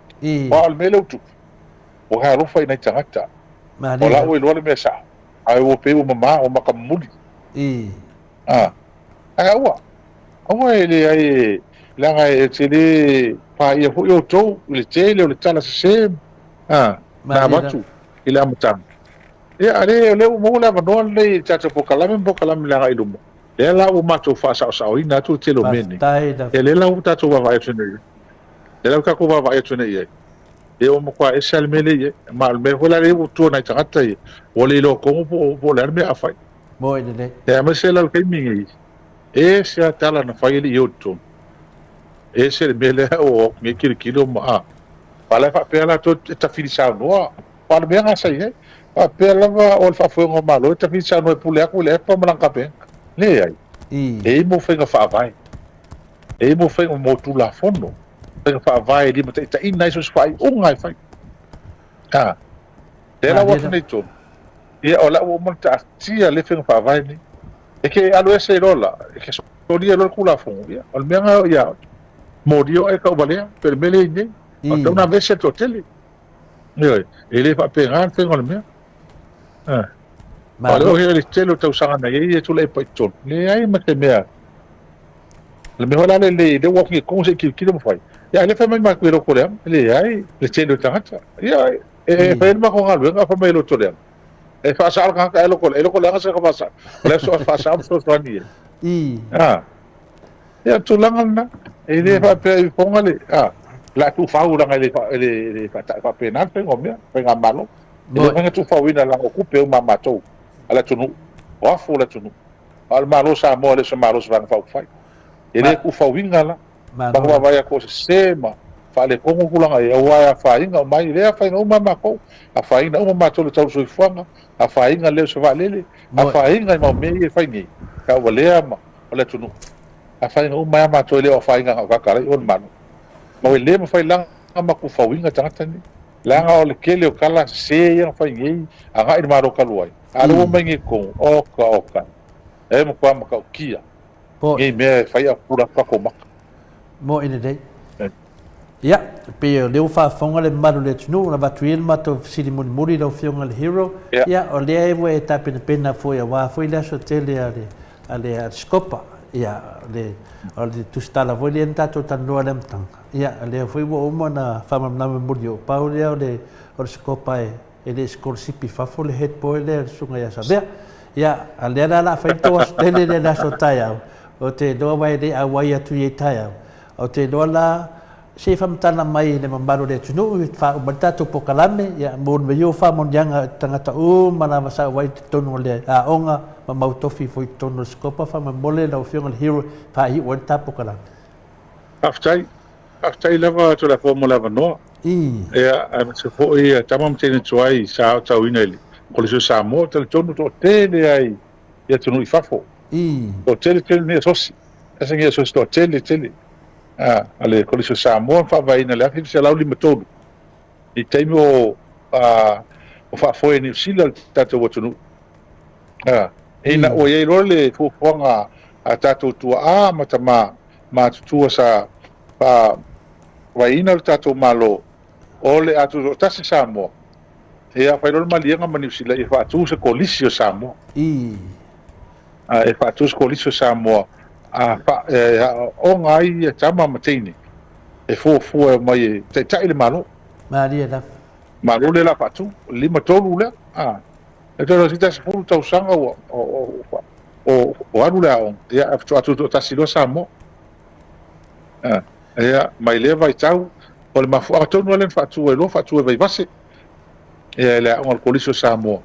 aua o le mea lea ua tupu, ua alofa i nai tagata. O la ua iloa le mea sao, ae ua pei ua mama, ua matamuli. A, ae aua, aua e leai e, leaga e te le paia foi outou i le tele o le tala sese, a, na avatu i le amataga. Ia, a lea, o lea ua maua le avanoa lenei i le tatou polokalame ma polokalame i le agai i luma, lea la ua matou faasaosaoina atu le tele o mea nei. Ia, lea la ua tatou vaavaai atu nei i ai. Lea la ua tatou vaavaai atu nei i ai. Ia, ua matua ese lava le mea lea i ai. Ma o le mea foi la lea ua tua nai tagata ia, ua le iloa tonu po o, po o le a le mea a fai. Moi lelei. Ia, aemaise la le taimi nei, ese lava tala na fai e le i o i totonu. Ese le mea lea ua o atu nei tilotilo ma, a, a o la e faapea latou e tafili saunoa. Aua o le mea lena sa i ai. Faapea lava o le faafoega o Malo e tafili saunoa e pule atu i le epa ma lana Kapeneta. Leai. E i ai mo faiga faavae. E i ai mo faiga mo Tulafono. Faiga faavae e limataitaiina ai so o se faaiuga e fai. A. Lea la ua atu nei i totonu. Ia o la ua uma ona taatia lea faiga faavae nei. E te alu ese loa la, e te solia loa le Tulafono, ia o le mea lena ia oe. Molia oe tauvalea, pei o le mea lea e i ai nei. O le tatau ona aveese le toatele. Ioe, e le faapena le faiga o le mea. Eh. Ma o le le tele o tausaga na i ai e tulai pa i totonu. Leai ma te mea. Le mea la le le le ua ki kongo se kilokilo ma fai. Ia le fai mai ma ku loto leaga. Leai le tele o tagata. Ia e fai le matou galuega fai mai loto leaga. E faasao le tagata e loto e loto leaga se ka faasao. O le so faasao ma fesoasoani ai. Ah. Ia, o le tulaga lena. E le faapea i fofoga le, a, le a tuufau leaga e le, e le, e le faapena le faiga o mea, faigamalo. E le mafai ona tuufauina leaga o tupe uma a matou, a le atunuu, o afu o le atunuu. A o le Malo o Samoa e le o se Malo o se Vaega Faaupufai. E le tuufauina la. Matou vaavaai atu o sese ma faaletonu tulaga ia, aua e afaina uma ai. E le afaina uma lava matou. Afaina uma matou i le tau o le soifuaga, afaina le o se vaalele, afaina i mau mea ia e fai nei, tauvalea ma o le atunuu. Afaina uma ai a matou e le o afaina na o tagata alai o le Malo. Ma ua le mafai laga matufauina tagata nei. Leaga o le tele o tala sese ia na fai nei agai i le Malo talu ai, a o lea ua omai nei i totonu, oka oka, e matua matautia nei mea e fai a o pupula atu tatou maka. Moe lelei. Ia, e pei o lea ua faafofoga le mamalu o le atunuu, na avatu ia le matou fesili mulimuli i lau Afioga i le Hero. Ia, o lea ua e tapenapena foi aua foi le aso tele a le, a le, a le Scopa. Ia, o le, o le tusitala foi lea na tatou talanoa i le amataga. Ia, o lea foi ua uma ona faamalamalama mulimuli, o pau lea o le, o le Scopa e, e le sikolasipi i fafo le head boy lea le susuga ia Savea. Ia, a lea la o le a fai le tou aso tele lea i le aso taeao, ou te iloa aua e le auai atu i ai taeao, ou te iloa la, se i faamatala mai i le mamalu o le atunuu e faauma ai le tatou polokalame, ia, mo le maioa faamanuiaga i tagata uma lava sa auai i totonu o le aoga ma mau tofi foi i totonu o le Sikopa, faamolemole lau Afioga i le Hero e faaiu ai le ta polokalame. Faafetai. Faafetai lava Tulafono mo le avanoa. Ia, aemaise foi tama ma teine tuai sa aotauina i le Kolisi o Samoa, talitonu toatele ai i atunuu i fafo. Toatele tele nei asosi. Tasi nei asosi toatele tele. A, a le Kolisi o Samoa na faavaeina i le 1953 i taimi o a, o faafoe e Niu Sila le tatou atunuu. A, ina ua i ai loa le fuafuaga a tatou tuaa ma tama matutua sa faavaeina le tatou Malo o le a tutoatasi Samoa, ia fai loa le maliega ma Niu Sila ia faatu se Kolisi o Samoa. E faatu se Kolisi o Samoa a e aooga ai ia tama ma teine e fuafua e omai e taitai le Malo. Malie lava. Malo lea la faatu, 53 lea. E toe 10 tausaga ua o alu le aoga, ia, ae faatoa tutoatasi loa Samoa. Ia, mai lea vaitau, o le mafuaaga tonu lava lea na faatu ai loa, faatu e Vaivase, ia, i le aoga a le Kolisi o Samoa,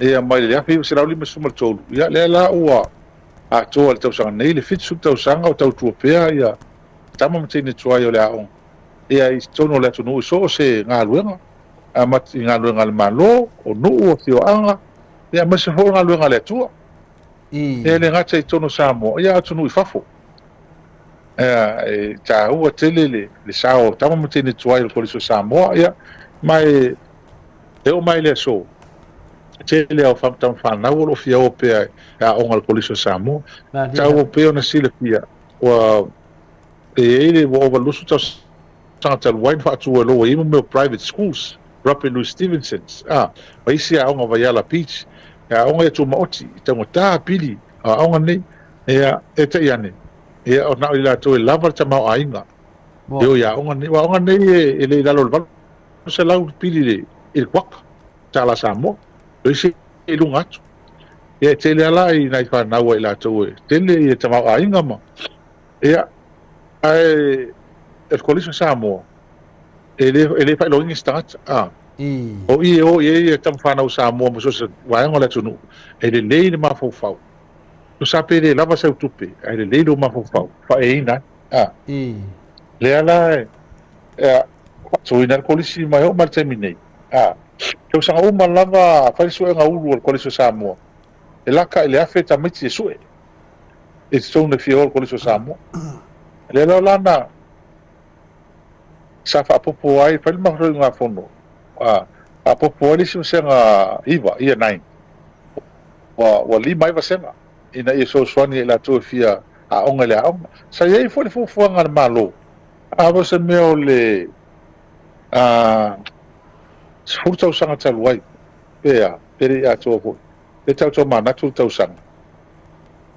ia, mai le 1953, ia, lea la ua atoa i le tausaga nei le 70 tausaga o tautua pea ia tama ma teine tuai o le aoga, ia, i totonu o le atunuu i so o se galuega. Amata i galuega a le Malo, o nuu, o afioaga, ia aemaise foi o galuega a le Atua. E le gata i totonu o Samoa, ia a o atunuu i fafo. Ia, e taua tele le, le sao o tama ma teine tuai o le Kolisi o Samoa, ia, ma e, e oo mai i le aso, tele lava o tama fanau o lo o fia o pea e aoga i le Kolisi o Samoa. Taua pea ona silafia, ua, e i ai le, ua ova i le 20 tausaga, tausaga talu ai na faatu ai loa i mea o private schools, Robert Louis Stevensons, a, ma isi aoga Vaiala Beach, e aoga ia tumaoti, i taugata pili o aoga nei, ia, e tai ane, ia, o na o i latou e lava le tamaoaiga, e o i aoga nei, o aoga nei e, e le i lalo o le 800 pili i le, i le kuaka, tala Samoa, o isi i luga atu. Ia, e tele lava la i nai fanau a i latou e tele ia tamaoaiga ma, Ia, ae o le Kolisi o Samoa, e le, e le faailoaina se tagata. A. O i e o i ai tama fanau Samoa ma so o se vaega o le atunuu, e lelei le mafaufau. Tusa pe le lava sau tupe, ae lelei lou mafaufau, faaeaina ai. A. Lea la e, e faatuina ai le Kolisi mai oo mai le taimi nei. A. Tausaga uma lava fai le suega ulu a le Kolisi o Samoa, e laka i le 1000 tamaiti e sue. I totonu e fia o le Kolisi o Samoa. Lea la lana sa faapopo ai, fai le matou iugafono, a faapopo ai le isi vasega 9, year 9. Ua, ua lima ai vasega ina ia fesoasoani ai i latou e fia aoga i le aoga. Sa i ai foi le fuafuaga a le Malo, a o se mea o le a, 10 tausaga talu ai, pe a, pe le i atoa foi. E tautomanatu le tausaga.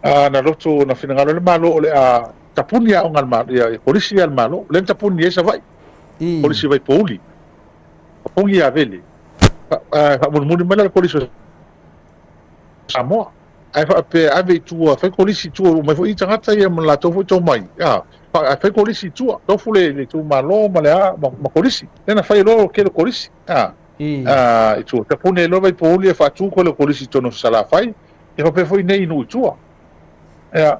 A na loto na finagalo ai le Malo o le a tapuni aoga a le Malo, ia kolisi a le Malo, lea na tapuni ai Savaii, kolisi i Vaipouli, tapuni ia Avele, faamulimuli mai la le kolisi o Samoa. Ae faapea ave i tua, fai kolisi i tua, omai foi tagata ia ma latou foi tomai, a, ae fai kolisi i tua, tofu le itumalo ma le a, ma kolisi. Lea na fai loa le tele o kolisi, a. I tua. Tapuni ai loa Vaipouli e faatu koe le kolisi i totonu o Salafai, e faapea foi nei i nuu i tua. Ia,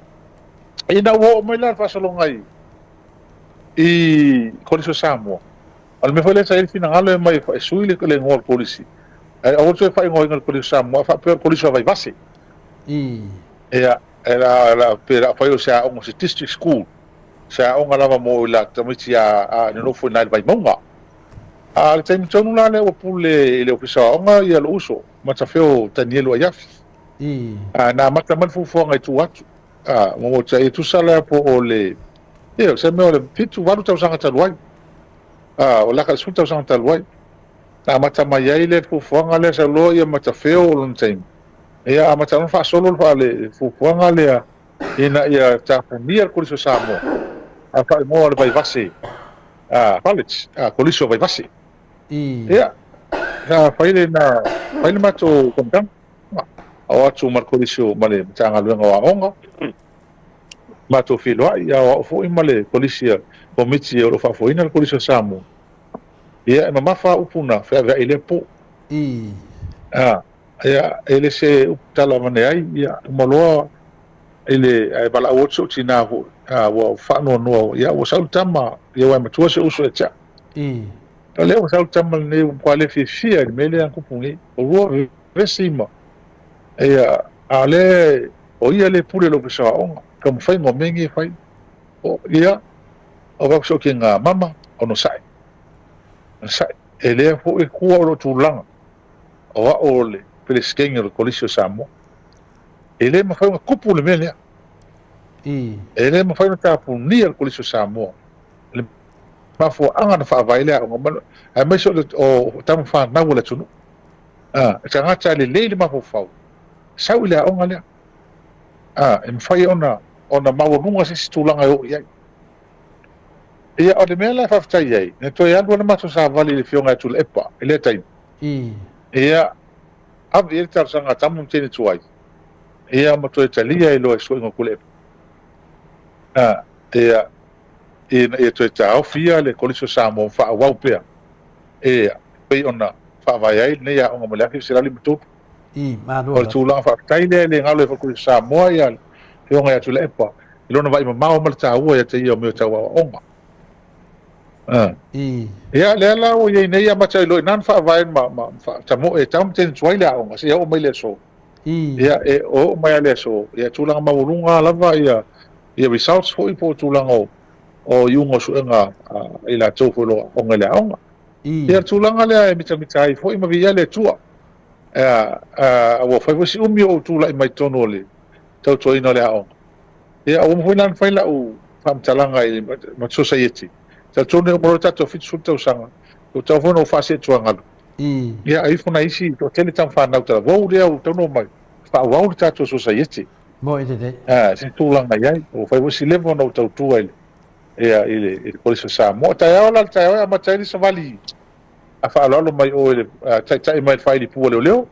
ina ua oo mai la le faasologa i, i Kolisi o Samoa, o le mea foi lea sa i ai le finagalo e aumai e sui le, le igoa o le Kolisi, ae aua le toe faaigoaina o le Kolisi o Samoa, ae faapea o le Kolisi o Vaivase. Ia. E la, la, pe la fai o se aoga, se district school, se aoga lava mo i la tamaiti a, a nonofo i nai le Vaimauga. A le taimi tonu la lea ua pule i le Ofisa o Aoga ia lou uso, Matafeo Tanielu Aiafi. A na amata mai le fuafuaga i tua atu. A, mo mo e tusa lea po o le, ia, o se mea o le 7, 8 tausaga talu ai. A, o laka i le 10 tausaga talu ai. Na amata mai ai le fuafuaga lea sau loa ia Matafeo o lona taimi. Ia amata ona faasolo le fuafuaga lea ina ia tapunia le Kolisi o Samoa, a faaigoa o le Vaivase College, Kolisi o Vaivase. Ia, sa fai le na, fai le matou fonotaga, o atu ma le Kolisi o, ma le Matagaluega o Aoga, matou feiloai, a o au foi ma le Kolisi, Komiti o lo o faafoeina le Kolisi o Samoa. Ia, e mamafa upu na feaveai i lea po. Ia, e le se upu tala avane ai, ia, uma loa i le, ae valaau atu si ou tina foi, a, ua faanoanoa, ia, ua sau le tama, ia, ua e matua si ou uso ia te au. O lea ua sau le tama lenei, ua matua le fiafia i le mea lea na tupu nei. O lua vevesi ma, ia, a o lea, o ia lea e pule i le Ofisa o Aoga, taumafaiga o mea nei e fai. O, ia, o vau si ou tina, mama, onosai, onosai. E lea foi tua o lou tulaga. o au o le Peresetene o le Kolisi o Samoa. E le mafai ona tupu le mea lea. E le mafai ona tapunia le Kolisi o Samoa. Le mafuaaga na faavae ai le aoga, aemaise o tama fanau a le atunuu. E tagata lelei le mafaufau, sau i le aoga lea. E mafai ona maualuga se isi tulaga e oo i ai. Ia, o le mea la e faafetai ai, na toe alu lava le matou savali i le Afioga ia Tuilaepa i lea taimi. Ia, ave i ai le talosaga a tama ma teine tuai, ia ma toe talia ai loa e Suaiga o Tuilaepa, ia, ina ia toe taofi ia le Kolisi o Samoa ma faaauau pea, ia, pei ona faavae ai lenei aoga mai le 1953. Malo O le tulaga faafetai lea e le galo ai foi i le Kolisi o Samoa ia le Afioga ia Tuilaepa i lona vaai mamao ma le taua ia te ia o mea tau aoaoga. Ia, lea la ua i ai nei amata ai loa i ina na faavae ma faatamoe e tau ma teine tuai le aoga seia oo mai le aso. Ia, e oo mai lava le aso, ia tulaga maualuga lava ia results foi po o tulaga o iuga o suega a i latou foi o lo o aooga i le aoga. Ia, le tulaga lea e mitamita ai foi ma viia le Atua. Ua fai foi si umi o ou tulai mai totonu o le tautuaina o le aoga. Ia, ua uma foi la ona fai lau faamatalaga i le sosaieti. Talitonu e uma loa le tatou 70 tausaga, ua tatau foi ona ou faaseetuagalu. Ia, a ifo nai isi toatele tama fanau talavou lea ua tatau ona omai, faaauau le tatou sosaieti. Moi lelei. Se tulaga i ai. Ua fai foi si leva ona ou tautua i le, ia, i le, i le Kolisi o Samoa. Taeao la le taeao e amata ai le savali a faaaloalo mai oe i le taitai mai le failipu a leoleo.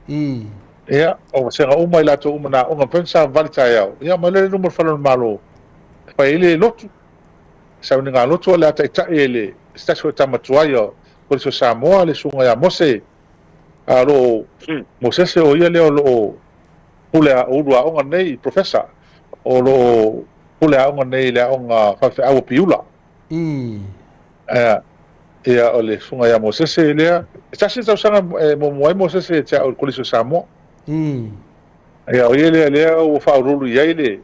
Ia, o vasega uma i latou uma na aoga, mafai ona savavali taeao. Ia, omai loa lea i luma o le fale o le Malo e fai ai le lotu, sauniga lotu o le a taitai e le se tasi foi o tama tuai o Kolisi o Samoa, le susuga ia Mose, a o lo o Mosese o ia lea o lo o pule a ulu aoga nei, professor, o lo o pule aoga nei i le aoga faifeau o Piula. Ia, o le susuga ia Mosese lea. E tasi le tausaga e muamua ai Mosese ia te au i le Kolisi o Samoa. Ia, o ia lea, lea ua faauluulu i ai le,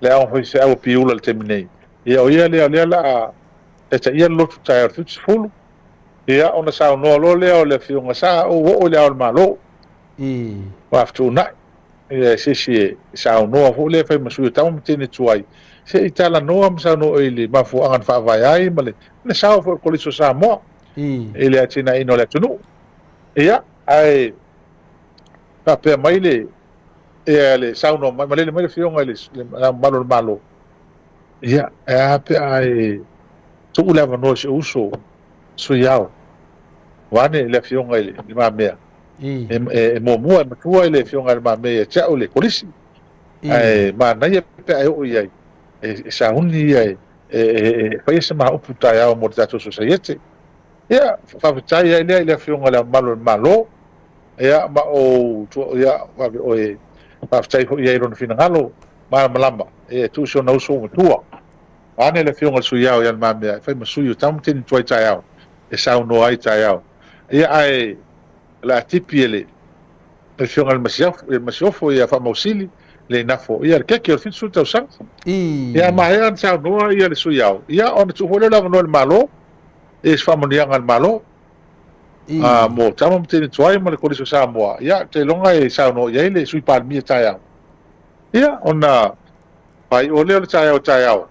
le aoga faifeau o Piula i le taimi nei. Ia, o ia lea, o lea o le a taitaia le lotu taeao i le 70. Ia, ona saunoa loa lea o le afioga, sa ou oo i le Ao o le Malo. Ua fetuunai. Ia, se isi e saunoa foi lea e fai ma sui o tama ma teine tuai, se i talanoa ma saunoa i le mafuaaga na faavae ai ma le sao foi o le Kolisi o Samoa i le atinaeina o le atunuu. Ia, ae faapea mai le, ia, le saunoa mai, malele mai le afioga i le Mamalu o le Malo, ia, e a pe a e tuu le avanoa i si ou uso Sui Ao, vaeane le afioga i le Mamea, e muamua e matua i le afioga i le Mamea ia te au le Kolisi, ae manaia pe a e oo i ai, e sauni ia e faia se ma upu taeao mo le tatou sosaiete. Ia, faafetai ai lea i le afioga i le Mamalu o le Malo, ia, ma ou, ia, oe, faafetai foi i ai i lona finagalo malamalama, e tuu si ona uso ua matua. Vaeane le afioga i le Sui Ao ia Le Mamea e fai ma sui o tama teine tuai taeao e saunoa ai taeao. Ia ae o le a tipi e le afioga i le Masiofo ia Faamausili. le Nafo, ia le keke o le 70 tausaga. Ia maea ona saunoa ia le sui ao, ia ona tuu foi lea o le avanoa i le Malo, i se faamanuiaga a le Malo. Mo tama ma teine tuai ma le Kolisi o Samoa, ia ou te iloga e saunoa i ai le Sui Palemia taeao. Ia ona faaiu lea o le taeao taeao,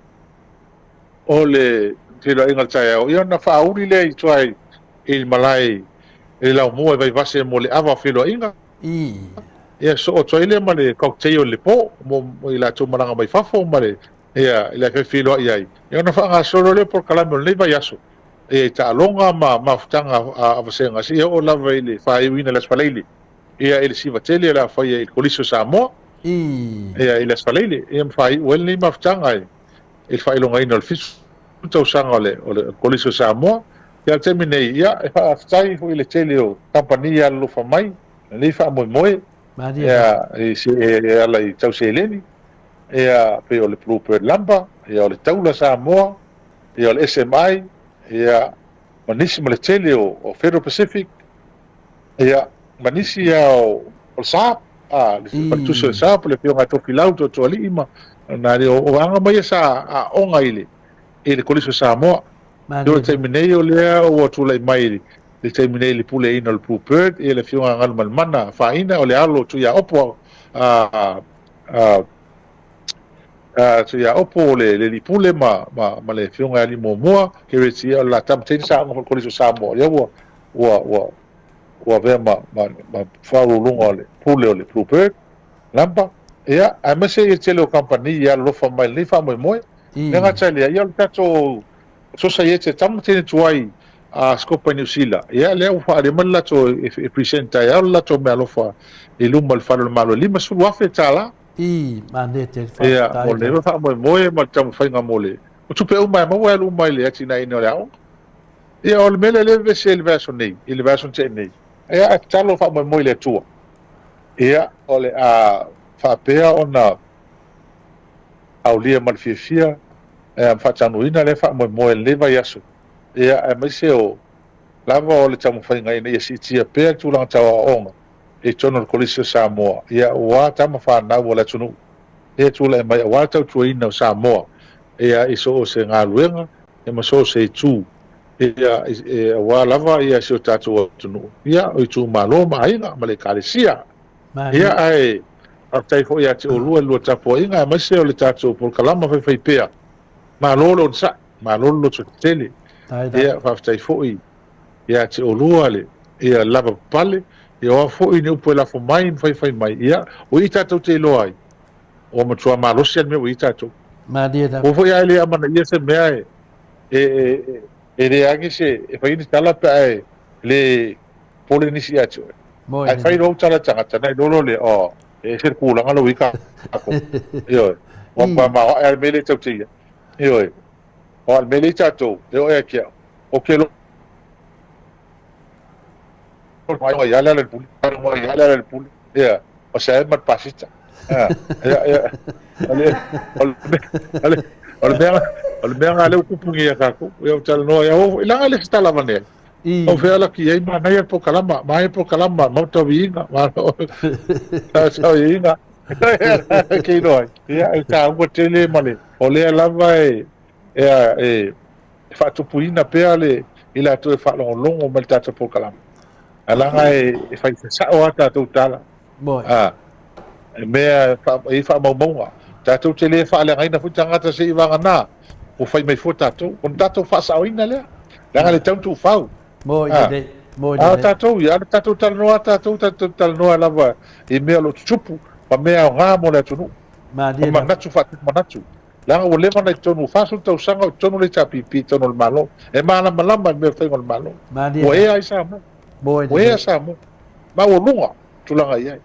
o le feiloaiga o le taeao, ia ona faauli lea i tua i le malae i le laumua i Vaivase mo le ava o feiloaiga. Ia sosoo atu ai lea ma le cocktail i le po mo i latou malaga mai fafo ma le ia i le afiafi feiloai ai. Ia ona faagasolo lea o polokalame o lenei vaiaso ia i taaloga ma mafutaga a vasega seia oo lava i le faaiuina i le Aso Faraile ia i le siva tele o le a faia i le Kolisi o Samoa ia i le Aso Faraile ia ma faaiu ai lenei mafutaga i le faailogaina o le 70 tausaga o le Kolisi o Samoa. Ia, o le taimi nei, ia, e faafetai foi i le tele o kamupani e alolofa mai lenei faamoemoe, ia, e ala i tau seleni, ia, pei o le Blue Bird Lumber, ia, o le Taula Samoa, ia, o le SMI, ia, ma nisi ma le tele o Federal Pacific, ia, ma nisi lava o le SAP, a, le faletusi o le SAP, le Afioga ia Tofilau Tootooalii ma nai alii, o vaega uma ia sa aooga i le i le Kolisi o Samoa. O le taimi nei o lea ua tulai mai i le taimi nei i le puleaina o le Blue Bird, ia le Afioga ia Galumalemana Faina, o le alo o Tuiaopo, a, a, a Tuiaopo o le alii pule ma, ma, ma le Afioga ia Alii Muamua, Kereti, ia o le la tama teine sa aoga foi i le Kolisi o Samoa, lea ua, ua, ua, ua avea ma, ma, ma faauluuluga o le pule o le Blue Bird Lumber, ia, aemaise ia le tele o kamupani e alolofa mai i lenei faamoemoe. Le gata i lea, ia o le tatou sosaiete tama teine tuai a Scopa i Niu Sila, ia lea ua faaalia mai le latou e present ai le latou meaalofa i luma o le Fale o le Malo e $50,000. Ii, manaia tele, faafetai. Ia, mo lenei faamoemoe ma le taumafaiga mo le o tupe uma e maua e alu uma i le atinaeina o le aoga. Ia, o le mea lea lea e vevesi ai i le vaiaso nei, i le vaiaso na tea nei, ia, ae tatalo faamoemoe i le Atua. Ia, o le a faapea ona aulia ma le fiafia ma faataunuuina lea faamoemoe i lenei vaiaso, ia, aemaise o lava o le taumafaiga ina ia siitia pea le tulaga tau aoaoga i totonu o le Kolisi o Samoa, ia, aua tama fanau a le atunuu ia tulai mai aua le tautuaina o Samoa ia i so o se galuega ia ma so o se itu ia aua lava ia si o tatou atunuu ia o itumalo ma aiga ma le Ekalesia. Ia ae faafetai foi ia te oulua i le lua tapuaiga aemaise o le tatou polokalama faifaipea. Malo le onosai, malo le lototetele. Ia faafetai foi ia te oulua le ia lavapapale, ia o a foi ni upu e lafo mai ma faifai mai, ia o i tatou te iloa ai, ua matua malosi lava le mea ua i ai tatou. Malie lava. Ua foi a e le amanaia se mea e e e e leai se e fai ni tala pe a e le popole nisi ia te oe. Moe Ae fai lelei. loa au tala i tagata, ona iloa loa lea, oh, e ese le tulaga lea ua i ai tatou. Ioe. Ua matua maoae lava le mea lea tatou te i ai. Ioe. Aua o le mea lea i tatou, e oo ia te au, ou te iloa ai lava le ala i le pule, ai lava le ala i le pule, ia, o se ma le pasita. Ia, ia, o le, o le, o le, o le mea, o le mea lena lea ua tupu nei ia tatou. Ia, ou talanoa ai, aua foi, leaga e le o se tala avane ai. O fea laki i ai, manaia le polokalama, manaia le polokalama, Maota Viiga, Maota Viiga. Ke iloa ai. Ia, e taua tele ma le, o lea lava e, e, e, e faatupuina pea le, i latou e faalogologo mai le tatou polokalama. Ae leaga e, e fai sasao lava tatou tala. Moe. A, e mea e i ai faamaumauga. Tatou te le faaleagaina foi tagata se i vagana ua fai mai fua tatou. Ona tatou faasaoina lea. Leaga le tau tuufau. Moe A, lelei. Moe a lelei. tatou ia, a tatou talanoa tatou, tatou talanoa lava i mea o lo o tutupu ma mea aoga mo le atunuu. Ma Malie lava. manatu faatupu manatu. Leaga ua leva ona i totonu, ua 40 tausaga o i totonu le HRPP i totonu o le Malo. E malamalama i mea o le faiga o le Malo. Malie Ua lava. ea ai Samoa. Moe Ua ea lelei. Samoa. Maualuga tulaga i ai.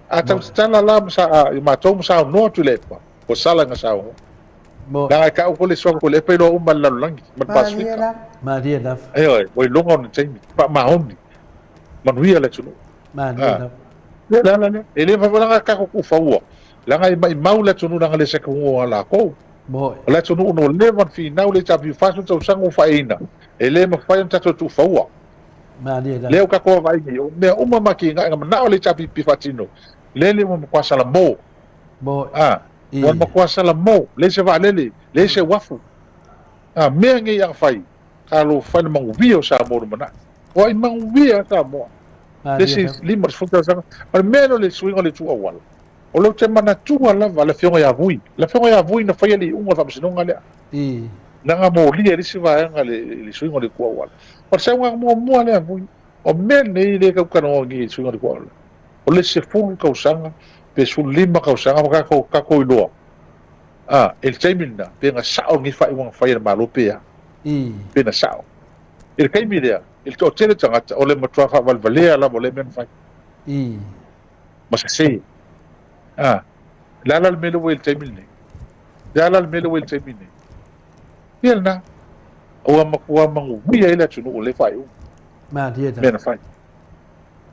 A tau tatala la ma sa, i matou ma saunoa Tuilaepa, ua sala ina saunoa. Moe. Leaga e tau foi le suafa o Tuilaepa iloa uma e le lalolagi ma le Malie Pasefika. lava. Malie lava. Ioe, ua iloga ona taimi, faamaoni, manuia le atunuu. Malie A, lava. ia le ala lea. E le mafai foi leaga tatou tuufaua, leaga e maimau le atunuu leaga le sakaua a latou. Moe. O le atunuu na ua leva ona finau le HRPP 40 tausaga ua faaeina, e le mafai ona tatou tuufaua. Malie lava. Lea ua tatou vaavaai nei, o mea uma ma atinae na manao le HRPP faatino, lele ua matua salamo. A, ua matua salamo, leai se vaalele, leai se uafu. A, mea nei a fai, talofa i le manuia o Samoa lumanai. Ua i manuia Samoa. Le isi 50 tausaga. O le mea lea o le suiga o le itu auala, o lea ou te manatua lava le Afioga ia Vui. Le Afioga ia Vui na faia le iuga o le faamasinoga lea. Na gamolia e le isi vaega le suiga o le itu auala. O le saunoaga muamua lea a Vui, o mea nei lea e tau talanoa nei i le suiga o le itu auala, o le 10 tausaga pe 15 tausaga ma tatou, tatou iloa, a, i le taimi lena, pe na sao lenei faaiuga na fai e le Malo pe a. Pe na sao. I le taimi lea, i le toatele o tagata, o le matua faavalevalea lava o lea mea na fai. Ma sese. A, le a la le mea lea ua i ai i le taimi lenei? Le a la le mea lea ua i ai i le taimi lenei? Ia lena. Ua matua manuia ai le atunuu i lea faaiuga. Mea na fai.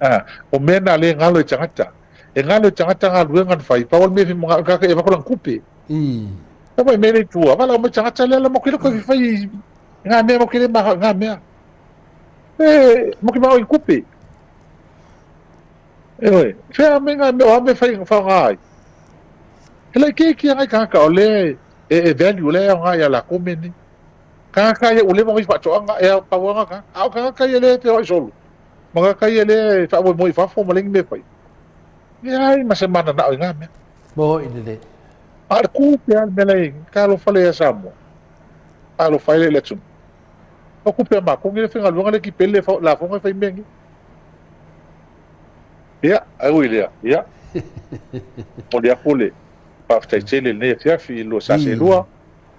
A, o mea na lea e galo i tagata. E galo i tagata galuega na fai, pau o le mea e fia manao tagata e avatu lana tupe. Tau mai mea lea i tua, valaau mai tagata lea la matou te le toe fai i ngā mea, matou te le manao i ngā mea. E, matou te manao i tupe. Ioe, fea mai ngā mea, o a mea fai faaaoga ai. E laitiiti lava nai tagata o lea e, e value, o lea e aoga ia latou mea nei. Tagata ia ua leva ona fai faatoaga, e pau lava na tagata. A o tagata ia lea e feoai solo, ma tagata ia lea e faamoemoe i fafo ma leai ni mea e fai, leai ma se mananao i na mea. Moi lelei. A o le tupe lava le mea la e i ai, talofa lea ia Samoa, talofa ai lea i le atunuu. O tupe a matou nei le faigaluega lea kipele le lafoga e fai mea nei. Ia, ae ui i lea, ia, momoli atu le faafetai tele i lenei afiafi i lua sa seelua,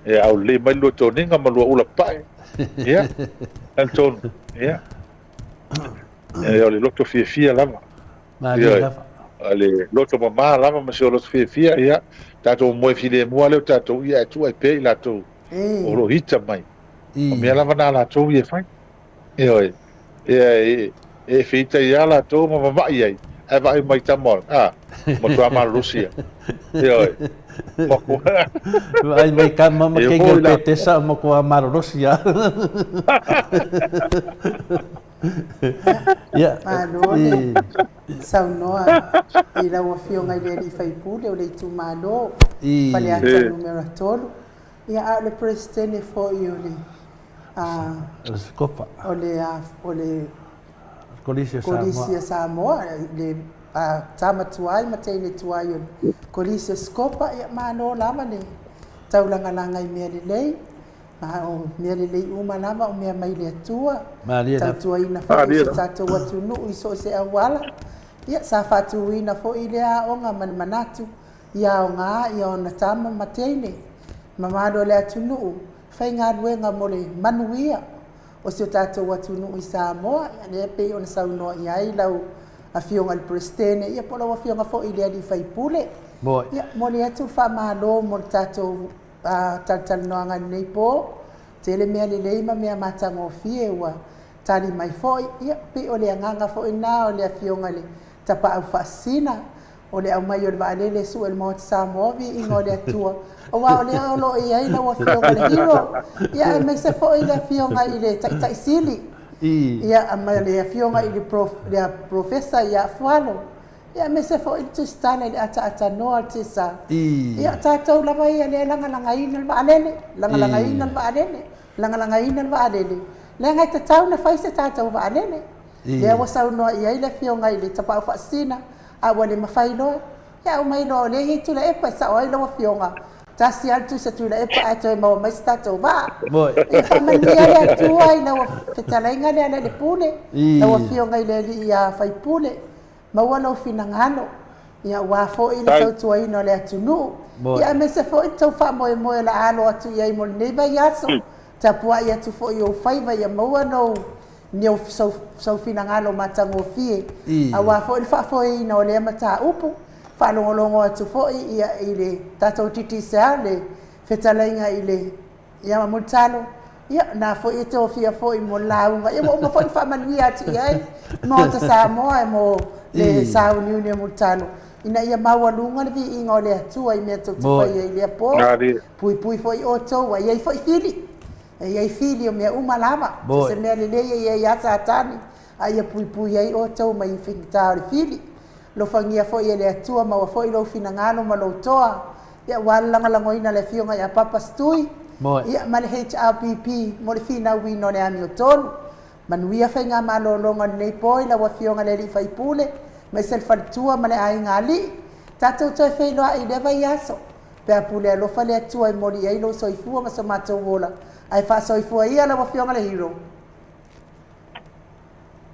ia aulelei mai le lua toniga ma lua ula papae, ia, talitonu, ia, o le loto fiafia lava. Malie lava. O le loto mama lava ma si o loto fiafia, ia, tatou moe filemu lava lea o tatou, ia, ae tuu ai pea i latou o lo o hita mai. O mea lava na a latou ia e fai. Ioe. Ia, e feita ia latou ma mamai ai, ae vaai mai tama, a, matua malolosi ia. Ioe. Vaai mai tama ma keiki o Petesa o matua malolosi ia. Ia. Malo le saunoa i lau Afioga i le alii faipule o le itumalo Faleata Numera 3. Ia, a o le Peresetene foi o le Sikopa. O le o le Kolisi a Samoa. Kolisi a Samoa, le tama tuai ma teine tuai o le Kolisi o Sikopa, ia malo lava le taulagalaga i mea lelei. Ma o mea lelei uma lava o mea mai le Atua. Malie lava. Tautuaina foi si o tatou atunuu i so o se auala. Ia, sa faatuina foi lea aoga ma le manatu ia aoga ia ona tama ma teine, mamalu o le atunuu, faigaluega mo le manuia o si o tatou atunuu i Samoa, ia lea e pei ona saunoa i ai lau Afioga i le Peresetene, ia po o lau Afioga foi i le alii faipule. Ia, momoli atu le faamalo mo le tatou talatalanoaga i lenei po. Tele mea lelei ma mea matagofie ua tali mai foi, ia pei o le agaga foi lena o le Afioga i le Tapaau Faasisina, o le aumai o le vaalele e sue le Maota Samoa, viiga o le Atua, aua o lea o lo o i ai lau Afioga i le Hero, ia aemaise foi le Afioga i le Taitai Sili, ia ma le Afioga i le Professor ia Afualo, ia aemaise foi le Tusitala i le ataatanoa o le Tisa. Ia o tatou lava ia lea e lagalagaina le vaalele, lagalagaina le vaalele, lagalagaina le vaalele, leaga e tatau ona fai se tatou vaalele. Lea ua saunoa i ai le Afioga i le Tapaau Faasisina, a ua le mafai loa, ia aumai loa o lea e i ai Tuilaepa e sao ai lau Afioga, tasi lava le tusi a Tuilaepa ae toe maua mai se tatou vaa. Ia faamanuia le Atua i lau fetalaiga Lealailepule, lau Afioga i le Alii Faipule, maua lou finagalo, ia aua foi le tautuaina o le atunuu, ia aemaise foi le tou faamoemoe o le a alo atu i ai mo lenei vaiaso, tapuai atu foi i ou faiva ia maua lou ni ou sou finagalo matagofie, aua foi le faafoeina o lea mataupu, faalogologo atu foi ia i le tatou Digicel, le fetalaiga i le ia Mulitalo, ia na foi e tofia foi mo le lauga, ia ua uma foi ona faamanuia atu i ai Maota Samoa mo le sauniuni o Mulitalo, ina ia maualuga le viiga o le Atua i mea tou te faia i lea po, puipui foi outou, ua i ai foi fili. E i ai fili o mea uma lava, so se mea lelei e i ai ia Satani, a ia puipui ai outou mai faigata o le fili. Alofagia foi e le Atua maua foi lou finagalo ma lou toa, ia aua le lagolagoina o le Afioga ia Papa Stui, ia ma le HRPP mo le finauina o le amiotonu. Manuia faiga malologa o lenei po i lau Afioga i le Alii Faipule, aemaise le faletua ma le aiga alii. Tatou toe feiloai i lea vaiaso, pe a pule alofa le Atua e moli i ai lou soifua ma so matou ola, ae faasoifua ia lau Afioga i le Hero.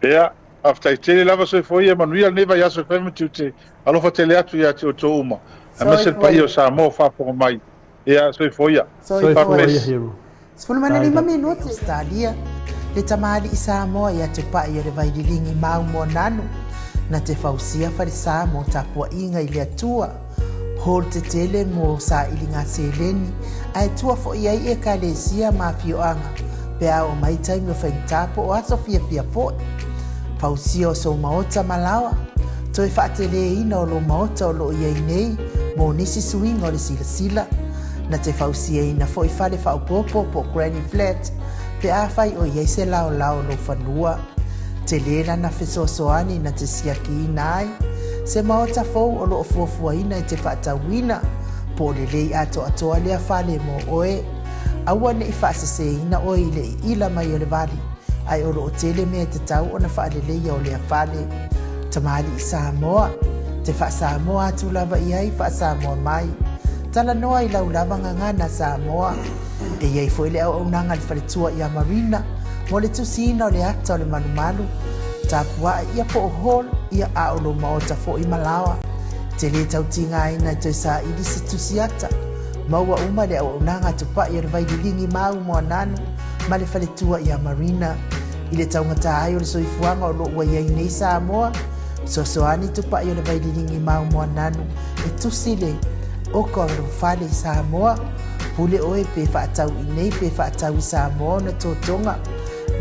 Ia, faafetai tele lava soifua ia manuia lenei vaiaso e fai ma tiute. Alofa tele atu ia te outou uma, aemaise le paia o Samoa o faafofoga mai. Ia, soifua ia. Soifua ia, Hero. 15 minute. Ausetalia, le tamalii Samoa ia Tupai o le Vaililigi mau Moananu, na te fausia falesa mo tapuaiga i le Atua, hall tetele mo sailiga seleni, ae tua foi ai ekalesia ma afioaga pe a oo mai taimi o faigata po o aso fiafia foi. Fausia o sou maota ma laoa, toe faateleina o lou maota o lo o i ai nei mo nisi suiga o le silasila. Na te fausiaina foi fale faaopoopo po o granny flat pe afai o i ai se laolao o lou fanua. Tele lana fesoasoani na te siakiina ai se maota fou o lo o fuafuaina e te faatauina, po o lelei atoatoa lea fale mo oe. Aua ne i faaseseina oe i le iila mai o le vali, ae o lo o tele mea e tatau ona faaleleia o lea fale. Tamalii Samoa, te faa-Samoa atu lava i ai, faa-Samoa mai. Talanoa i lau lava gagana Samoa. E i ai foi le auaunaga a le faletua ia Marina mo le tusiina o le ata o le malumalu, tapuae ia po o hall ia a o lou maota foi ma laoa. Te lē tau tigaina e toe saili se tusi ata. Maua uma le auaunaga a Tupai o le Vaililigi ma au Moananu ma le faletua ia Marina. I le taugata ai o le soifuaga o lo o ua i ai nei Samoa, fesoasoani Tupai o le Vaililigi ma au Moananu e tusi le oko o lou fale i Samoa. Pule oe pe faatau i nei pe faatau i Samoa ona totoga.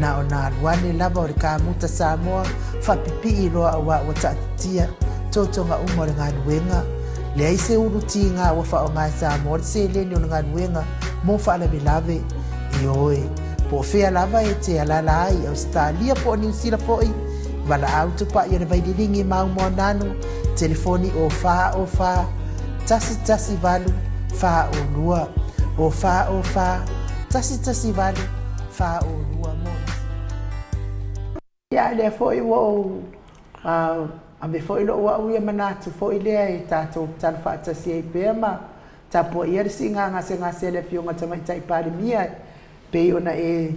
Na ona alu ane lava o le kamuta Samoa faapipii loa auā ua taatitia totoga uma o le galuega. Leai se ulu tiga ua faaaoga e Samoa le seleni o le galuega mo faalavelave. Ioe, po o fea lava e te alaala ai i Ausetalia po o Niu Sila foi, valaau tupai o le Vaililigi ma Aumoananu, telefoni o 4 o 4 1 1 8 4 o 2, o 4 o 4 1 1 8 4 o 2 mo nisi. Ia, lea foi ua ou ave foi lou au ia manatu foi lea e tatou tatalo faatasi ai pea ma tapuaia le siiga gasegase a le Afioga i le Tamaitai Palemia e pei ona e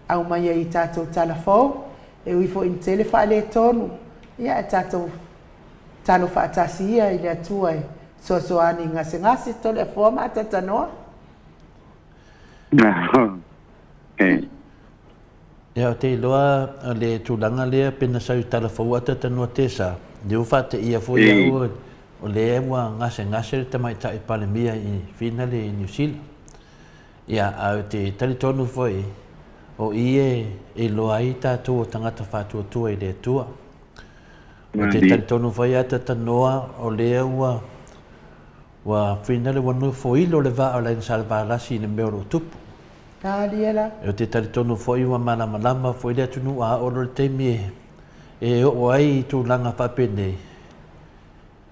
aumai ai i tatou tala fou, e ui foi ina tele faaletonu, ia ae tatou talo faatasi ia i le Atua e fesoasoani i gasegase, Toleafoa ma Atatanoa. Ia, ou te iloa o le tulaga lea pe na sau i tala fou Atatanoa Tesa, lea ua faateia foi au o lea ua gasegase le tamaitai Palemia i Finale i Niu Sila. Ia, ae ou te talitonu foi, o i e iloa ai tatou o tagata faatuatua i le Atua. Ou te talitonu foi ia Tatanoa, o lea ua, ua finale ua nofoilo le vaa o le Aiga Salevalasi i le mea o lo o tupu. Ou te talitonu foi ua malamalama foi le atunuu a oo loa le taimi e, e oo ai i tulaga faapenei,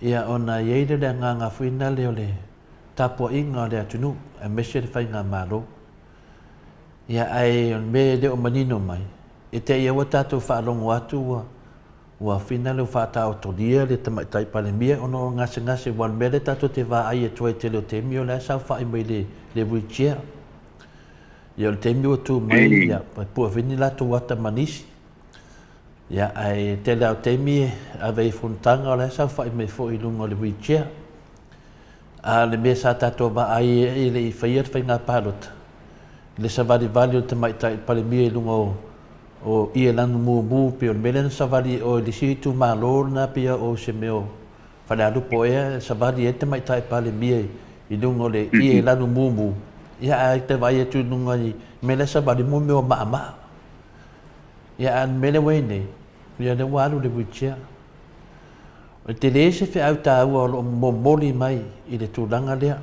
ia ona i ai lea o le agaga foi nale o le tapuaiga o le atunuu aemaise le faigamalo. Ia ae o le mea e le o manino mai, e te i ua tatou faalogo atu ua ua fina le faataotolia le Tamaitai Palemia ona o gasegase aua o le mea lea tatou te vaai atu ai i le tele o taimi o la e saofai mai le le wheelchair. Ia o le taimi ua tu mai ia pue foi ni latou ata ma nisi. Ia ae tele lava o taimi e ave ai i fonotaga o la e saofai mai foi i luga o le wheelchair. A o le mea sa tatou vaai ai e le i faia le faiga palota, i le savalivali o le Tamaitai Palemia i luga o o ie lanu mumu pei o le mea lea na savali i o i le isi itumalo lena pei o se mea o Falealupo ea e savali ai le Tamaitai Palemia i luga o le ie lanu mumu, ia ae te vaai atu i luga i mea lea savali mo mea o maamaa. Ia a o le mea lea ua i ai nei, ia lea ua alu i le wheelchair. E tele se feau taua o lo o momoli mai i le tulaga lea.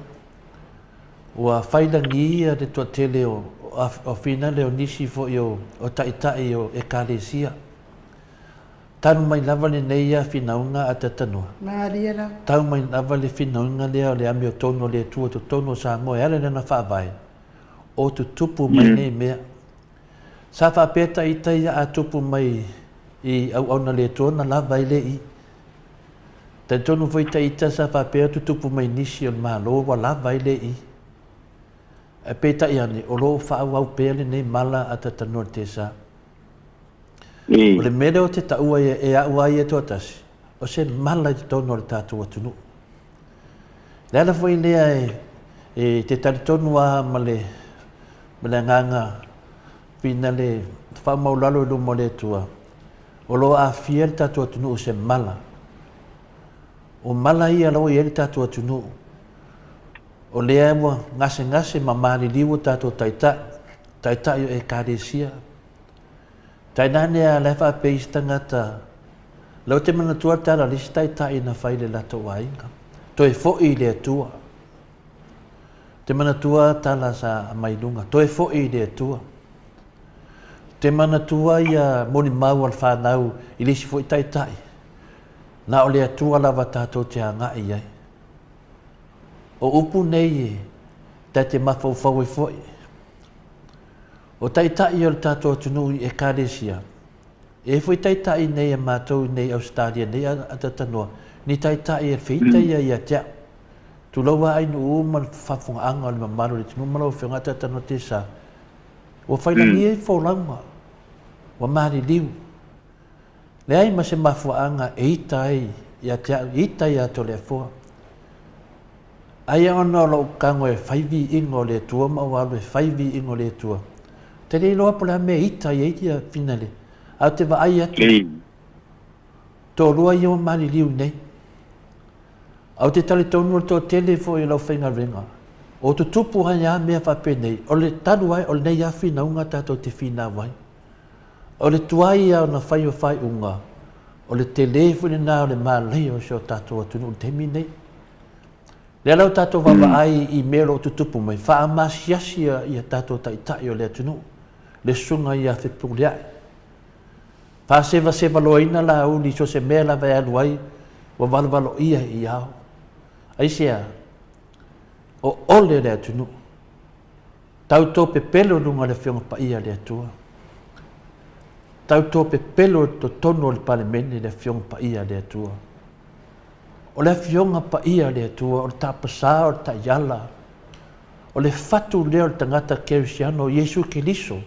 Ua failagi ia le toatele o o finale o nisi foi o o taitai o Ekalesia. Talu mai lava lenei ia finauga a Tatanoa. Malie lava. Tau mai lava le finauga lea o le amiotonu a le Atua i totonu o Samoa e ala i lana Faavae, o tutupu mai nei mea. Sa faapea ta ita ia a tupu mai i auauna le Atua ona lava ai lea i. Talitonu foi ta ita sa faapea tutupu mai nisi o le Malo ua lava ai lea i. Ae peitai ane, o lo o faaauau pea lenei mala a Tatanoa i le TSA. O le mea lea ou te taua ia e au lava ia toatasi, o se mala i totonu o le tatou atunuu. Le ala foi lea e, e te talitonu lava ma le, ma le agaga fina le faamaualalo i luma o le Atua, o lo o aafia le tatou atunuu i se mala. O mala ia la ua i ai le tatou atunuu, o lea ua gasegase ma maliliu o tatou taitai, taitai o Ekalesia, Tainane a la e faapea isi tagata, la ou te manatua le tala a le isi taitai na fai i le latou aiga, toe foi i le Atua. Te manatua tala sa aumai i luga, toe foi i le Atua. Te manatua ia molimau a le fanau i le isi foi taitai, na o le Atua lava tatou te agai i ai. O upu nei e ta te mafaufau ai foi. O taitai o le tatou atunuu i Ekalesia, e foi taitai nei a matou i nei Ausetalia nei a tatanoa, ni taitai e feita ia ia te au. Tulou a ainuu ma le fafogaaga o le mamalu o le atunuu ma lau afioga a tatanoa te sa. Ua failagia i folauga, ua maliliu. Leai ma se mafuaaga e ita ai ia te au, ita ia Toleafoa. Aia ona o lou tago e fai viiga o le Atua ma ou alu e fai viiga o le Atua. Ou te le iloa po o le a mea e ita ai ai ia finale. Ae ou te vaai atu, toalua ia ua maliliu nei. Ae ou te talitonu o le toatele foi o le aufaigaluega, o tutupu ai lava mea faapenei, o le talu ai o lenei lava finauga tatou te finau ai. O le tuai ia ona fai o faaiuga, o le tele foi lena o le malaia o si o tatou atunuu i le taimi lenei. Lea la ua tatou vaavaai i mea o lo o tutupu mai, faaamasiasi ia tatou taitai o le atunuu, le susuga ia Fepuleai. Faasevasevaloaina Laauli i so o se mea lava e alu ai, ua valovaloia i ao. Aisea? O ole le atunuu. Tau topepelo i luga o le Afioga Paia a le Atua. Tau topepelo i totonu o le Palemene le Afioga Paia a le Atua. O le Afioga Paia a le Atua, o le tapasā, o le taiala, o le fatu lea o le tagata kerisiano, o Iesu Keriso,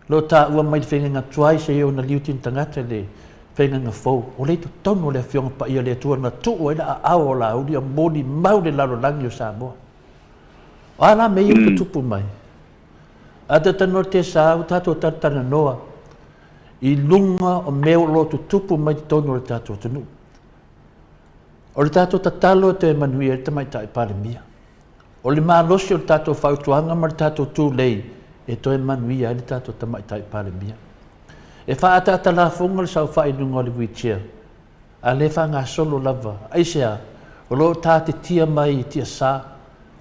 lo taua mai le faigaga tuai seia ona liuti ni tagata i le faigaga fou. O lea i totonu o le Afioga Paia a le Atua na tuu ai le aao o Laauli a molimau le lalolagi o Samoa. O a la mea ia ua tutupu mai? A talanoa te sa, ua tatou talatalanoa i luga o mea o lo o tutupu mai totonu o le tatou atunuu. O le tatou tatalo e toe manuia ai le Tamaitai Palemia. O le malosi o le tatou fautuaga ma le tatou tulei e toe manuia ai le tatou Tamaitai Palemia. E faaataata lafoga le saofai i luga o le wheelchair, a lea e faagasolo lava. Aisea? O lo o tatetia mai i tiasa,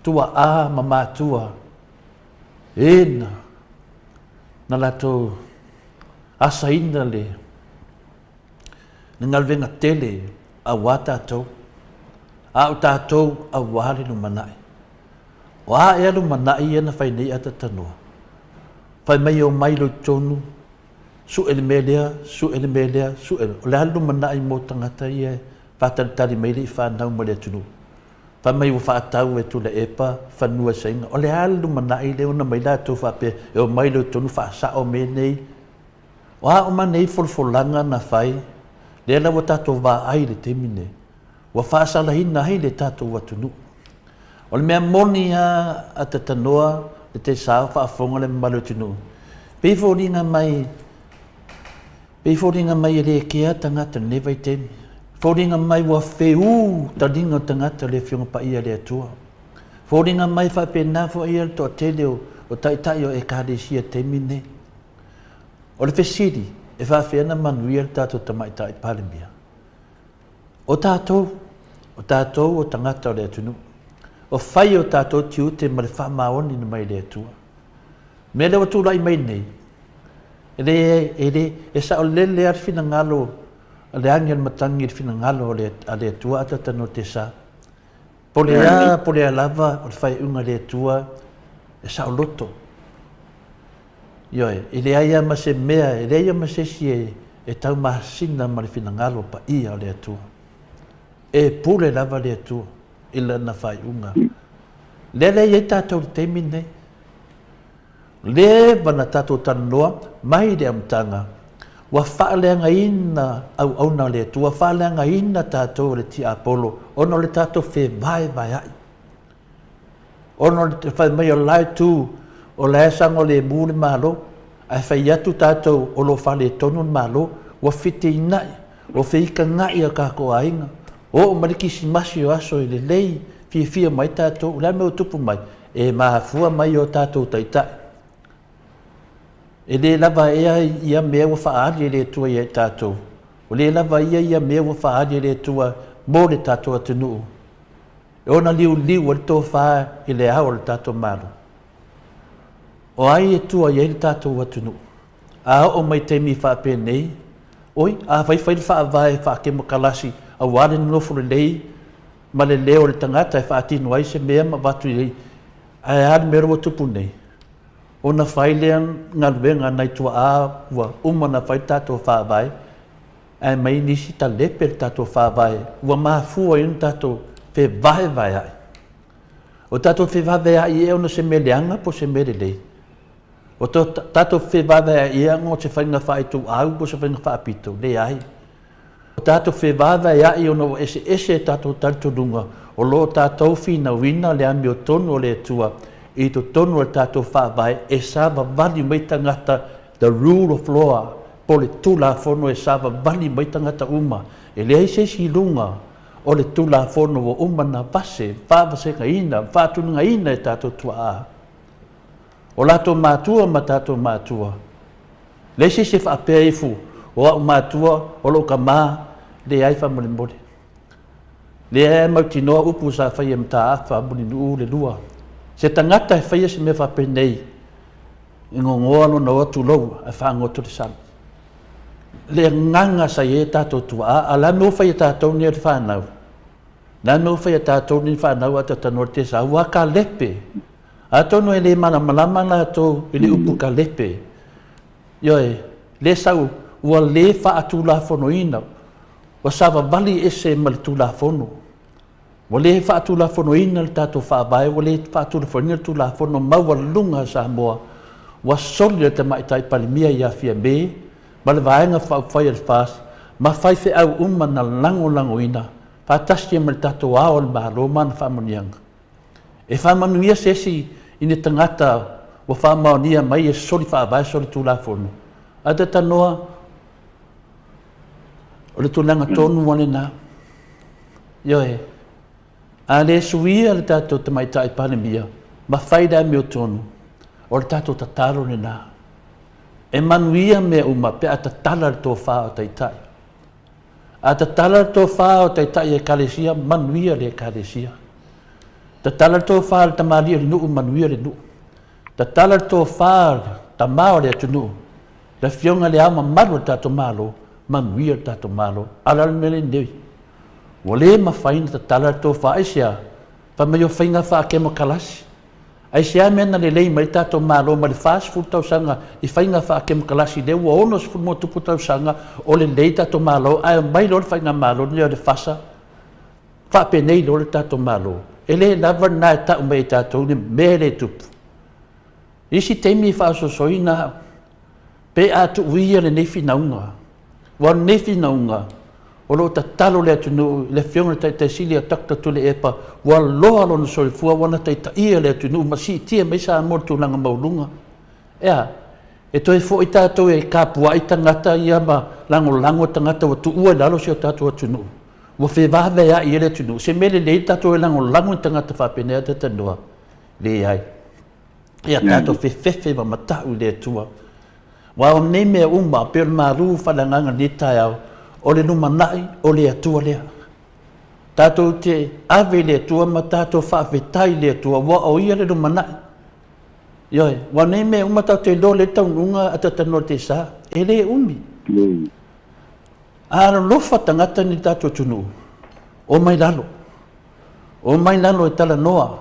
tuaa ma matua, e na, na latou asaina le, le galuega tele auā tatou, a o tatou auā le lumanai. O a ea lumanai ia na fai nei Atatanoa? Fai mai e omai loa i totonu, sue le mea lea, sue le mea lea, sue. O le a le lumanai mo tagata ia e faatalitali mai le i fanau mai le atunuu? Fai mai ua faatau e Tuilaepa fanua i Saina. O le a le lumanai lea ona mai latou faapea e omai loa i totonu faasao mea nei? O a uma nei folafolaga na fai, lea la ua tatou vaai i le taimi nei, ua faasalaina ai le tatou atunuu. O le mea moni lava a tatanoa le taisao faafofoga le mamalu o le atunuu, pei foliga mai, pei foliga mai e le kea tagata i lenei vaitaimi. Foliga mai ua feū taliga o tagata i le Afioga Paia a le Atua. Foliga mai faapena foi le toatele o taitai o Ekalesia i le taimi lenei. O le fesili, e faafefea ona manuia le tatou Tamaitai Palemia? O tatou, o tatou o tagata o le atunuu, o fai o tatou tiute ma le faamaoni na mai le Atua. O mea lea ua tulai mai nei, E le, e le, e saolele lava le finagalo a le agi a le matagi i le finagalo o le, a le Atua atatano te sa. Po le a, po le a lava o le faaiuga a le Atua e saoloto. Ioe, e leai lava ma se mea, e leai lava ma se isi e, e taumasina ma le finagalo paia o le Atua. E pule lava le Atua i lana faaiuga. Lea lea e i ai tatou i le taimi lenei. Leva na tatou talanoa mai le amataga, ua faaleagaina auauna a le Atua, faaleagaina tatou e le tiapolo ona o le tatou fevaevaea'i. Ona o le fai mai o le la itu, o la e saogalemu le Malo, ae fai atu tatou o lo o faaletonu le Malo, ua feteena'i, ua feitaga'i a tatou aiga. Oo mai le Kerisimasi o aso e lelei, fiafia mai tatou, o le a le mea ua tupu mai? E mafua mai i o tatou taitai. E le lava ea ia mea ua faaali e le Atua ia i tatou? Ua le lava ia ia mea ua faaali e le Atua mo le tatou atunuu e ona liuliu ai le tofa i le ao o le tatou Malo? O ai e tua i ai le tatou atunuu? A oo mai taimi faapenei, oi, afai fai le faavae faakemokalasi aua le nonofo lelei ma le leo o le tagata e faatino ai se mea ma avatu i ai, ae a le mea ua tupu nei? Ona fai lea galuega a nai tuaa ua uma ona fai le tatou faavae, ae aumai nisi talepe le tatou faavae ua mafua ai ona tatou fevaevaeai. O tatou fevaevaeai ea ona o se mea leaga po o se mea lelei? O tatou fevaevaeai ea ona o se faiga faaituau po o se faiga faapito? Leai. O tatou fevaevaeai ona ua eseese tatou talitonuga o lo o tatou finauina le amiotonu o le Atua i totonu o le tatou Faavae e savavali mai tagata, the rule of law, po o le Tulafono e savavali mai tagata uma. E leai se isi i luga o le Tulafono ua uma ona vase, faavasegaina, faatulagaina e tatou tuaa, o latou matua ma tatou matua. Leai se isi e faapea ifo, o a'u matua, o lo'u tama, leai faamolemole. Lea e mautinoa upu sa faia e Mataafa Mulinuu le lua. Se tagata e faia se mea faapenei, e gogoa lona oa tulou ae faagoto le sami. Le agaga sa i ai tatou tuaa, a o le a le mea ua fai e tatou nei o le fanau? Le a le mea ua fai e tatou nei fanau a talanoa le tesa, ua kalepe. Atonu e le malamalama latou i le upu kalepe. Ioe, le sau, ua le faatulafonoina, ua savavali ese ma le Tulafono. Ua le faatulafonoina le tatou Faavae, ua le faatulafonoina le Tulafono maualuga a Samoa, ua soli le Tamaitai Palemia ia Fiame ma le Vaega Faaupufai a le FAST ma faifeau uma na lagolagoina faatasi ai ma le tatou Ao o le Malo ma ana faamanuiaga. E faamanuia se isi i ni tagata ua faamaonia mai e soli faavae soli tulafono. Ae talanoa, o le tulaga tonu lava lena. Ioe, a le suia le tatou Tamaitai Palemia ma fai le amiotonu, o le tatou tatalo lena. E manuia mea uma pe a tatala le tofa o Taitai. A tatala le tofa o Taitai Ekalesia, manuia le Ekalesia. Tatala le tofa a le tamalii o le nuu, manuia le nuu. Tatala le tofa a le tama o le atunuu, le Afioga i le Ao Mamalu o le tatou Malo, manuia le tatou Malo. A o le a le mea lenei? Ua le mafai ona tatala le tofa. Aisea? Fai mai o faiga faakemokalasi. Aisea mea na lelei mai le tatou Malo mai le 40 tausaga i faiga faakemokalasi lea ua 60+ tausaga o lelei tatou Malo ae omai loa le faigamalo lenei o le FASA faapenei loa le tatou Malo. E le lava lena e tau mai e tatou le mea e le tupu. Isi taimi e faasoasoaina au pe a tuuia lenei finauga. Aua o lenei finauga, o lo o tatalo le atunuu i le Afioga i le Taitai Sili a Doctor Tuilaepa, ua loa lona soifua ua na taitaia le atunuu ma siitia mai Samoa i le tulaga maualuga. E a? E toe foi tatou e kapuai tagata ia ma lagolago tagata ua tuua i lalo si o tatou atunuu, ua fevaveai ai le atunuu. Se mea lelei le tatou e lagolago i tagata faapenei a talanoa? Leai. Ia tatou fefefe ma matau i le Atua. Aua o nei mea uma, pei o le malu faaleagaga i lenei taeao, o le lumanai o le Atua lea. Tatou te ave i le Atua ma tatou faafetai i le Atua, aua o Ia le lumanai. Ioe, ua nei mea uma tatou te iloa lea le taunuuga a talanoa i le TSA, e le umi. A alolofa tagata nei i le tatou atunuu, omai lalo. Omai lalo e talanoa.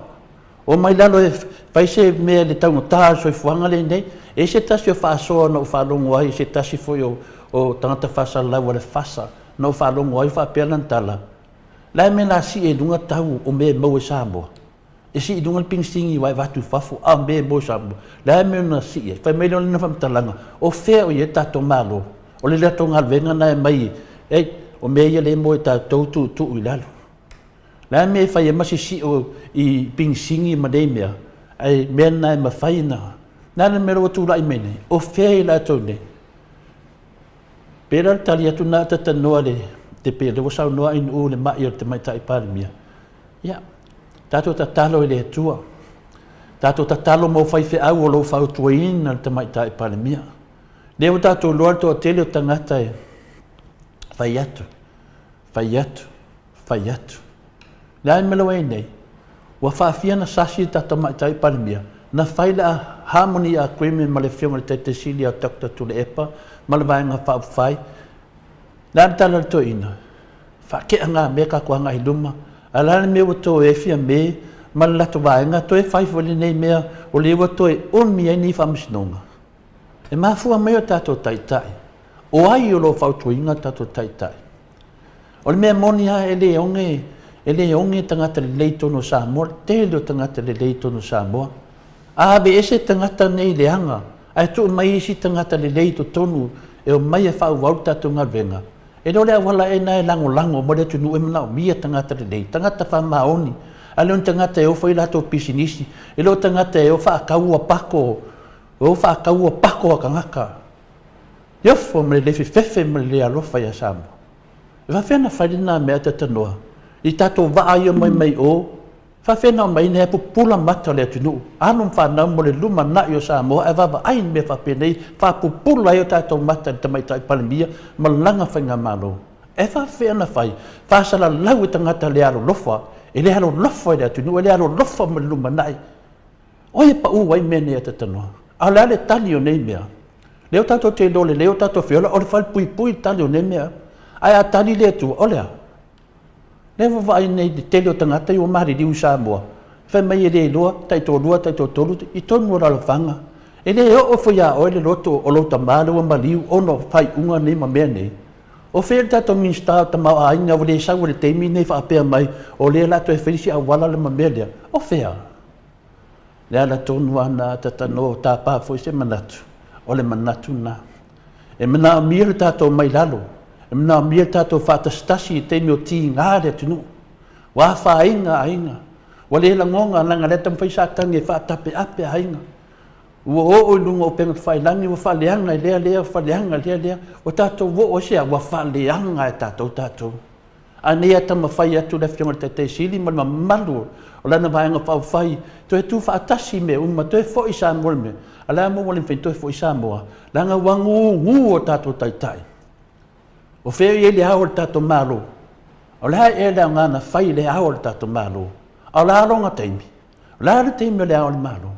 Omai lalo e fai se mea i le taugata o le soifuaga lenei. E i ai se tasi o faasoa na ou faalogo ai i se tasi foi o o tagata faasalalau a le FASA na ou faalogo ai o faapea lana tala, O le a le mea o le a sii ai i luga tau o mea e maua i Samoa? E sii i luga le penisini aua e avatu i fafo, a o mea e maua i Samoa, o le a le mea na sii ai? Fai mai lea o lana faamatalaga, o fea o i ai le tatou Malo? O le latou galuega lena e aumai, ei, o mea ia lea e maua e tatou tuutuu i lalo. O le a le mea e fai ai ma sisio i penisini ma nei mea, ae mea na e mafai ona... O le a le mea ua tulai mai nei? O fea i latou nei? Pei la o le tali atu lena a talanoa i le, pei o lea ua saunoa Ainuu i le mai o le Tamaitai Palemia. Ia, tatou tatalo i le Atua. Tatou tatalo mo faifeau o lo o fautuaina le Tamaitai Palemia. Lea ua tatou iloa le toatele o tagata e fai atu, fai atu, fai atu. Le a le mea ua i ai nei? Ua faafia na sasi le tatou Tamaitai Palemia, na fai le Harmony Agreement ma le Afioga i le Taitai Sili ia Doctor Tuilaepa ma le Vaega Faaupufai. Le a le tala a le toeaina? Faatea ngā mea tatou agai i luma. A o le a le mea ua toe ai Fiame ma le latou vaega toe fai foi lenei mea o lea ua toe umi ai nei faamasinoga? E mafua mai o tatou taitai. O ai o lo o fautuaina o tatou taitai? O le mea moni lava e le oge, e le oge tagata lelei i totonu o Samoa, le tele o tagata lelei i totonu o Samoa. A aveese tagata nei leaga ae tuu mai isi tagata lelei i totonu e omai e faaauau le tatou galuega, E le o le auala ea lena e lagolago mo le atunuu e manaomia tagata lelei, tagata faamaoni, a le o ni tagata e o fai latou pisinisi, e le o tagata e o faatau ua pako, e o faatau ua pako a tagata. E ofo ma le le fefefe ma le le alofa ia Samoa. E faafefea ona fai lena mea talanoa i tatou vaa ia omai mai o Faafefea ona aumai nei pupula mata o le atunuu, alo ma fanau mo le lumanai o Samoa ae vaavaai i mea faapenei, faapupula ai o tatou mata i le Tamaitai Palemia ma lana faigamalo. E faafefea ona fai? Faasalalau e tagata le alolofa, e le alolofa i le atunuu, e le alolofa mo le lumanai. O ai e pau ai mea nei a Tatanoa? A o le a le tali o nei mea? Lea ua tatou te iloa lelei o tatou feola, o le falepuipui le tali o nei mea. Ae a tali le Atua, o le a? Lea ua vaai nei i le tele o tagata ua maliliu i Samoa, fai mai e le iloa, taitoalua, taitoatolu, i totonu o lalofaga. E le oo foi ia oe le loto o lou tama lea ua maliu ona o faaiuga nei ma mea nei. O fea le tatou Minisita o Tamaoaiga ua le sau i le taimi lenei faapea mai o lea o le a toe fai le isi auala lea ma mea lea? O fea? Le ala tonu lava lena Tatanoa ua tapa foi se manatu, o le manatu lena. E manaomia le tatou mai lalo, e manaomia le tatou faatasitasi i taimi o tiga le atunuu. Ua afaina aiga, ua le lagona leaga lea taumafai Satani e faatapeape aiga. Ua oo i luga o upega tafailagi ua faaleaga e lea lea, faaleaga e lea lea. Ua tatou oo i se a? Ua faaleaga e tatou tatou. A nei a taumafai atu le Afioga i le Taitai Sili ma le mamalu o lana Vaega Faaupufai, toe tuufaatasi mea uma, toe foi Samoa i le mea, a o le a mea ua le mafai ona toe foi Samoa? Leaga ua gugu o tatou taitai. O fea o i ai le ao o le tatou Malo? O le a ea le aoga na fai i le ao o le tatou Malo? A o le a lona taimi? O le a le taimi o le ao o le Malo?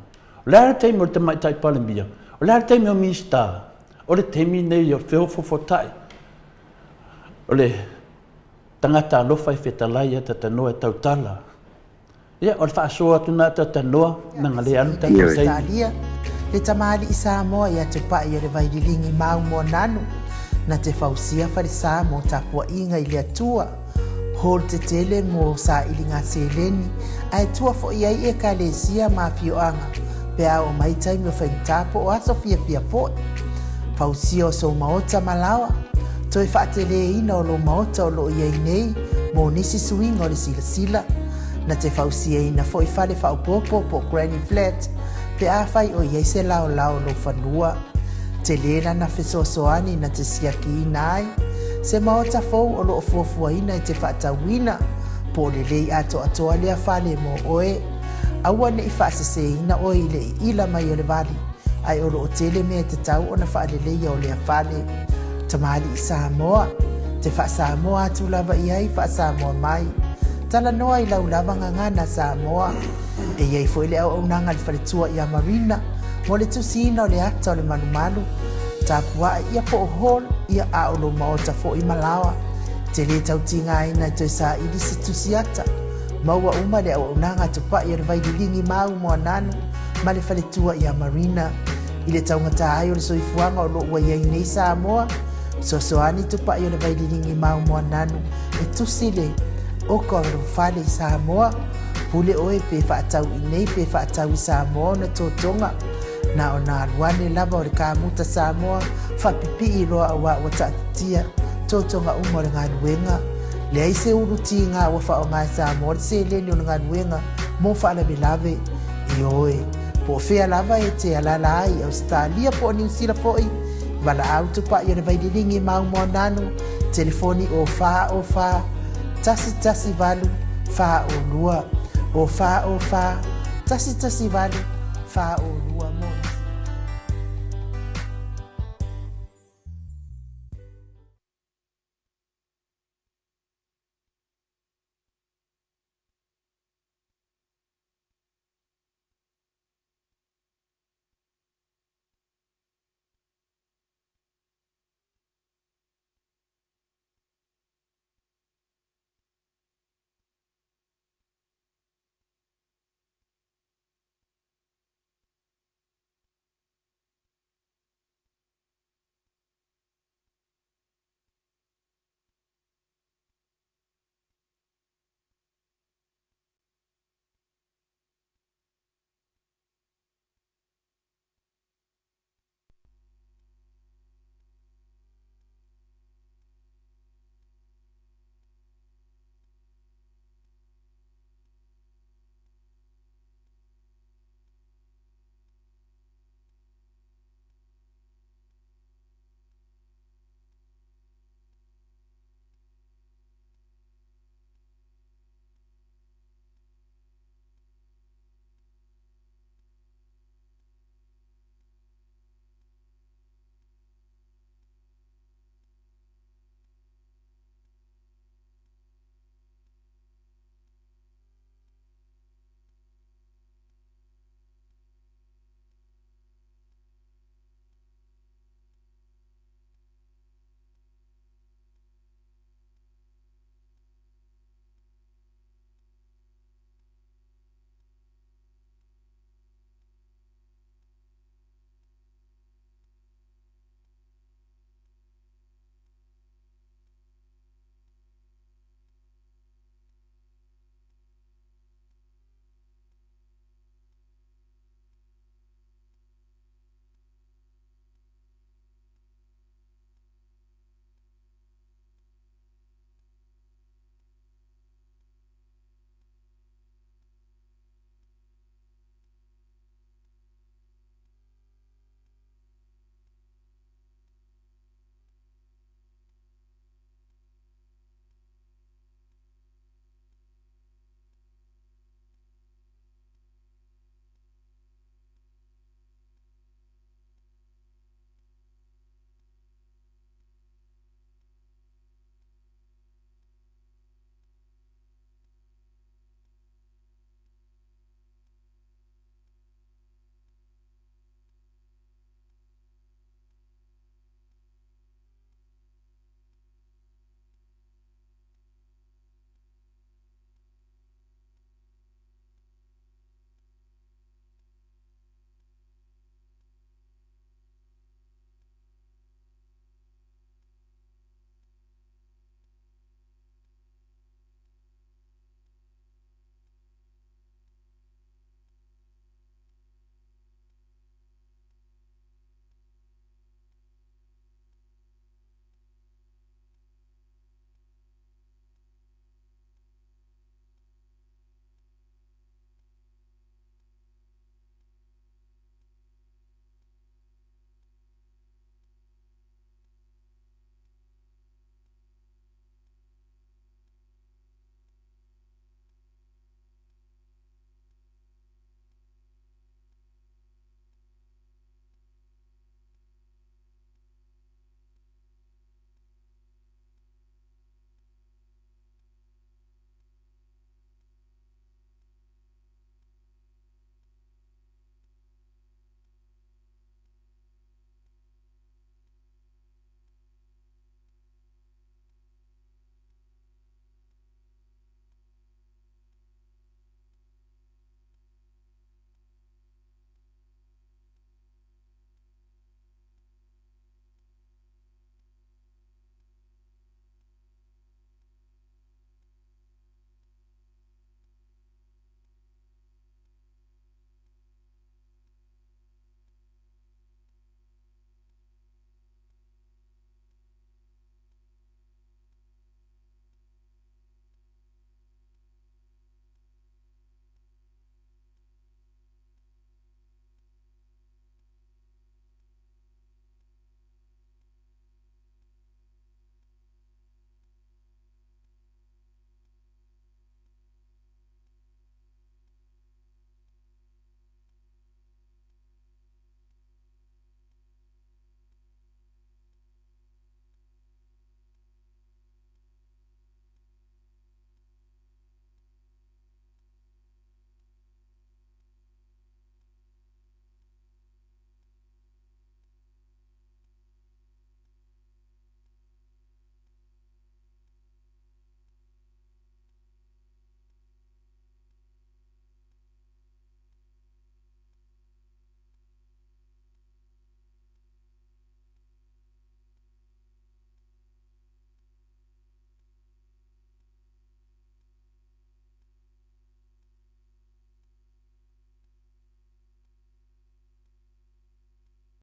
O le a le taimi o le Tamaitai Palemia? O le a le taimi o Minisita? O le taimi lenei o le feofofotai. O le tagata alofa e fetalai ia Tatanoa e tautala. Ia, o le faasoa atu lena Tatanoa, leaga lea alu le tatou taimi. Ausetalia, le tamalii Samoa ia Tupai o le Vaililigi mau Moananu, na te fausia falesa mo tapuaiga i le Atua, hall tetele mo sailiga seleni, ae tua foi ai Ekalesia ma afioaga pe a oo mai taimi o faigata po o aso fiafia foi. Fausia o sou maota ma laoa, toe faateleina o lou maota o lo o i ai nei mo nisi suiga o le silasila, na te fausiaina foi fale faaopoopo po o granny flat pe afai o i ai se laolao o lou fanua. Tele lana fesoasoani na te siakiina ai se maota fou o lo o fuafuaina e te faatauina po o lelei atoatoa lea fale mo oe. Aua ne i faaseseina oe i le iila mai o le vali, ae o lo o tele mea e tatau ona faaleleia o lea fale. Tamalii Samoa, te faa-Samoa atu lava i ai, faa-Samoa mai. Talanoa i lau lava gagana Samoa. E i ai foi le auaunaga a le faletua ia Marina. Mo le tusiina o le ata o le malumalu, tapuaʻe ia po o hall ia a o lou maota foi ma laoa. Te lē tau tigaina e toe saili se tusi ata. Maua uma le auaunaga a Tupai o le Vaililigi ma au Moananu ma le faletua ia Marina. I le taugata ai o le soifuaga o lo o ua i ai nei Samoa, fesoasoani Tupai o le Vaililigi ma au Moananu e tusi le oko o lou fale i Samoa. Pule oe pe faatau i nei pe faatau i Samoa ona totoga. Na ona alu ane lava o le kamuta Samoa faapipii loa auā ua taatitia totoga uma o le galuega. Leai se ulu tiga ua faaaoga e Samoa le seleni o le galuega mo faalavelave. Ioe, po o fea lava e te alaala ai i Ausetalia po o Niu Sila foi, valaau tupai o le Vaililigi ma Aumoananu, telefoni o 4 o 4 1 1 8 o 2, o 4 o 4 1 1 8 o 2.